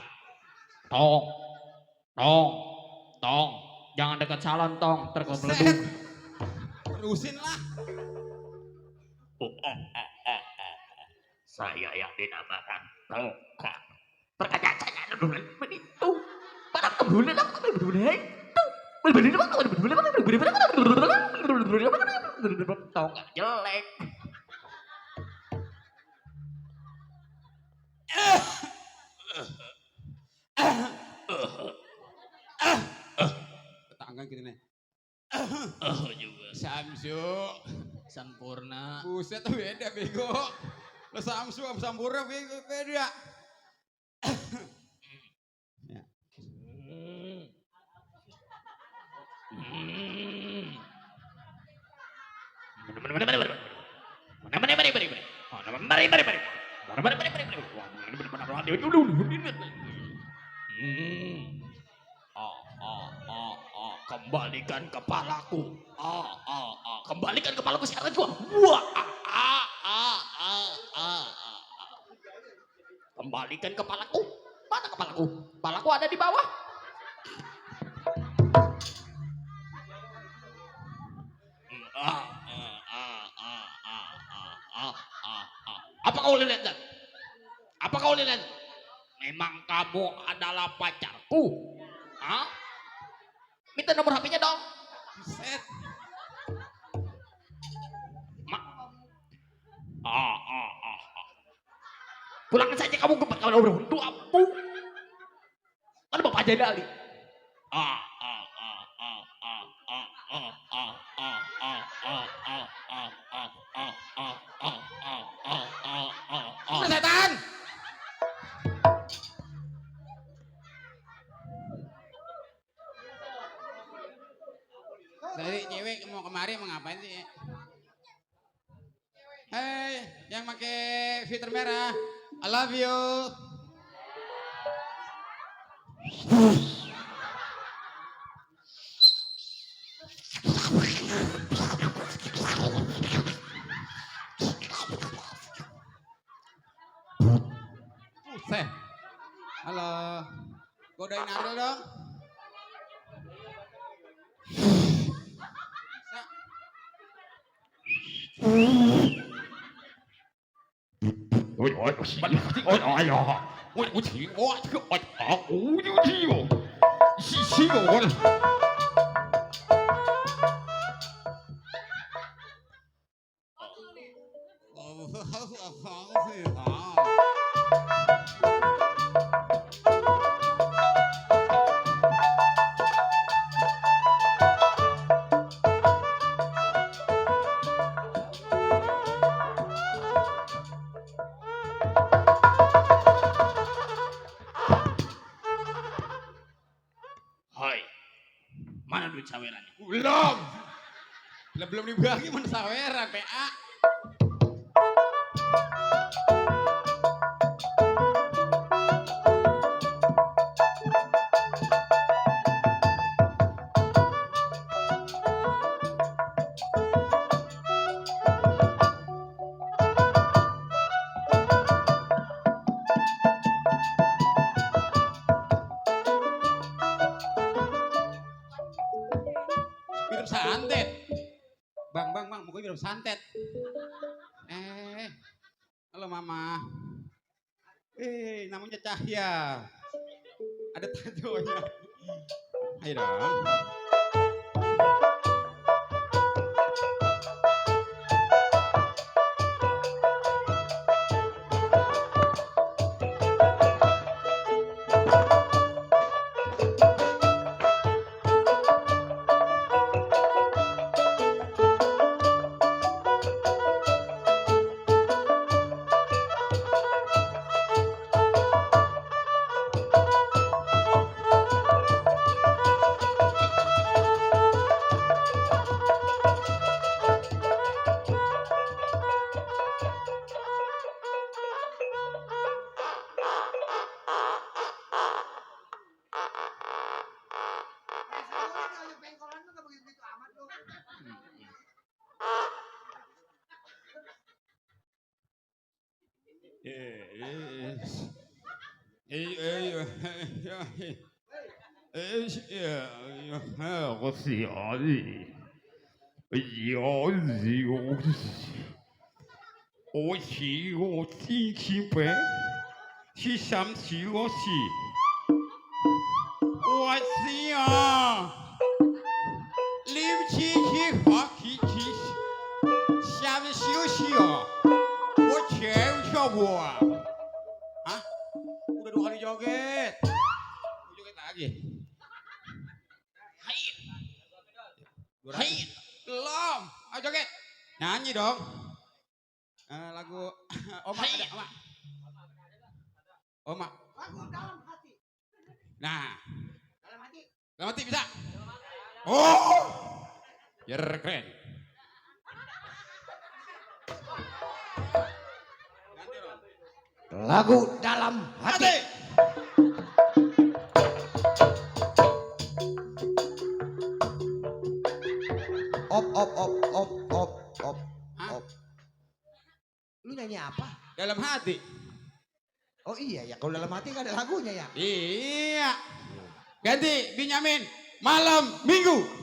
Tong. Tong. Tong. Jangan dekat salon, Tong. Terkebeleduk. Terusin lah. Saya yang dinamakan Tong. Perkataan saya adalah begitu. Para kebunan aku berbunyi. Tong gak jelek. Tetangga kita nih. Juga. Samsu. Sempurna. Buset beda bego. Lo Samsu sama Sampurna beda. Ya. Kembalikan kepalaku. Kembalikan kepalaku sekarang juga. Wah. Kembalikan kepalaku. Mana kepalaku? Kepalaku ada di bawah. Apa kau lihat? Apa kau lihat? Memang kamu adalah pacarku. Hah? Minta nomor HP-nya dong. Set. Pulang saja kamu ke kalau udah untuk apa? Kan bapak jadi Ali. Setan. Dari cewek mau kemari mau ngapain sih? Hei, yang pakai filter merah, I love you. Buset. Halo, godain Ariel dong. Hai. Mana duit sawerannya? Belum. Belum dibagi mana saweran PA. Minum santet. Bang, bukan minum santet. Halo Mama. Namanya Cahya. Ada tatonya. Ayo dong. Hah? Udah 2 kali joget. Joget lagi. Hai. Hai. Belum. Ayo joget. Nyanyi dong. Lagu Oma ada Oma. Oma. Nah. Dalam hati bisa. Oh. Biar keren. Lagu dalam hati. Op. Lu nyanyi apa? Dalam hati. Oh iya ya, kalau dalam hati kan ada lagunya ya. Iya. Ganti Benyamin. Malam Minggu.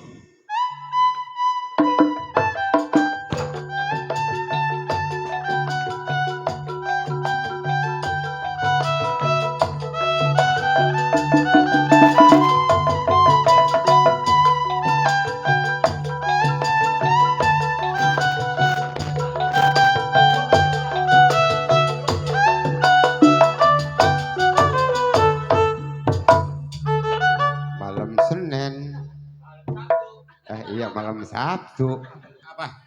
malam Sabtu. Apa?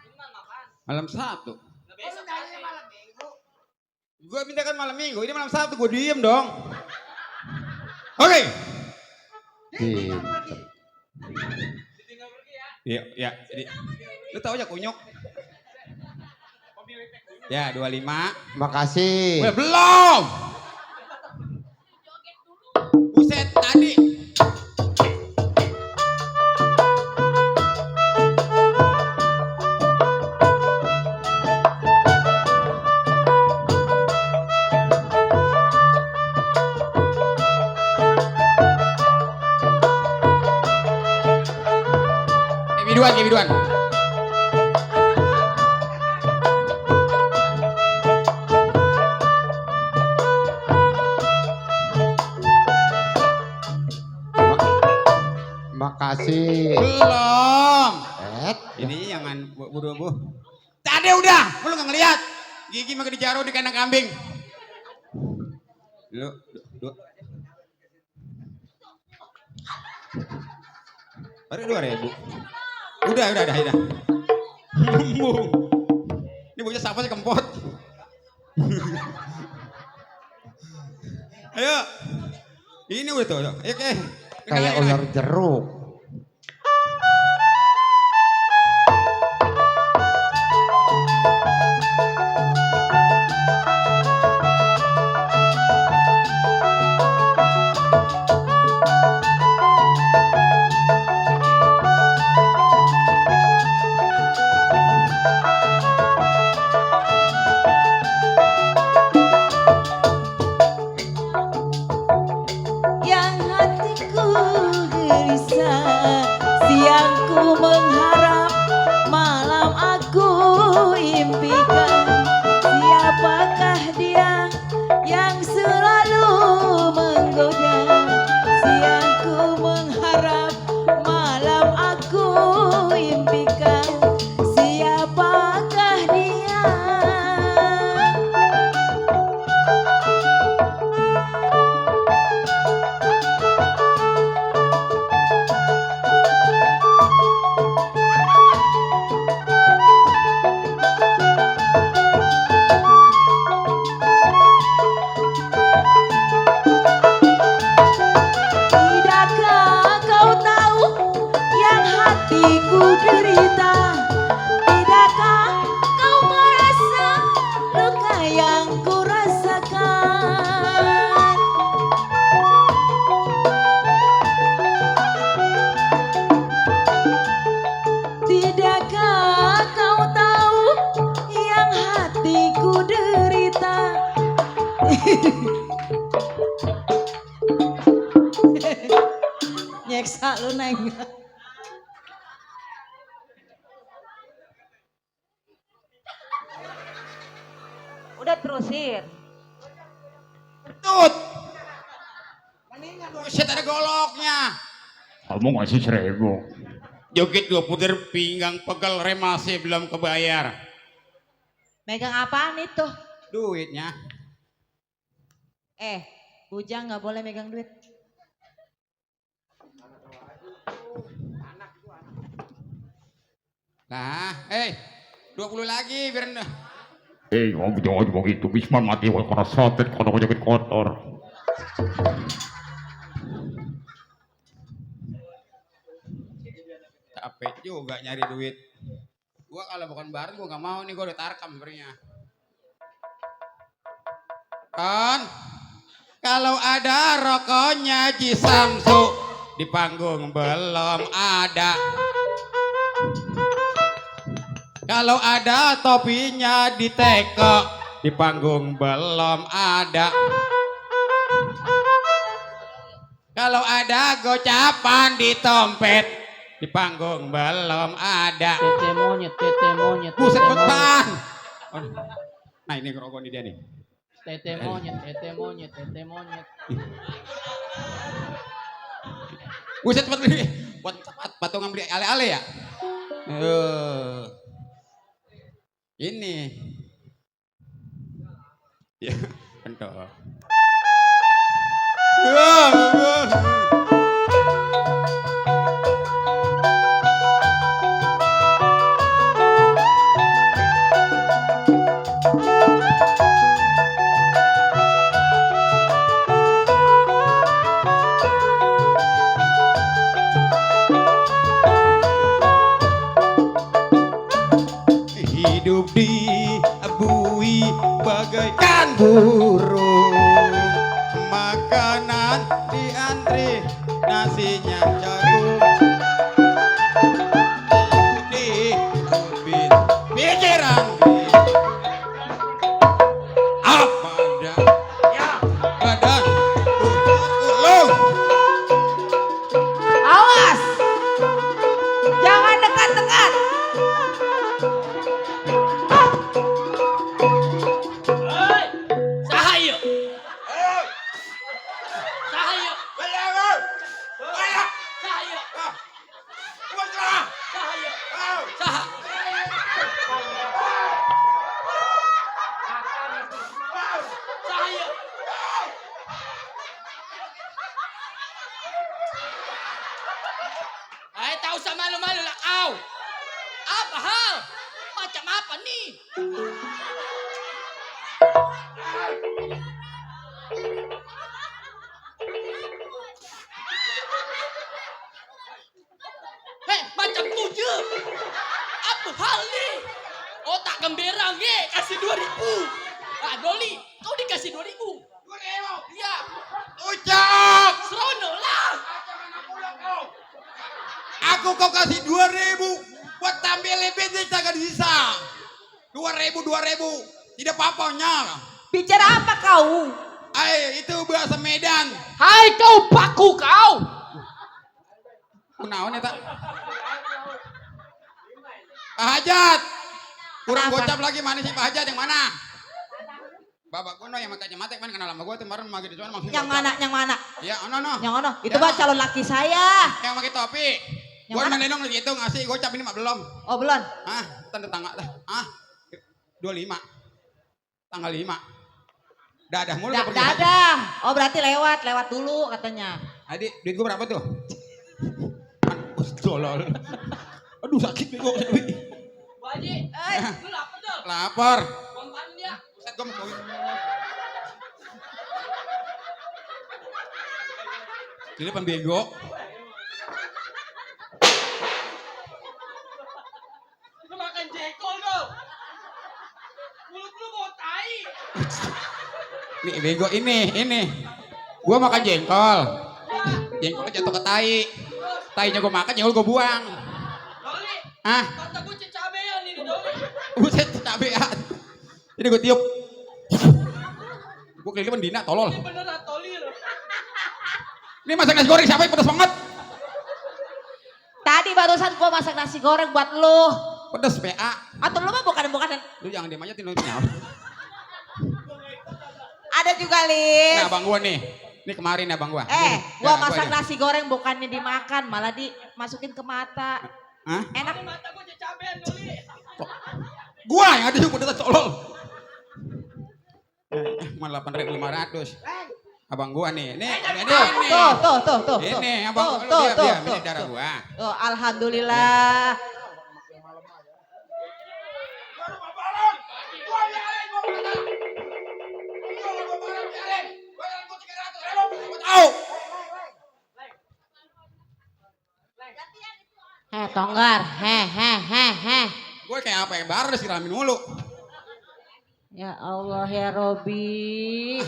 Malam Sabtu. Gue minta kan malam Minggu, ini malam Sabtu, gue diem dong. Oke. Pinter. Iya, ya. Jadi, lu tahu aja kunyuk. Ya, 25. Makasih. Belum. Buset tadi. Biduan. Makasih. Belum. Ini Ini jangan bu. Tadi udah, lu nggak ngeliat. Gigi makin dijaru di kandang kambing. Lu. Baru 2.000. Udah. Ini bocah siapa sih kempot? Ayo. Ini udah tuh. Ayo, oke. kayak ular jeruk. Yang hatiku gelisah, siangku mengharap, malam aku impikan. Siapakah dia yang selalu menggoda? Siangku mengharap, malam aku impikan. Siapakah dia? Tidakkah kau tahu yang hatiku derita? Tidakkah kau merasa luka yang ku rasakan? Tidakkah kau tahu yang hatiku derita? Nyeksa lu neng. Udah terusin. Tut. Buset ada goloknya. Kamu ngasih 1.000. Joget 2 puter pinggang pegel remasi belum kebayar. Megang apaan itu? Duitnya. Bujang nggak boleh megang duit. Nah, 20 lagi biar Kamu jangan begitu. Bisman mati karena santet kalau joget kotor. capek juga nyari duit. Gua kalau bukan bareng gua nggak mau nih, gua udah tarkam sebenarnya. Kan kalau ada rokoknya Ji Samsu di panggung belum ada. Kalau ada topinya di teko di panggung belum ada. Kalau ada gocapan di dompet di panggung belum ada. Tete monyet, tete monyet. Buset tete monyet. beban. Nah ini rokok nih dia nih. Tete monyet, tete monyet, tete monyet. Buset buat patungan beli ale-ale ya. Ini. Ya, pentol. makan burung, makanan diantri, nasinya jagung. Di ubin pikiran apa ada ya badan ulung. Awas. Jangan dekat-dekat. Sahayu. Sahayu. Sahayu. Sahayu. Saha. Sahayu. Tahu sama malu-malu lah kau. Apa hal? Macam apa nih? Macam tujuh. Apa hal nih? Otak gembira nge, kasih 2.000. Ah, Doli, kau dikasih 2.000. 2.000? Iya. Ucap, Serono lah. aku kau kasih 2.000 buat tampil lebih kagak bisa. 2.000 tidak apa-apanya. Bicara apa kau? Itu bahasa Medan. Hai kau paku kau. Kunaon eta? Pak Hajat. Kurang Kenapa? gocap lagi, mana sih Pak Hajat, yang mana? Bapak kuno yang pakai kacamata mana kenal sama gua kemarin magi di sana Yang mana? Yang mana? Ya, ono. Yang mana? Itu Ya. mah calon laki saya. Yang pakai topi. Yang Gua mana? menenong gitu ngasih gocap ini mah belum. Oh, belum. Tanda tangga dah. 25. Tanggal 5. Dadah mulu udah pergi. Dadah. Oh, berarti lewat dulu katanya. Adik, duit gua berapa tuh? Tolol. Aduh sakit nih gua. Bu Haji, lu lapar dong. Lapar. Bang dia. Buset gua mau. Ini pembego. Lu makan jengkol dong. Mulut lu mau tai. Nih bego ini. Gua makan jengkol. Jengkolnya jatuh ke tai. Tainya gua makan, jengkol gua buang. Doli, kata gue cabean ini Doli. Buset cabean. Ini gua tiup. Gua keliling Dina tolol. Ini beneran Doli loh. Ini masak nasi goreng siapa yang pedas banget? Tadi barusan gua masak nasi goreng buat lu. Pedas PA. Atau lu mah bukan. Lu jangan diam aja tino. Ada juga, Lis. Nah, abang gua nih. Ini kemarin abang gua. Gua Ya, masak aja. nasi goreng bukannya dimakan, malah dimasukin ke mata. Hah? Enak. Ini mata gue cabean Doli. Gua yang ada yang pedas tolol. Cuma 8.500. Abang gua nih. Ini. Tuh. Ini abang Tuh, lu tuh, dia tuh, ini darah gua. Tuh, alhamdulillah. Au. Tonggar. Gue kayak apa yang baru disiramin mulu. Ya Allah ya Robi.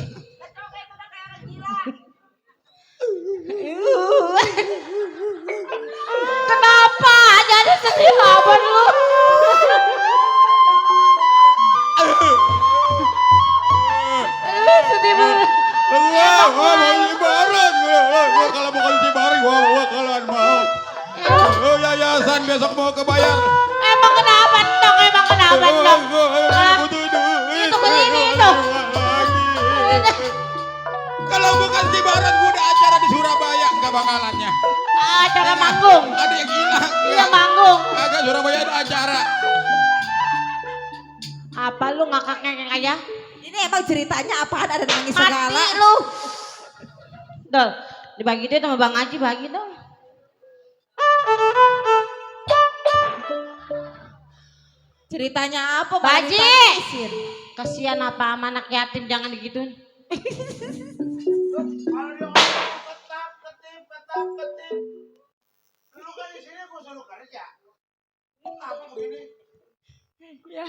Kenapa? Jadi sedih banget lu. Sedih banget. Gua mau Cibareng. Gua kalau bukan Cibareng gua bakalan mau. Yayasan besok mau kebayar. Emang kenapa dong? Butuh duit. Itu begini itu. Kalau bukan Cibareng gua udah acara di Surabaya enggak bakalannya. Acara manggung. Ada yang hilang. Iya manggung. Agak Surabaya ada acara. Apa lu ngakak-ngakak aja? Ini emang ceritanya apaan ada nangis Mati segala? lu. Dol, dibagi deh sama Bang Haji, bagi dong. Ceritanya apa? Baji! Ditangisin. Kasihan apa sama anak yatim, jangan digituin. Lu kan di sini gua suruh kerja. Apa begini? Ya.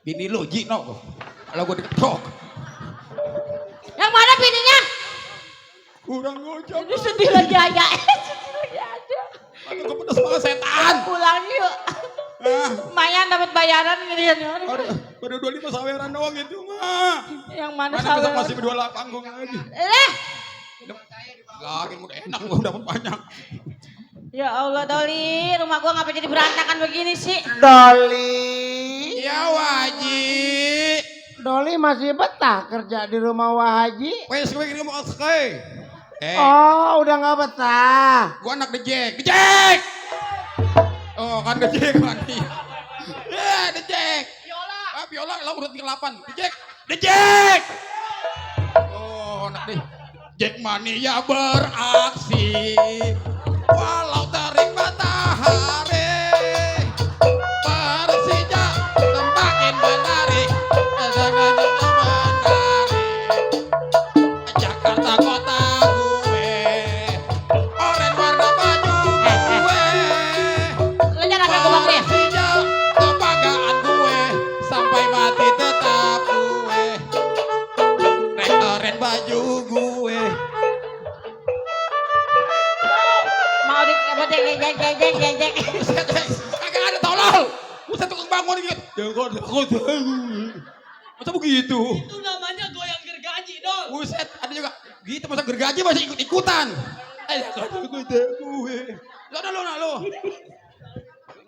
Bini lo Gino. Kalau gue diketok. Yang mana bininya? Kurang ngocok. Ini sedih lagi aja. Sedih lagi aja. Aku kepedes banget setan. Pulang yuk. Lumayan dapat bayaran gini ya. Baru 25 saweran doang itu mah. Yang mana Mana besok saweran? masih berdua panggung lagi. Lagi udah enak gua dapat banyak. Ya Allah Doli, rumah gua ngapa jadi berantakan begini sih? Doli. Ya Waji. Doli masih betah kerja di rumah Wahaji. Wes gue ini mau oke. Oh, udah nggak betah. Gua anak dejek. Dejek. Oh, kan dejek lagi. Ya, dejek. Viola. Ah, Viola lah udah 38. Dejek. Dejek. Oh, anak deh. Jack Mania beraksi walau terik matahari, Persija semakin menarik dengan menarik. Jakarta kota gue, oranye warna baju gue. Lu jangan kagak bang dia. Persija kebanggaan gue, sampai mati tetap gue. Oranye baju gue. Mau di jeng. Kagak ada tolol. Buset tukang bangun gitu. Masa begitu? Itu namanya goyang gergaji, Dol. Buset, ada juga gitu masa gergaji masih ikut-ikutan. Gue. Lo ada lo.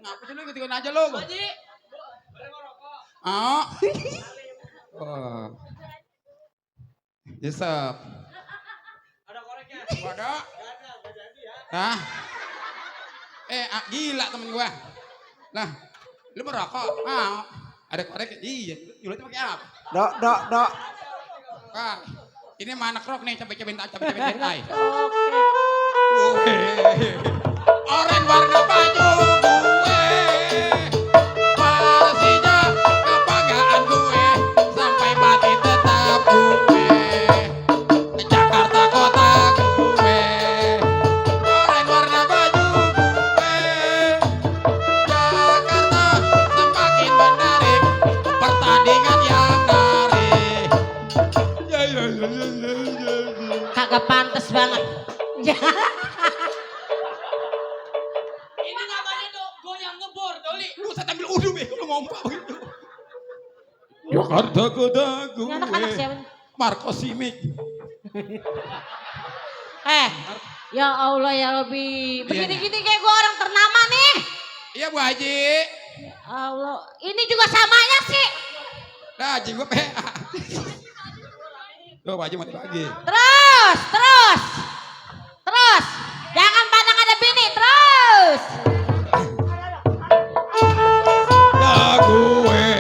Ngapa sih lo ikut-ikutan aja lo? Haji. Ah. Wah. Yesap. Ada koreknya. Ada. Hah? Gila temen gua. Lah, lu merokok? Ah, ada korek? Iya, lu itu pakai apa? Dok. Ah, ini mah anak rock nih, cabai-cabai ay. Oranye warna baju gue, Persija kebanggaan gue, sampai mati tetap gue. Jakarta kota gue, oranye warna baju gue, Jakarta semakin menarik, pertandingan yang menarik. Kagak pantas banget. Ini namanya goyang ngebor, Doli. Lu saya ambil udu be, lu ngomong begitu. Jakarta kota gue. Ini anak-anak siapa? Marco Simic. Ya Allah ya Rabbi. Begini-gini kayak gua orang ternama nih. Iya Bu Haji. Allah, ini juga samanya sih. Nah, Haji gue PA. Tuh, Pak Haji mati lagi. Terus. Jangan pandang ada bini, terus. Ya gue,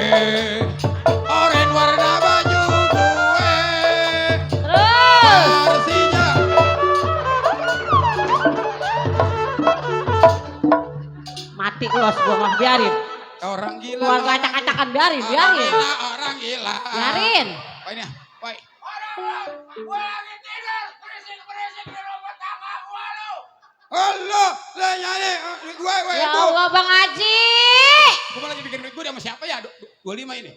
oranye warna baju gue, Terus. Persija. Mati los gua mah biarin. Orang gila. Keluarga acak-acakan biarin. Orang gila. Biarin. Wah ini, wah. Gua lagi tidur, berisik di rumah tangga gua lu. Allah, lah nyanyi gue. Ya Allah Bang Haji. Gue lagi bikin duit gue sama siapa ya? 25 ini.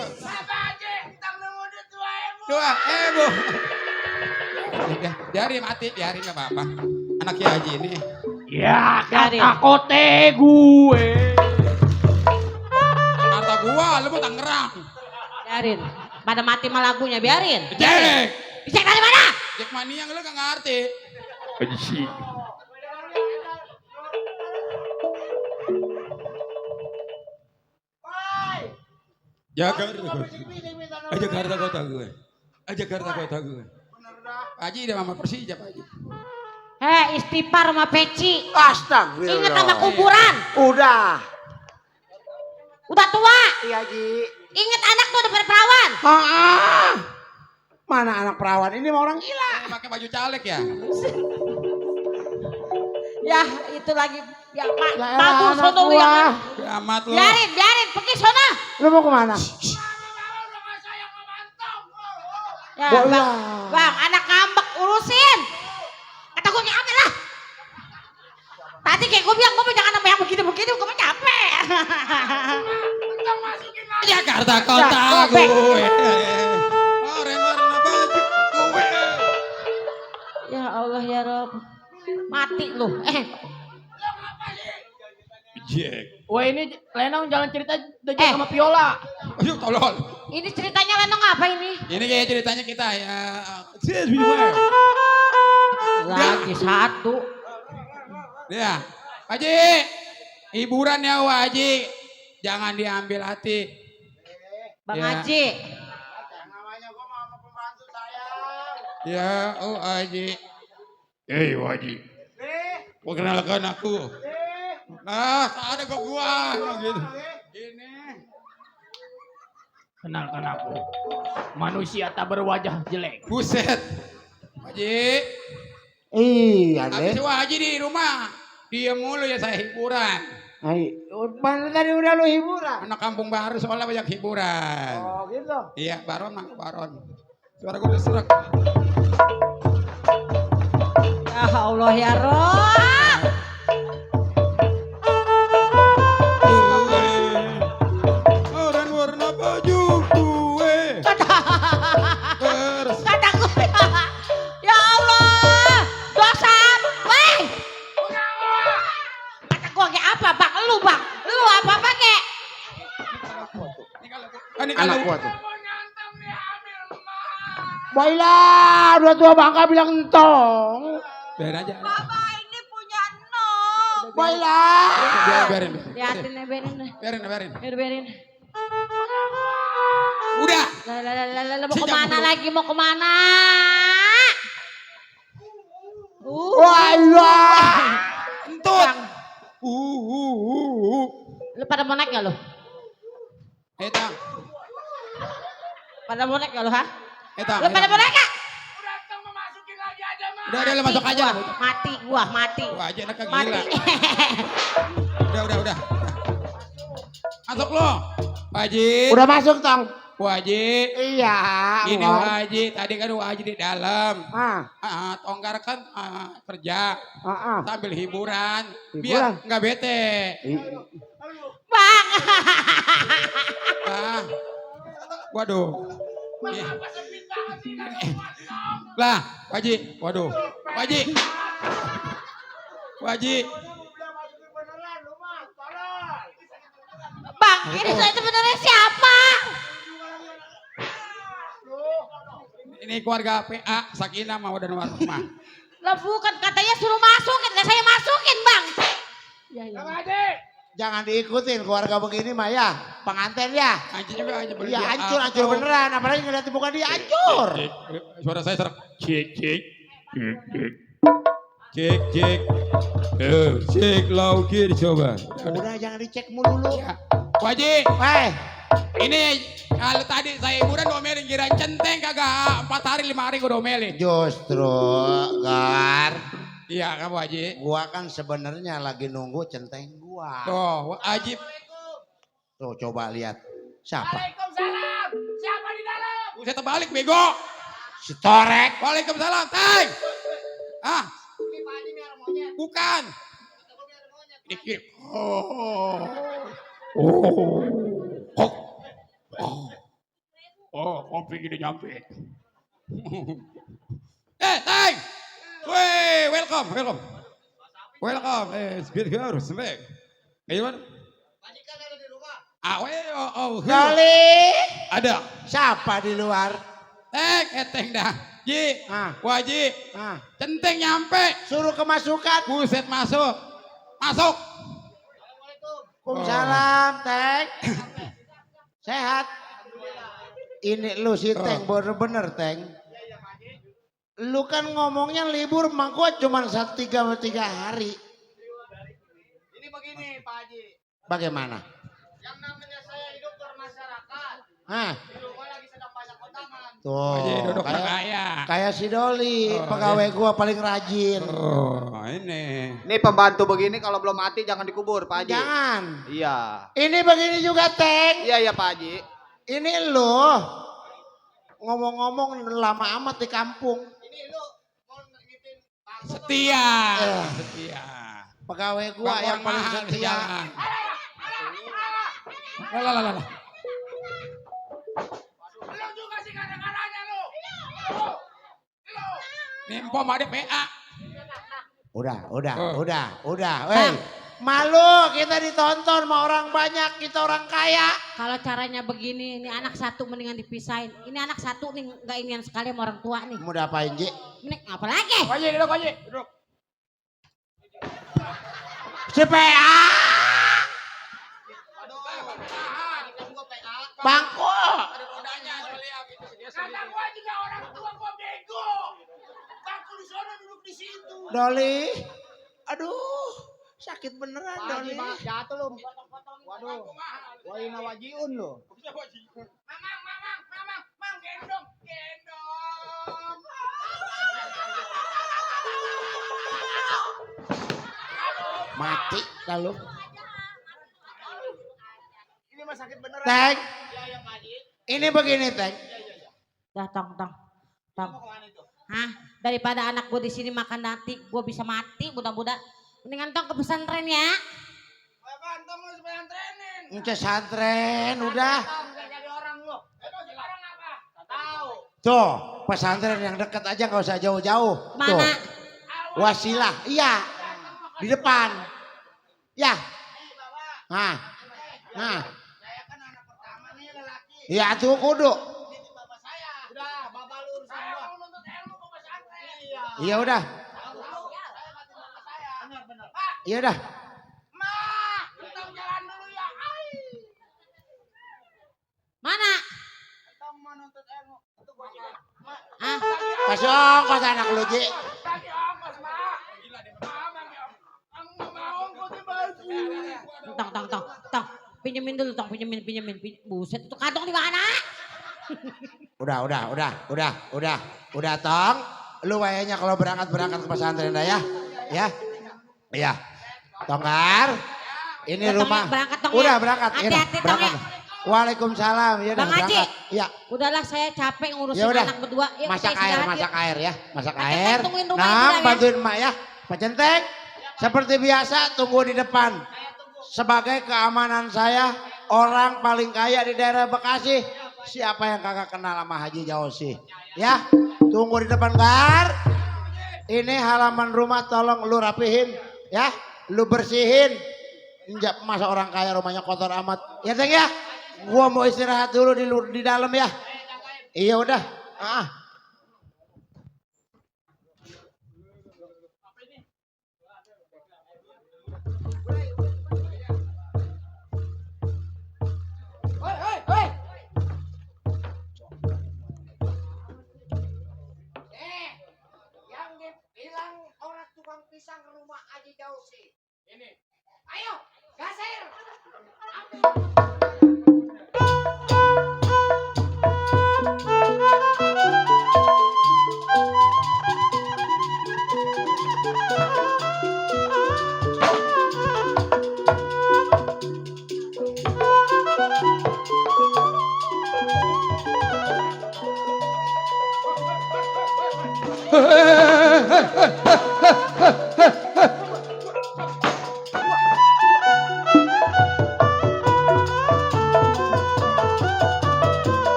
Apa aja, tang nunggu duit dua Bu. Dua, Bu. Biarin mati, biarin gak apa-apa. Anak Kiai Haji ini. Ya, Biarin. kote gue. Harta gua, lu mau Tangerang. Biarin. Pada mati mah lagunya biarin. Jack. Dicek dari mana? Jack Mania lu gak ngerti. Jakarta kota gue. Jakarta kota gue. Pak Haji udah mama Persija Pak Haji. Istighfar sama peci. Astagfirullah. Ingat sama kuburan. Udah. Udah tua. Iya, Ji. Ingat anak tuh udah perawan. Mana anak perawan ini mah orang gila. Pakai baju caleg ya. Ya itu lagi. Ya Pak. Ya elah, Bagus anak sono gua. yang. Kiamat lu. Biarin. Pergi sono. Lu mau kemana? Ya, Bola. bang, anak ngambek urusin. Kata gue apa lah. Tadi kayak gue bilang, gue jangan sama yang begini-begini, gue capek. Jakarta kota gue. Oren warna baju gue. Ya Allah ya Rob. Mati lu. Jack. Wah ini Lenong jalan cerita Jack sama Viola. Ayo tolol. Ini ceritanya Lenong apa ini? Ini kayak ceritanya kita ya. Just beware. Lagi satu. Ya, Pak Haji. Hiburan ya Wak Haji. Jangan diambil hati. Bang Ya. Haji. Namanya gua mau sama pembantu saya. Ya, oh Haji. Hei Haji. Perkenalkan aku. Nah, ada kok gua. Gitu. Ini. Kenalkan aku. Manusia tak berwajah jelek. Buset. Haji. Iya Habis deh. Wak Haji di rumah. Diam mulu ya saya hiburan. Mana tadi udah lu hiburan? Anak kampung baru soalnya banyak hiburan. Oh gitu. Iya, Baron mah Baron. Suara gue diserak. Ya Allah ya Rob. Orang warna baju gue. Terus. Kata gue. Ya Allah. Dosan. Weh. Kata gue kayak apa bang? Lu bang. Lu apa kek? Anak gua tuh. Baiklah, udah tua bangka bilang entong. Biarin aja. Bapak ini punya nom. Baiklah. Biarin. Liatin ya berin. Biarin. Berin. Udah. Lah, mau kemana lagi? Mau kemana? Baiklah. Entut. Bang, lu pada mau naik gak lu? Etang. Pada mau naik gak lu ha? Etang. Lu pada mau naik gak? Udah, lu masuk aja. Mati gua. Wah, aja anak Mati. gila. Udah. Masuk lo. Pak Haji. Udah masuk tong. Wak Haji. Iya. Ini Wak Haji. Tadi kan Wak Haji di dalam. Ah, Tonggar kan kerja. ah. Sambil hiburan. Hiburan? Biar nggak bete. Bang. Lah. Waduh. Lah, Pak Haji. Waduh. Pak Haji. Pak Haji. Bang, ini saya sebenarnya siapa? Ini keluarga PA, Sakinah mau dan Warahmah. Lah bukan katanya suruh masukin, lah saya masukin, Bang. Ya. Jangan diikutin keluarga begini mah ya. Pengantin ya. Hancur juga aja beli. Iya hancur beneran. Apalagi ngeliat muka dia hancur. Suara saya serak. Cek. Cek lagi dicoba. Udah jangan dicek mulu dulu. Ya. Pak Haji, ini kalau tadi saya hiburan domelin kira centeng kagak 4 hari 5 hari gue domelin. Justru Gar, Iya kamu Haji. gua kan sebenarnya lagi nunggu centeng gua. Tuh Haji. Tuh coba lihat. Siapa? Waalaikumsalam. Siapa di dalam? Saya terbalik bego. Si Torek. Waalaikumsalam. Teng. Ah. Bukan. Dikit. Kopi gini nyampe. Teng. Weh, welcome. Speed here, sembek. Ayo mana? Doli. Ada. Siapa di luar? Teng dah. Ji, Waji, Ah. centeng nyampe. Suruh kemasukan. Buset masuk. Waalaikumsalam, Teng. Sehat. Ini lu si Teng, bener-bener Teng. Lu kan ngomongnya libur, mak gua cuma 3 hari. Ini begini Pak Haji. Bagaimana? Yang namanya saya hidup bermasyarakat. Hah? Di rumah lagi sedang banyak kondangan. Waji Tuh, duduk kaya. kayak si Doli, Oh, pegawai gua paling rajin. Oh, ini. Ini pembantu begini kalau belum mati jangan dikubur Pak Haji. Jangan. Iya. Ini begini juga, Teng. Iya Pak Haji. Ini lo ngomong-ngomong lama amat di kampung. Ini lu mau ngitin Setia. Eh. Setia. Pegawai gua yang paling setia. Lah. Nimpom ada PA. Udah. Oh. Weh, malu kita ditonton sama orang banyak, kita orang kaya. Kalau caranya begini, ini anak satu mendingan dipisahin. Ini anak satu nih nggak inian sekali sama orang tua nih. Mau diapain, Ji? Ini apa lagi? Duduk aja, duduk. Si PA. Bangku. Ada rodanya soalnya gitu. Dia Kata sendiri. gua juga orang tua gua bego. Bangku di sana duduk di situ. Doli. Aduh, sakit beneran Doli. Jatuh lu. Waduh. Wahina wajiun lu. Mamang, gendong. Mati lalu. Ini mah sakit beneran. Teng. Ini begini, Teng. Dah tong. Hah? Daripada anak gue di sini makan nanti, gue bisa mati budak-budak. Mendingan tong ke pesantren ya. Banteng lu supaya antrenin. Pesantren udah. Enggak jadi orang lu. Sekarang apa? Tahu. Tuh, pesantren yang dekat aja nggak usah jauh-jauh. Tuh. Mana? Wasilah. Iya. Di depan. Ya. Nah. Saya kan anak pertama nih lelaki. Ya tuh kudu. Ini bapak saya. Udah, bapak lu urusan gua. Saya mau nuntut ilmu ke pesantren. Iya. Iya udah. Tahu. Saya bantu bapak saya. Benar. Iya udah. Ma, kita jalan dulu ya. Ai. Mana? Kita mau nuntut ilmu. Itu gua juga. Ma, Ah, Kasih ongkos anak lu, Ji. tadi ongkos, Ma. Gila deh. Ang mau ongkos di baju. tong. Pinjemin dulu tong, pinjemin. Buset, itu kantong di mana? Udah, Tong. Lu wayanya kalau berangkat ke pesantren dah ya. Ya. Iya. Tonggar. Ini Ya, Tong, rumah. ya, berangkat, Tong, Udah ya. berangkat. Ya, Hati-hati, Tong, berangkat. ya. Waalaikumsalam. Ya udah Bang Haji. berangkat. Iya. Udahlah saya capek ngurusin Ya udah. anak berdua. Yuk, Masak kita istirahat, air yuk. ya. Masak Pak Centeng air. tungguin rumah Nah, pulang ya. bantuin emak ya. Pak Centeng. Seperti biasa tunggu di depan. Sebagai keamanan saya, orang paling kaya di daerah Bekasi. Siapa yang kagak kenal sama Haji Jausi? Ya, tunggu di depan, Gar. Ini halaman rumah, tolong lu rapihin, ya, lu bersihin. Masa orang kaya rumahnya kotor amat. Ya, Teng ya. Gua mau istirahat dulu di dalam ya. Iya udah. Yang bilang orang tukang pisang rumah Haji Jausi. Ini. Ayo, gasir.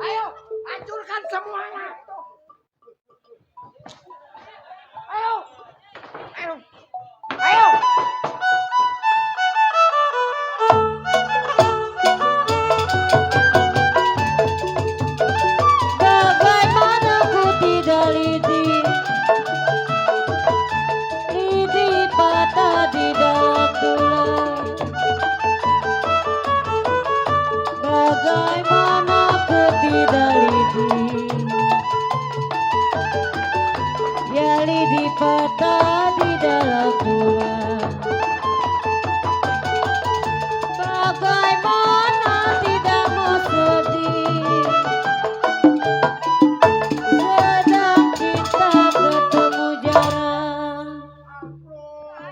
Ayo, hancurkan semuanya. Ayo, ayo, ayo. Bagaimana ku tidak lidi, lidi patah di dalam tulang. Bagaimana ku tidak lidi, ya lidi patah di dalam tulang. Bagaimana tidak mau sedih, sedang kita ketemu jarang.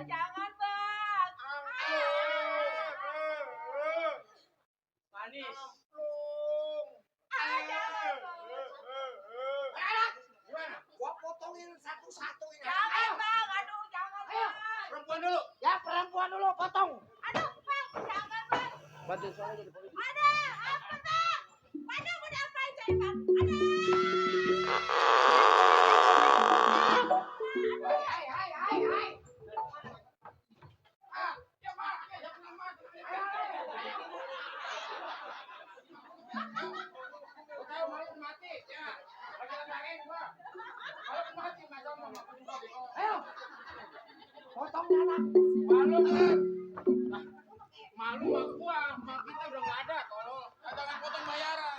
Jangan bang. Manis. Gua potongin satu-satu ini. Jangan bang. Aduh jangan bang. Perempuan dulu. Ya perempuan dulu potong. Aduh bang. Jangan bang. Bantu saya jadi polisi. Ada apa bang? Ada mau diapain saya bang? Hai, hai, hai, hai. Tahu malu mati. Ya. Lagi gua. Malu mati macam Ayo. Potong anak. malu kan. Malu mah gua, mak kita udah enggak ada tolol. Jangan potong bayaran.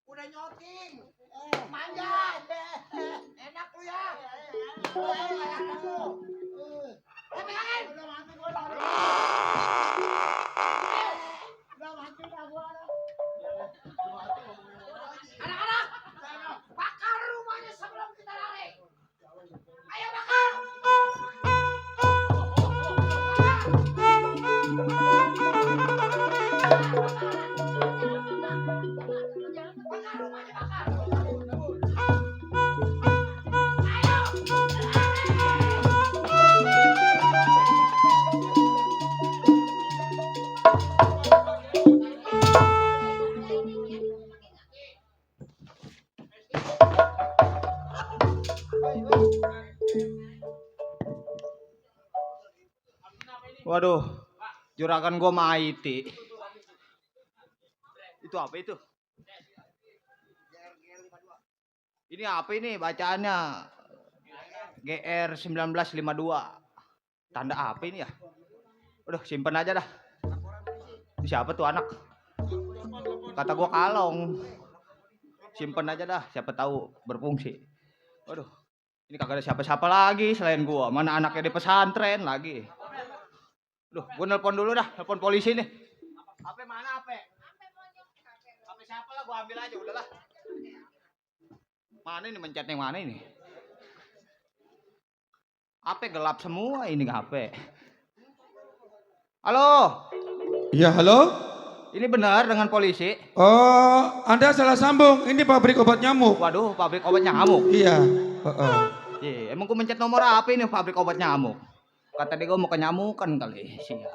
Udah nyoting. Manja. Enak lu ya. Anak-anak, bakar rumahnya sebelum kita lari. Ayo bakar. Bakar rumahnya bakar. Waduh, juragan gua sama IT. Itu apa itu? Ini apa ini bacaannya? GR 1952. Tanda apa ini ya? Udah simpen aja dah. Ini siapa tuh anak? Kata gua kalong. Simpen aja dah, siapa tahu berfungsi. Waduh, ini kagak ada siapa-siapa lagi selain gua. Mana anaknya di pesantren lagi. Duh, gue nelpon dulu dah, nelpon polisi nih. HP mana HP? HP siapa lah, gue ambil aja udahlah. Mana ini mencetnya yang mana ini? HP gelap semua ini HP. Halo, Ya, halo? ini benar dengan polisi? Oh, Anda salah sambung. Ini pabrik obat nyamuk. Waduh, pabrik obat nyamuk. Iya. Iya, emang gue mencet nomor apa ini pabrik obat nyamuk? Kata dia gue mau kenyamukan kali. Sial.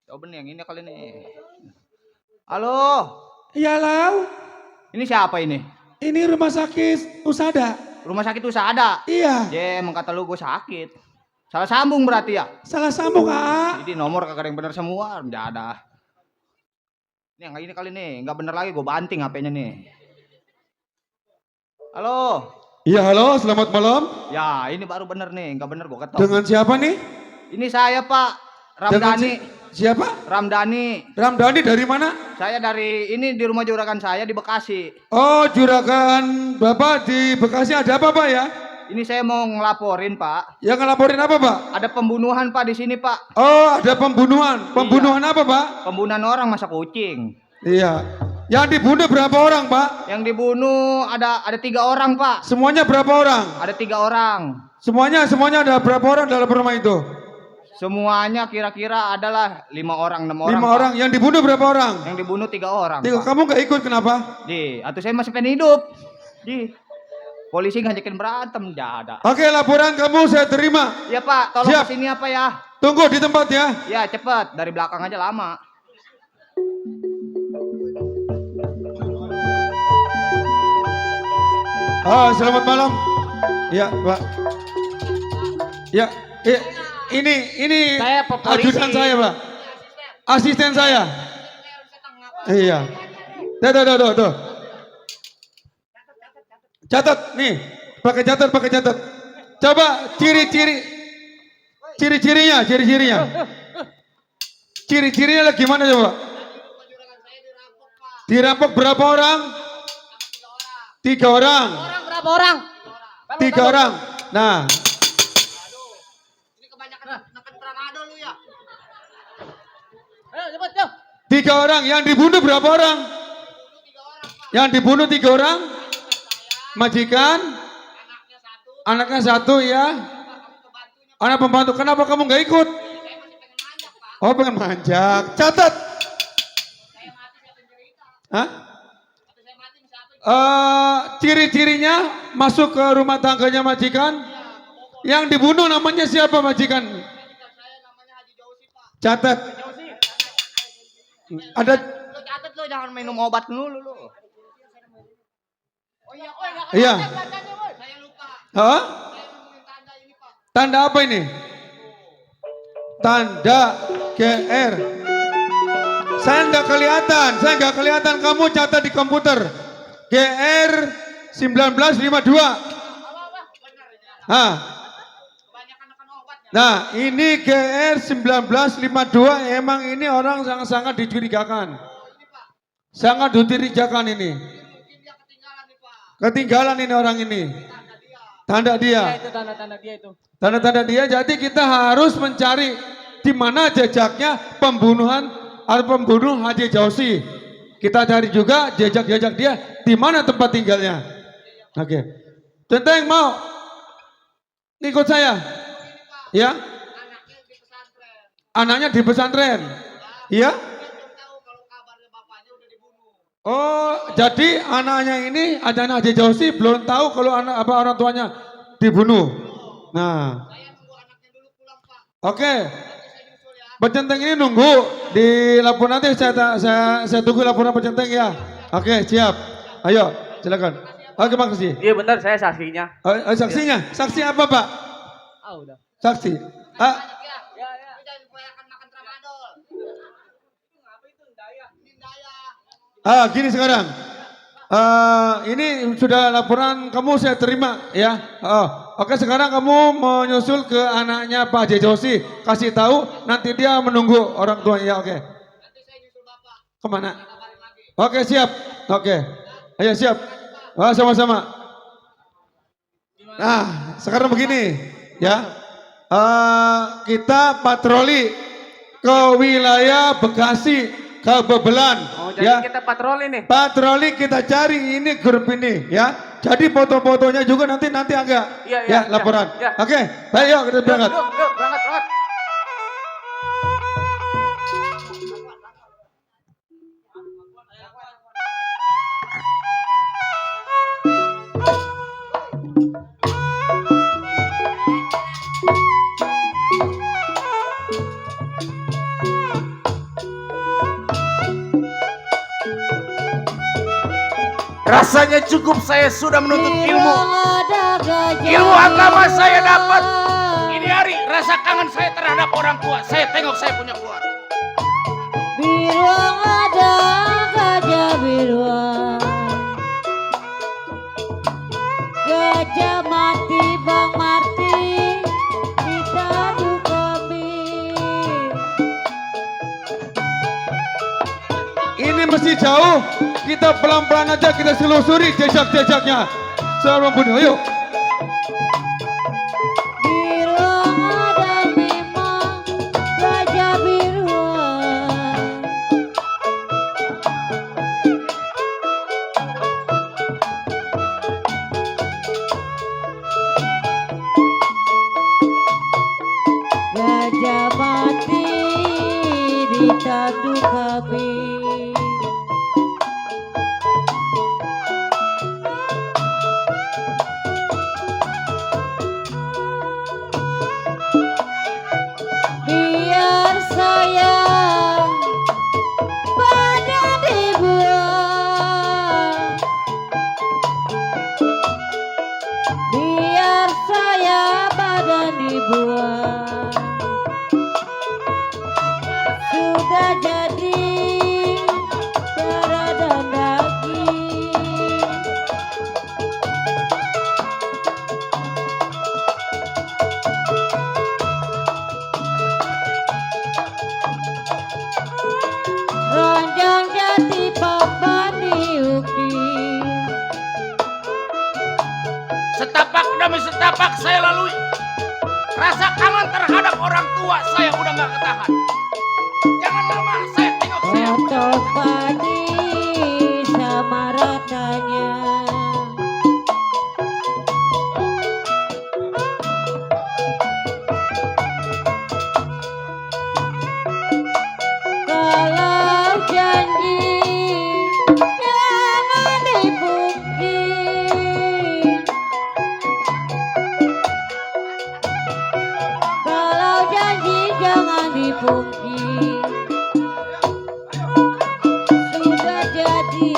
Coba nih yang ini kali nih. Halo, Iya, Lau. ini siapa ini? Ini rumah sakit Usada. Rumah sakit tuh ada. Iya. Ya, emang kata lu gue sakit. Salah sambung berarti ya? Salah sambung, Kak. Jadi nomor kagak ada yang benar semua, udah ada. Ini yang ini kali nih, nggak bener lagi gue banting HP-nya nih. Halo, Iya, halo, selamat malam. Ya, ini baru bener nih, nggak bener gua ketok. Dengan siapa nih? Ini saya Pak, Dengan Ramdhani. siapa? Ramdhani. Ramdhani dari mana? Saya dari ini di rumah juragan saya di Bekasi. Oh, juragan Bapak di Bekasi ada apa Pak ya? Ini saya mau ngelaporin Pak. Yang ngelaporin apa Pak? Ada pembunuhan Pak di sini Pak. Oh, ada pembunuhan. Pembunuhan apa Pak? Pembunuhan orang masa kucing. Iya. Yang dibunuh berapa orang Pak? Yang dibunuh ada 3 orang Pak. Semuanya berapa orang? Ada 3 orang. Semuanya ada berapa orang dalam rumah itu? Semuanya kira-kira adalah 5 orang, 6 orang. 5 Pak. orang. Yang dibunuh berapa orang? Yang dibunuh 3 orang. Pak. Kamu nggak ikut kenapa? Atau saya masih pengen hidup. Polisi ngajakin berantem, nggak ada. Oke, laporan kamu saya terima. Ya Pak, tolong Siap. kesini apa ya? Tunggu di tempat ya. Ya cepet, dari belakang aja lama. Selamat malam. Ya, Pak. Ya, ini Saya polisi. ajudan saya, Pak. Asisten saya. Iya. Tuh. Catat nih. Pakai catat. Coba ciri-cirinya. Ciri-cirinya lagi gimana coba? Dirampok berapa orang? 3 orang. Berapa orang? 3 orang. Nah, Ini kebanyakan neken tramadol lu ya. Ayo cepet yuk. 3 orang. Yang dibunuh berapa orang? Yang dibunuh 3 orang. Majikan. Anaknya 1 ya. Anak pembantu. Kenapa kamu nggak ikut? Oh, pengen manjak. Catat. Hah? Ciri-cirinya masuk ke rumah tangganya majikan. Yang dibunuh namanya siapa majikan? Catat. Ada. Lu catet lu, jangan minum obat dulu lu. Iya. Saya lupa. Hah? Saya nemuin tanda ini Pak. Tanda apa ini? Tanda GR. Saya nggak kelihatan. Kamu catat di komputer. GR 1952. Nah, ini GR 1952. Emang ini orang sangat dicurigakan. Sangat dicurigakan ini. Ketinggalan ini orang ini. Tanda dia. Itu tanda-tanda dia itu. Tanda-tanda dia. Jadi kita harus mencari di mana jejaknya pembunuh Haji Jausi. Kita cari juga jejak-jejak dia di mana tempat tinggalnya. Oke. Centeng mau ikut saya? Ya. Anaknya di pesantren. Iya? Oh, jadi anaknya ini anak Haji Jausi belum tahu kalau orang tuanya dibunuh. Nah. Oke. Pecenteng ini nunggu di laporan nanti saya tunggu laporan pecenteng ya. Oke, siap. Ayo, silakan. Oke, makasih. Iya benar, saya saksinya. Saksinya? Saksi apa, Pak? Udah. Saksi. Gini sekarang. Ini sudah laporan kamu saya terima ya. Oke, sekarang kamu menyusul ke anaknya Pak Haji Jausi, kasih tahu nanti dia menunggu orang tua ya. Oke. Nanti saya nyusul Bapak. Kemana? Oke, siap. Oke. Ayo siap. Sama-sama. Nah, sekarang begini ya. Kita patroli ke wilayah Bekasi. Kebebelan, Jadi ya. kita patroli nih. Patroli kita cari ini grup ini, ya. Jadi foto-fotonya juga nanti agak, Iya, laporan. iya. Oke, baik, yuk kita berangkat. Yuk, berangkat. Rasanya cukup saya sudah menuntut ilmu. Ilmu agama saya dapat. Ini hari rasa kangen saya terhadap orang tua. Saya tengok saya punya keluarga. Biruang ada gajah biruang. Gajah mati Bang Marti ditadu kami. Ini masih jauh. Kita pelan-pelan aja kita selusuri jejak-jejaknya. Sebelum bunuh, yuk. Biruan ada memang gajah biruan. Gajah mati ditadu kami. Biar sayang badan dibuang, biar saya badan dibuang. Sudah jadi darah dan daging. Ranjang jati papan diukir. Setapak demi setapak saya lalui. Rasa kangen terhadap orang tua saya udah nggak ketahan. Jangan lama saya tengok saya. Kotor padi sama ratanya. Kalau janji jangan dipungkir. Kalau janji jangan dipungkir. Sudah jadi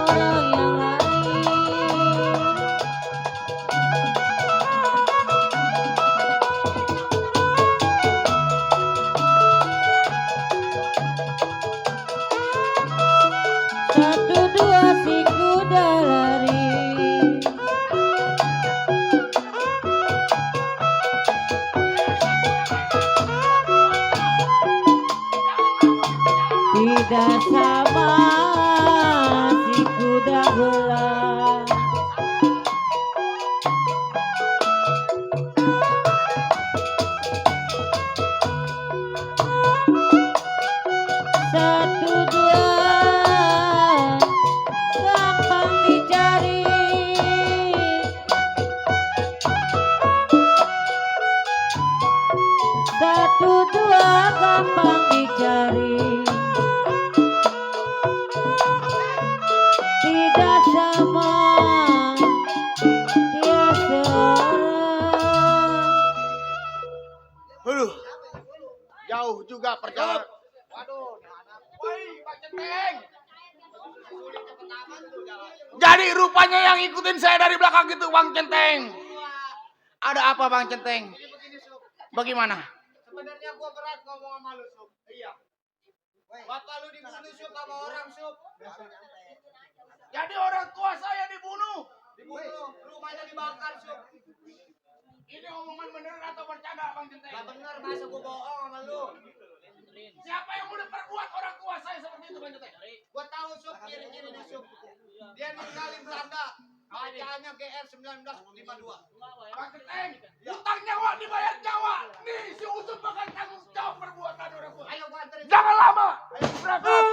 orang yang lain. Satu dua si kuda lari. Tidak sama si kuda belah. Satu dua gampang dicari. Satu dua gampang dicari. Tidak sama dia seorang. Aduh, jauh juga perjalanan. Jadi rupanya yang ikutin saya dari belakang gitu Bang Centeng. Ada apa Bang Centeng? Bagaimana? Sebenarnya gua berat ngomong sama lu, Sup. Iya. Bapak lu dibunuh, Sup, sama orang, Sup. Jadi orang tua saya dibunuh. Dibunuh, rumahnya dibakar, Sup. Ini omongan bener atau bercanda Bang Centeng? Gak bener, masa gua bohong sama lu. Siapa yang udah perbuat orang tua saya seperti itu Bang Centeng? Gua tahu, Sup, ciri-cirinya, Sup. Dia ninggalin Belanda. Bacaannya GR 1952. Bang Centeng, utang nyawa dibayar nyawa. Nih si Usut bakal tanggung jawab perbuatan orang tua. Ayo gua anterin. Jangan lama. Berangkat.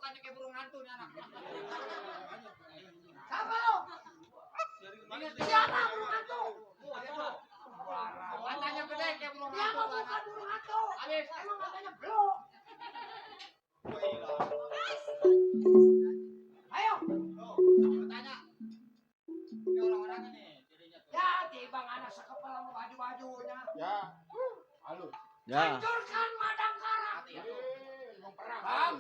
mukanya kayak burung hantu nih anak. Siapa lo? Siapa burung hantu? Matanya gede kayak burung Dia hantu. mah bukan burung hantu. Alif. Emang matanya blok. Ayo. Tanya. Ini orang-orangnya nih. Jadinya tuh. Ya, tibang anak sekepala sama baju-bajunya. Ya. Halus. Ya. Hancurkan Madangkara. Mau perang. Bang,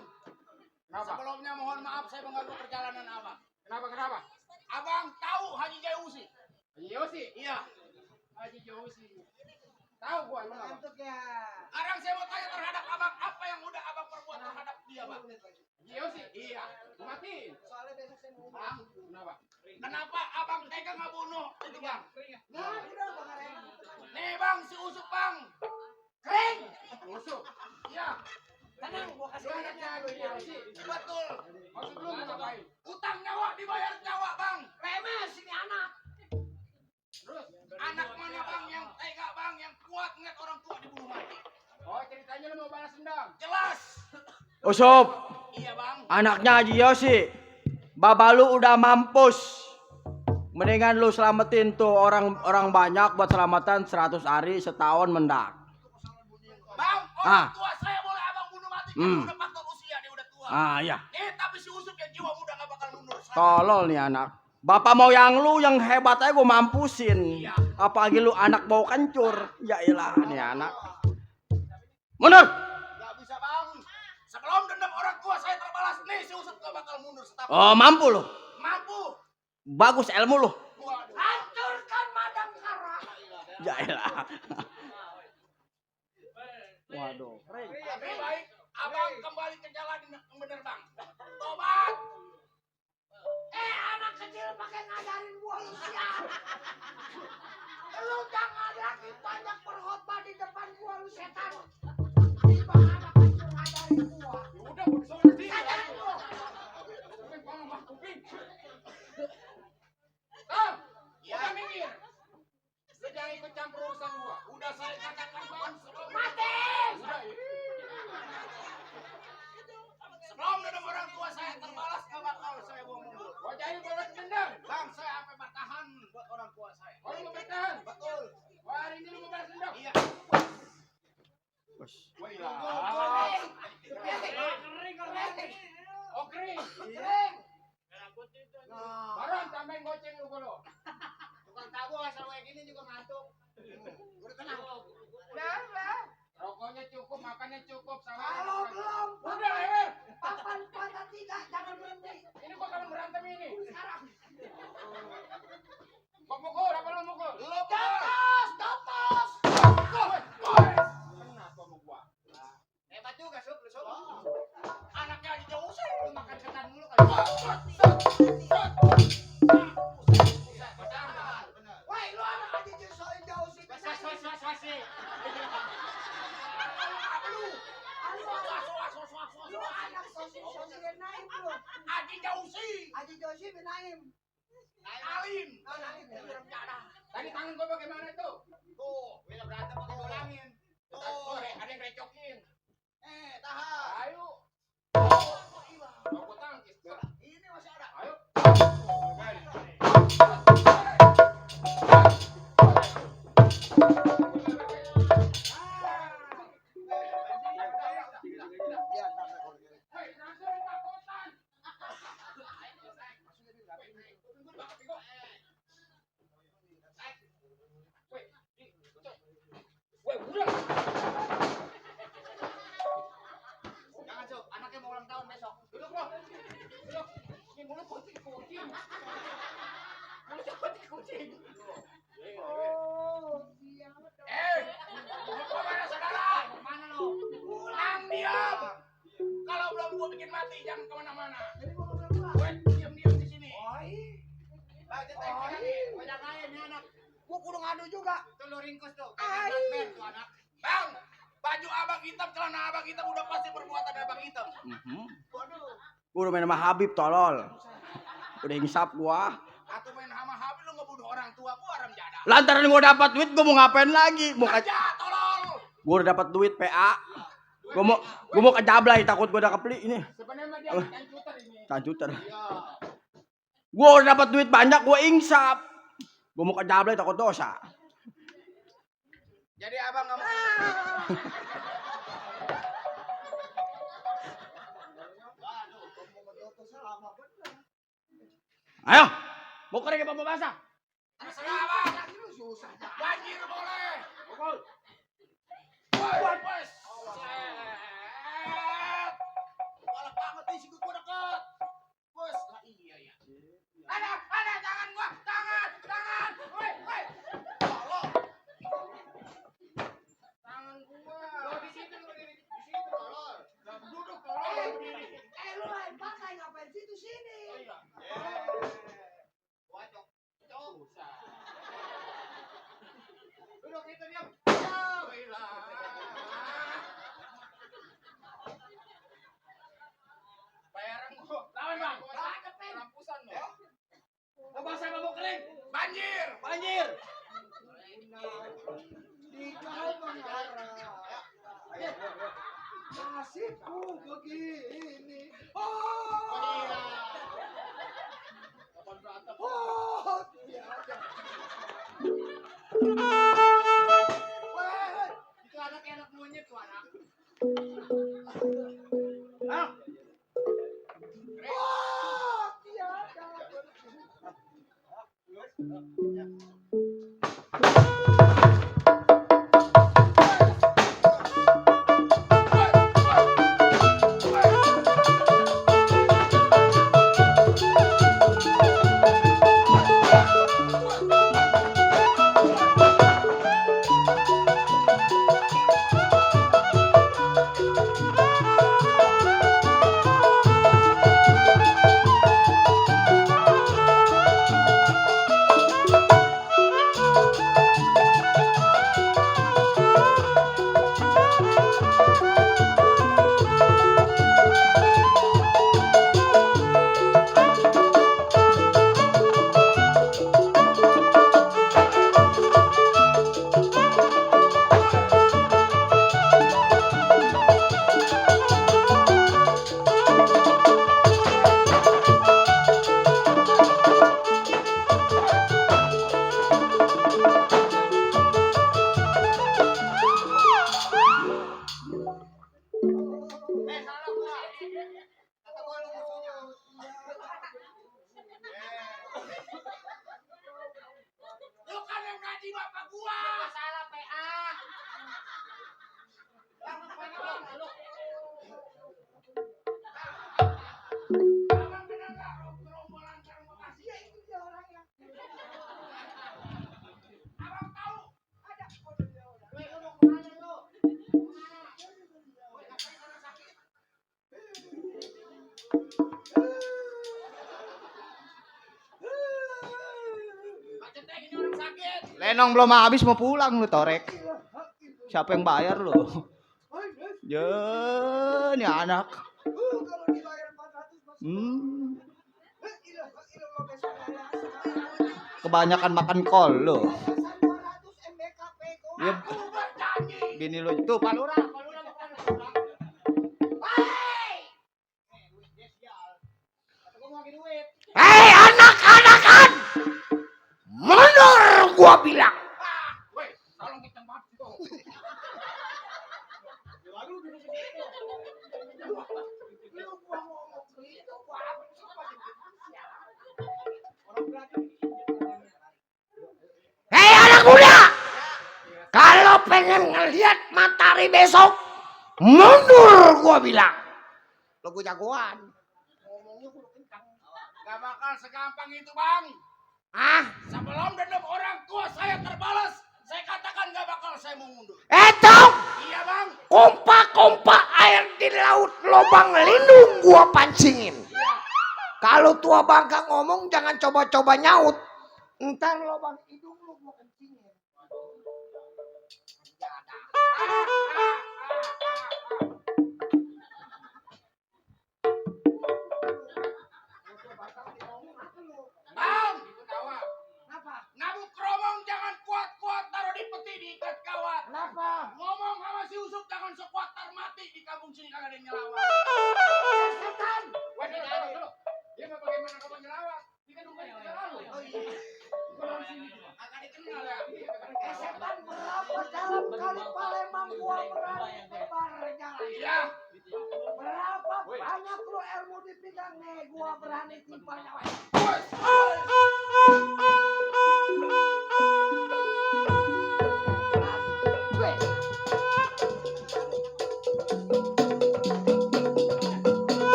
Kenapa? sebelumnya mohon maaf saya mengganggu perjalanan abang. Kenapa? Abang tahu Haji Jausi? Haji Yosi. Iya. Haji Yosi. Tahu gua emang apa? Sekarang saya mau tanya terhadap abang, apa yang udah abang perbuat terhadap dia, bang? Haji Yosi. Iya. Gua matiin. Bang, kenapa? Kenapa abang tega ngebunuh itu, bang? Nah, Nih bang, si Usuk bang. kering. Musuh. Iya. Tenang, gua kasih Lu anaknya Haji Yosi. Betul. Maksud lu mau ngapain? Utang nyawa dibayar nyawa, bang. Remes ini anak. Terus? Anak mana bang yang tega, bang, yang kuat ngeliat orang tua dibunuh mati? Oh, ceritanya lu mau balas dendam. Jelas. Usup, Iya, bang. anaknya Haji Yosi. Baba lu udah mampus. Mendingan lu selamatin tuh orang banyak buat selamatan 100 hari setahun mendak. Bang, Ah. orang tua saya boleh abang bunuh mati kan udah faktor usia, dia udah tua. Ah iya. Tapi si Usuk yang jiwa muda gak bakal mundur. Tolol nih anak. Bapak mau yang lu yang hebat aja gue mampusin. Iya. Apalagi lu anak bau kencur. Ya ilah nih anak. Mundur. Gak bisa, bang. Sebelum dendam orang tua saya terbalas, nih si Usuk gak bakal mundur setapak. Oh mampu lu. Mampu. Bagus ilmu lu. Waduh. Hancurkan Madangkara. Ya ilah. Waduh. Lebih baik abang kembali ke jalan yang bener, bang. Tobat. Anak kecil pakai ngajarin gua lu siap. Lu jangan lagi banyak berkhotbah di depan gua lu setan. Tibang anak kecil ngajarin gua. Udah, gua disuruh sini. Ngajarin gua. Kuping, ngomong mah kuping. Tom, Ya. udah minggir. Lu jangan ikut campur urusan gua. Udah saya katakan, bang. Mati. Udah, Sebelum dendam orang tua saya terbalas, gak bakal saya bawa mundur. gua jadi balas dendam. Bang, saya sampai bertahan buat orang tua saya. Oh, lu mau bertahan? Betul. Wah, hari ini lu mau balas dendam? Iya. Wah, hilang. Oh, kering. Baron, tambahin goceng lu gua. Tukang tabu asal kayak gini juga ngantuk. Udah tenang. Rokoknya cukup, makannya cukup, sama Kalau belum udah leher. papan patah tiga jangan berhenti. Ini gua kalau berantem ini. Sekarang. Gua mukul, apa lu mukul? Lu, Bang. Dotos, dotos. Kenapa mau gua? Hebat juga, Sup. Lu, Sup. Anaknya aja jauh sih. Lu makan setan dulu kali. Woi, lu anak aja soal jauh sih. Lu anak sosis Naim lu. Haji Jausi. Haji Josi bin Naim. Alim. Oh, Naim belum jadah. Tadi tangan gua bagaimana tuh? Tuh, bila berantem pakai dolangin. Oh, Tuh. ada yang recokin. Tahan. Ayo. Mau gua tangkis. Ini masih ada. Ayo. Jangan, Sup. Anaknya mau ulang tahun besok. Duduk lo. Duduk. Ini mulut kucing. Mulut kucing. Lu kemana, saudara? Mana lo? Pulang, diam. Kalau belum gua bikin mati, jangan kemana-mana. Jadi gua belum pulang. Gue diam-diam di sini. Lanjut aja nih. Banyak aja nih anak. Gua kudu ngadu juga. Tuh lo ringkus tuh. Ai. Kayak band tuh anak. Bang, baju abang hitam, celana abang hitam udah pasti perbuatan abang hitam. Gua udah main sama Habib tolol. Udah ngisap gua. Atau main sama Habib lu ngebunuh orang tua gua, orang jadah. Lantaran gua dapat duit gua mau ngapain lagi? Kerja, tolol. Gua udah dapat duit PA. Gua mau kejablay takut gua udah kepeli ini. Sebenarnya Tanjuter. Gue udah dapat duit banyak, gue insap. Gue mau ke Jablay takut dosa. Jadi abang nggak mau. Ayo, mau kering apa mau basah? Terserah abang. Banjir boleh. Pukul. Buat bos. Malah banget nih si gua dekat. Bos, lah iya ya. Ada tangan gua, tangan. Woi. Tolong. Tangan gua. Lo di situ berdiri. Di situ tolong. Duduk tolong berdiri. Lu lain pakai ngapain situ sini? Oh iya. Wajok. Susah. Duduk itu diam. Bayaran gua. Lawan bang. Rampusan lo. Mau basah mau kering. Banjir. Di kau mengarah. Nasibku begini. Tiada. Itu anak monyet tuh anak. Lu kan yang gaji bapak gua. Salah PA. Lenong belum habis mau pulang lu Torek. Siapa yang bayar lu? Ya, ini anak. Kebanyakan makan kol lu. Ya, bini lu itu Pak Lurah. Hei anak-anakan, mundur gua bilang. Hei anak muda, kalau pengen ngelihat matahari besok, mundur gua bilang. Lo gua jagoan. Gak bakal segampang itu bang. Sebelum dendam orang tua saya terbalas, saya katakan gak bakal saya mau mundur. Tong, Iya bang. kompa air di laut lubang lindung gua pancingin. Kalau tua bangka ngomong jangan coba-coba nyaut. Ntar lubang hidung lu gua kencingin. Bang, ngabuk keromong jangan kuat-kuat taruh di peti diikat kawat. Kenapa? Ngomong sama si Usup jangan sekuat tar mati di kampung sini kagak ada yang nyelawan. Setan, kali Palembang gua berani tebar jalan. Iya. Berapa banyak lu ilmu di bidang nih, gua berani timpal nyawa.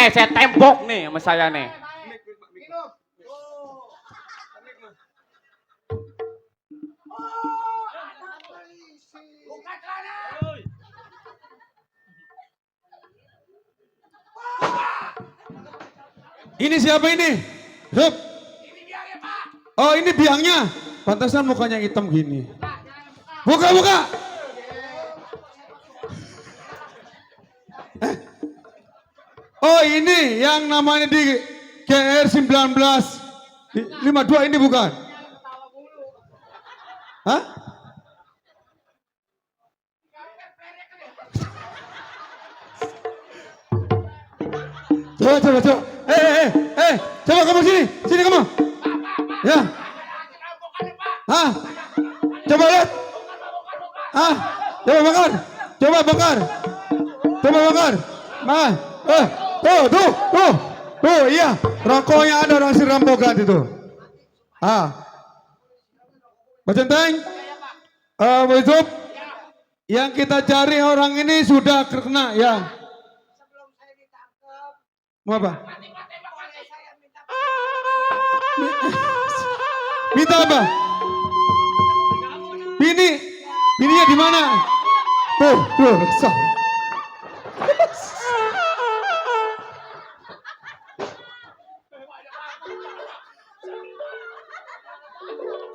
Saya tembok nih sama saya nih. Ini siapa ini? Hup. Oh ini biangnya. Pantasan mukanya hitam gini. Buka, buka. Oh ini yang namanya di GR 1952 ini bukan? Hah? Coba. Coba kamu sini kamu. Ya. Hah? Coba lihat. Ah, coba bakar. Mah, tuh, iya. Rokoknya ada orang si rampokan itu. Pak Centeng, Bu Yusuf, yang kita cari orang ini sudah kena ya. Mau apa? Minta apa? Bininya di mana? Tuh, resah.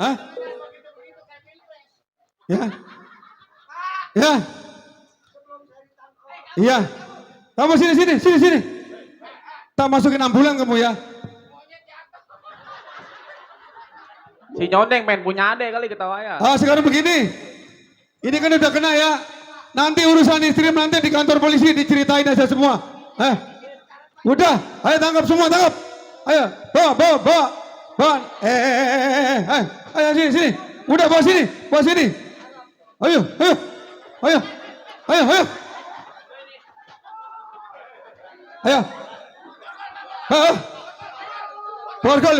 Hah? Ya. Iya. Kamu sini. Tak masukin ambulan kamu ya. Si Nyondeng main punya ade kali ketawa ya. Sekarang begini. Ini kan udah kena ya. Nanti urusan istri nanti di kantor polisi diceritain aja semua. Udah, ayo tangkap semua, tangkap. Ayo, bawa. Ayo sini. Udah bawa sini. Ayo. Borgol.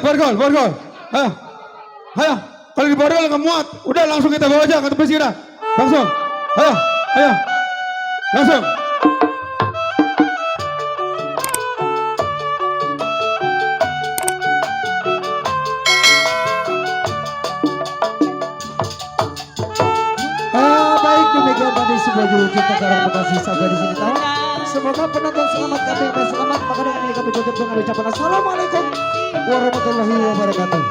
Ayo. Kalau di borgol nggak muat, udah langsung kita bawa aja ke tempat sini. Langsung. Ayo. Langsung. Baik, demikian tadi sebuah judul kita Karang Bekasi sampai di sini tahu. Semoga penonton selamat, kami selamat. Maka dengan ini kami tutup dengan ucapan assalamualaikum warahmatullahi wabarakatuh.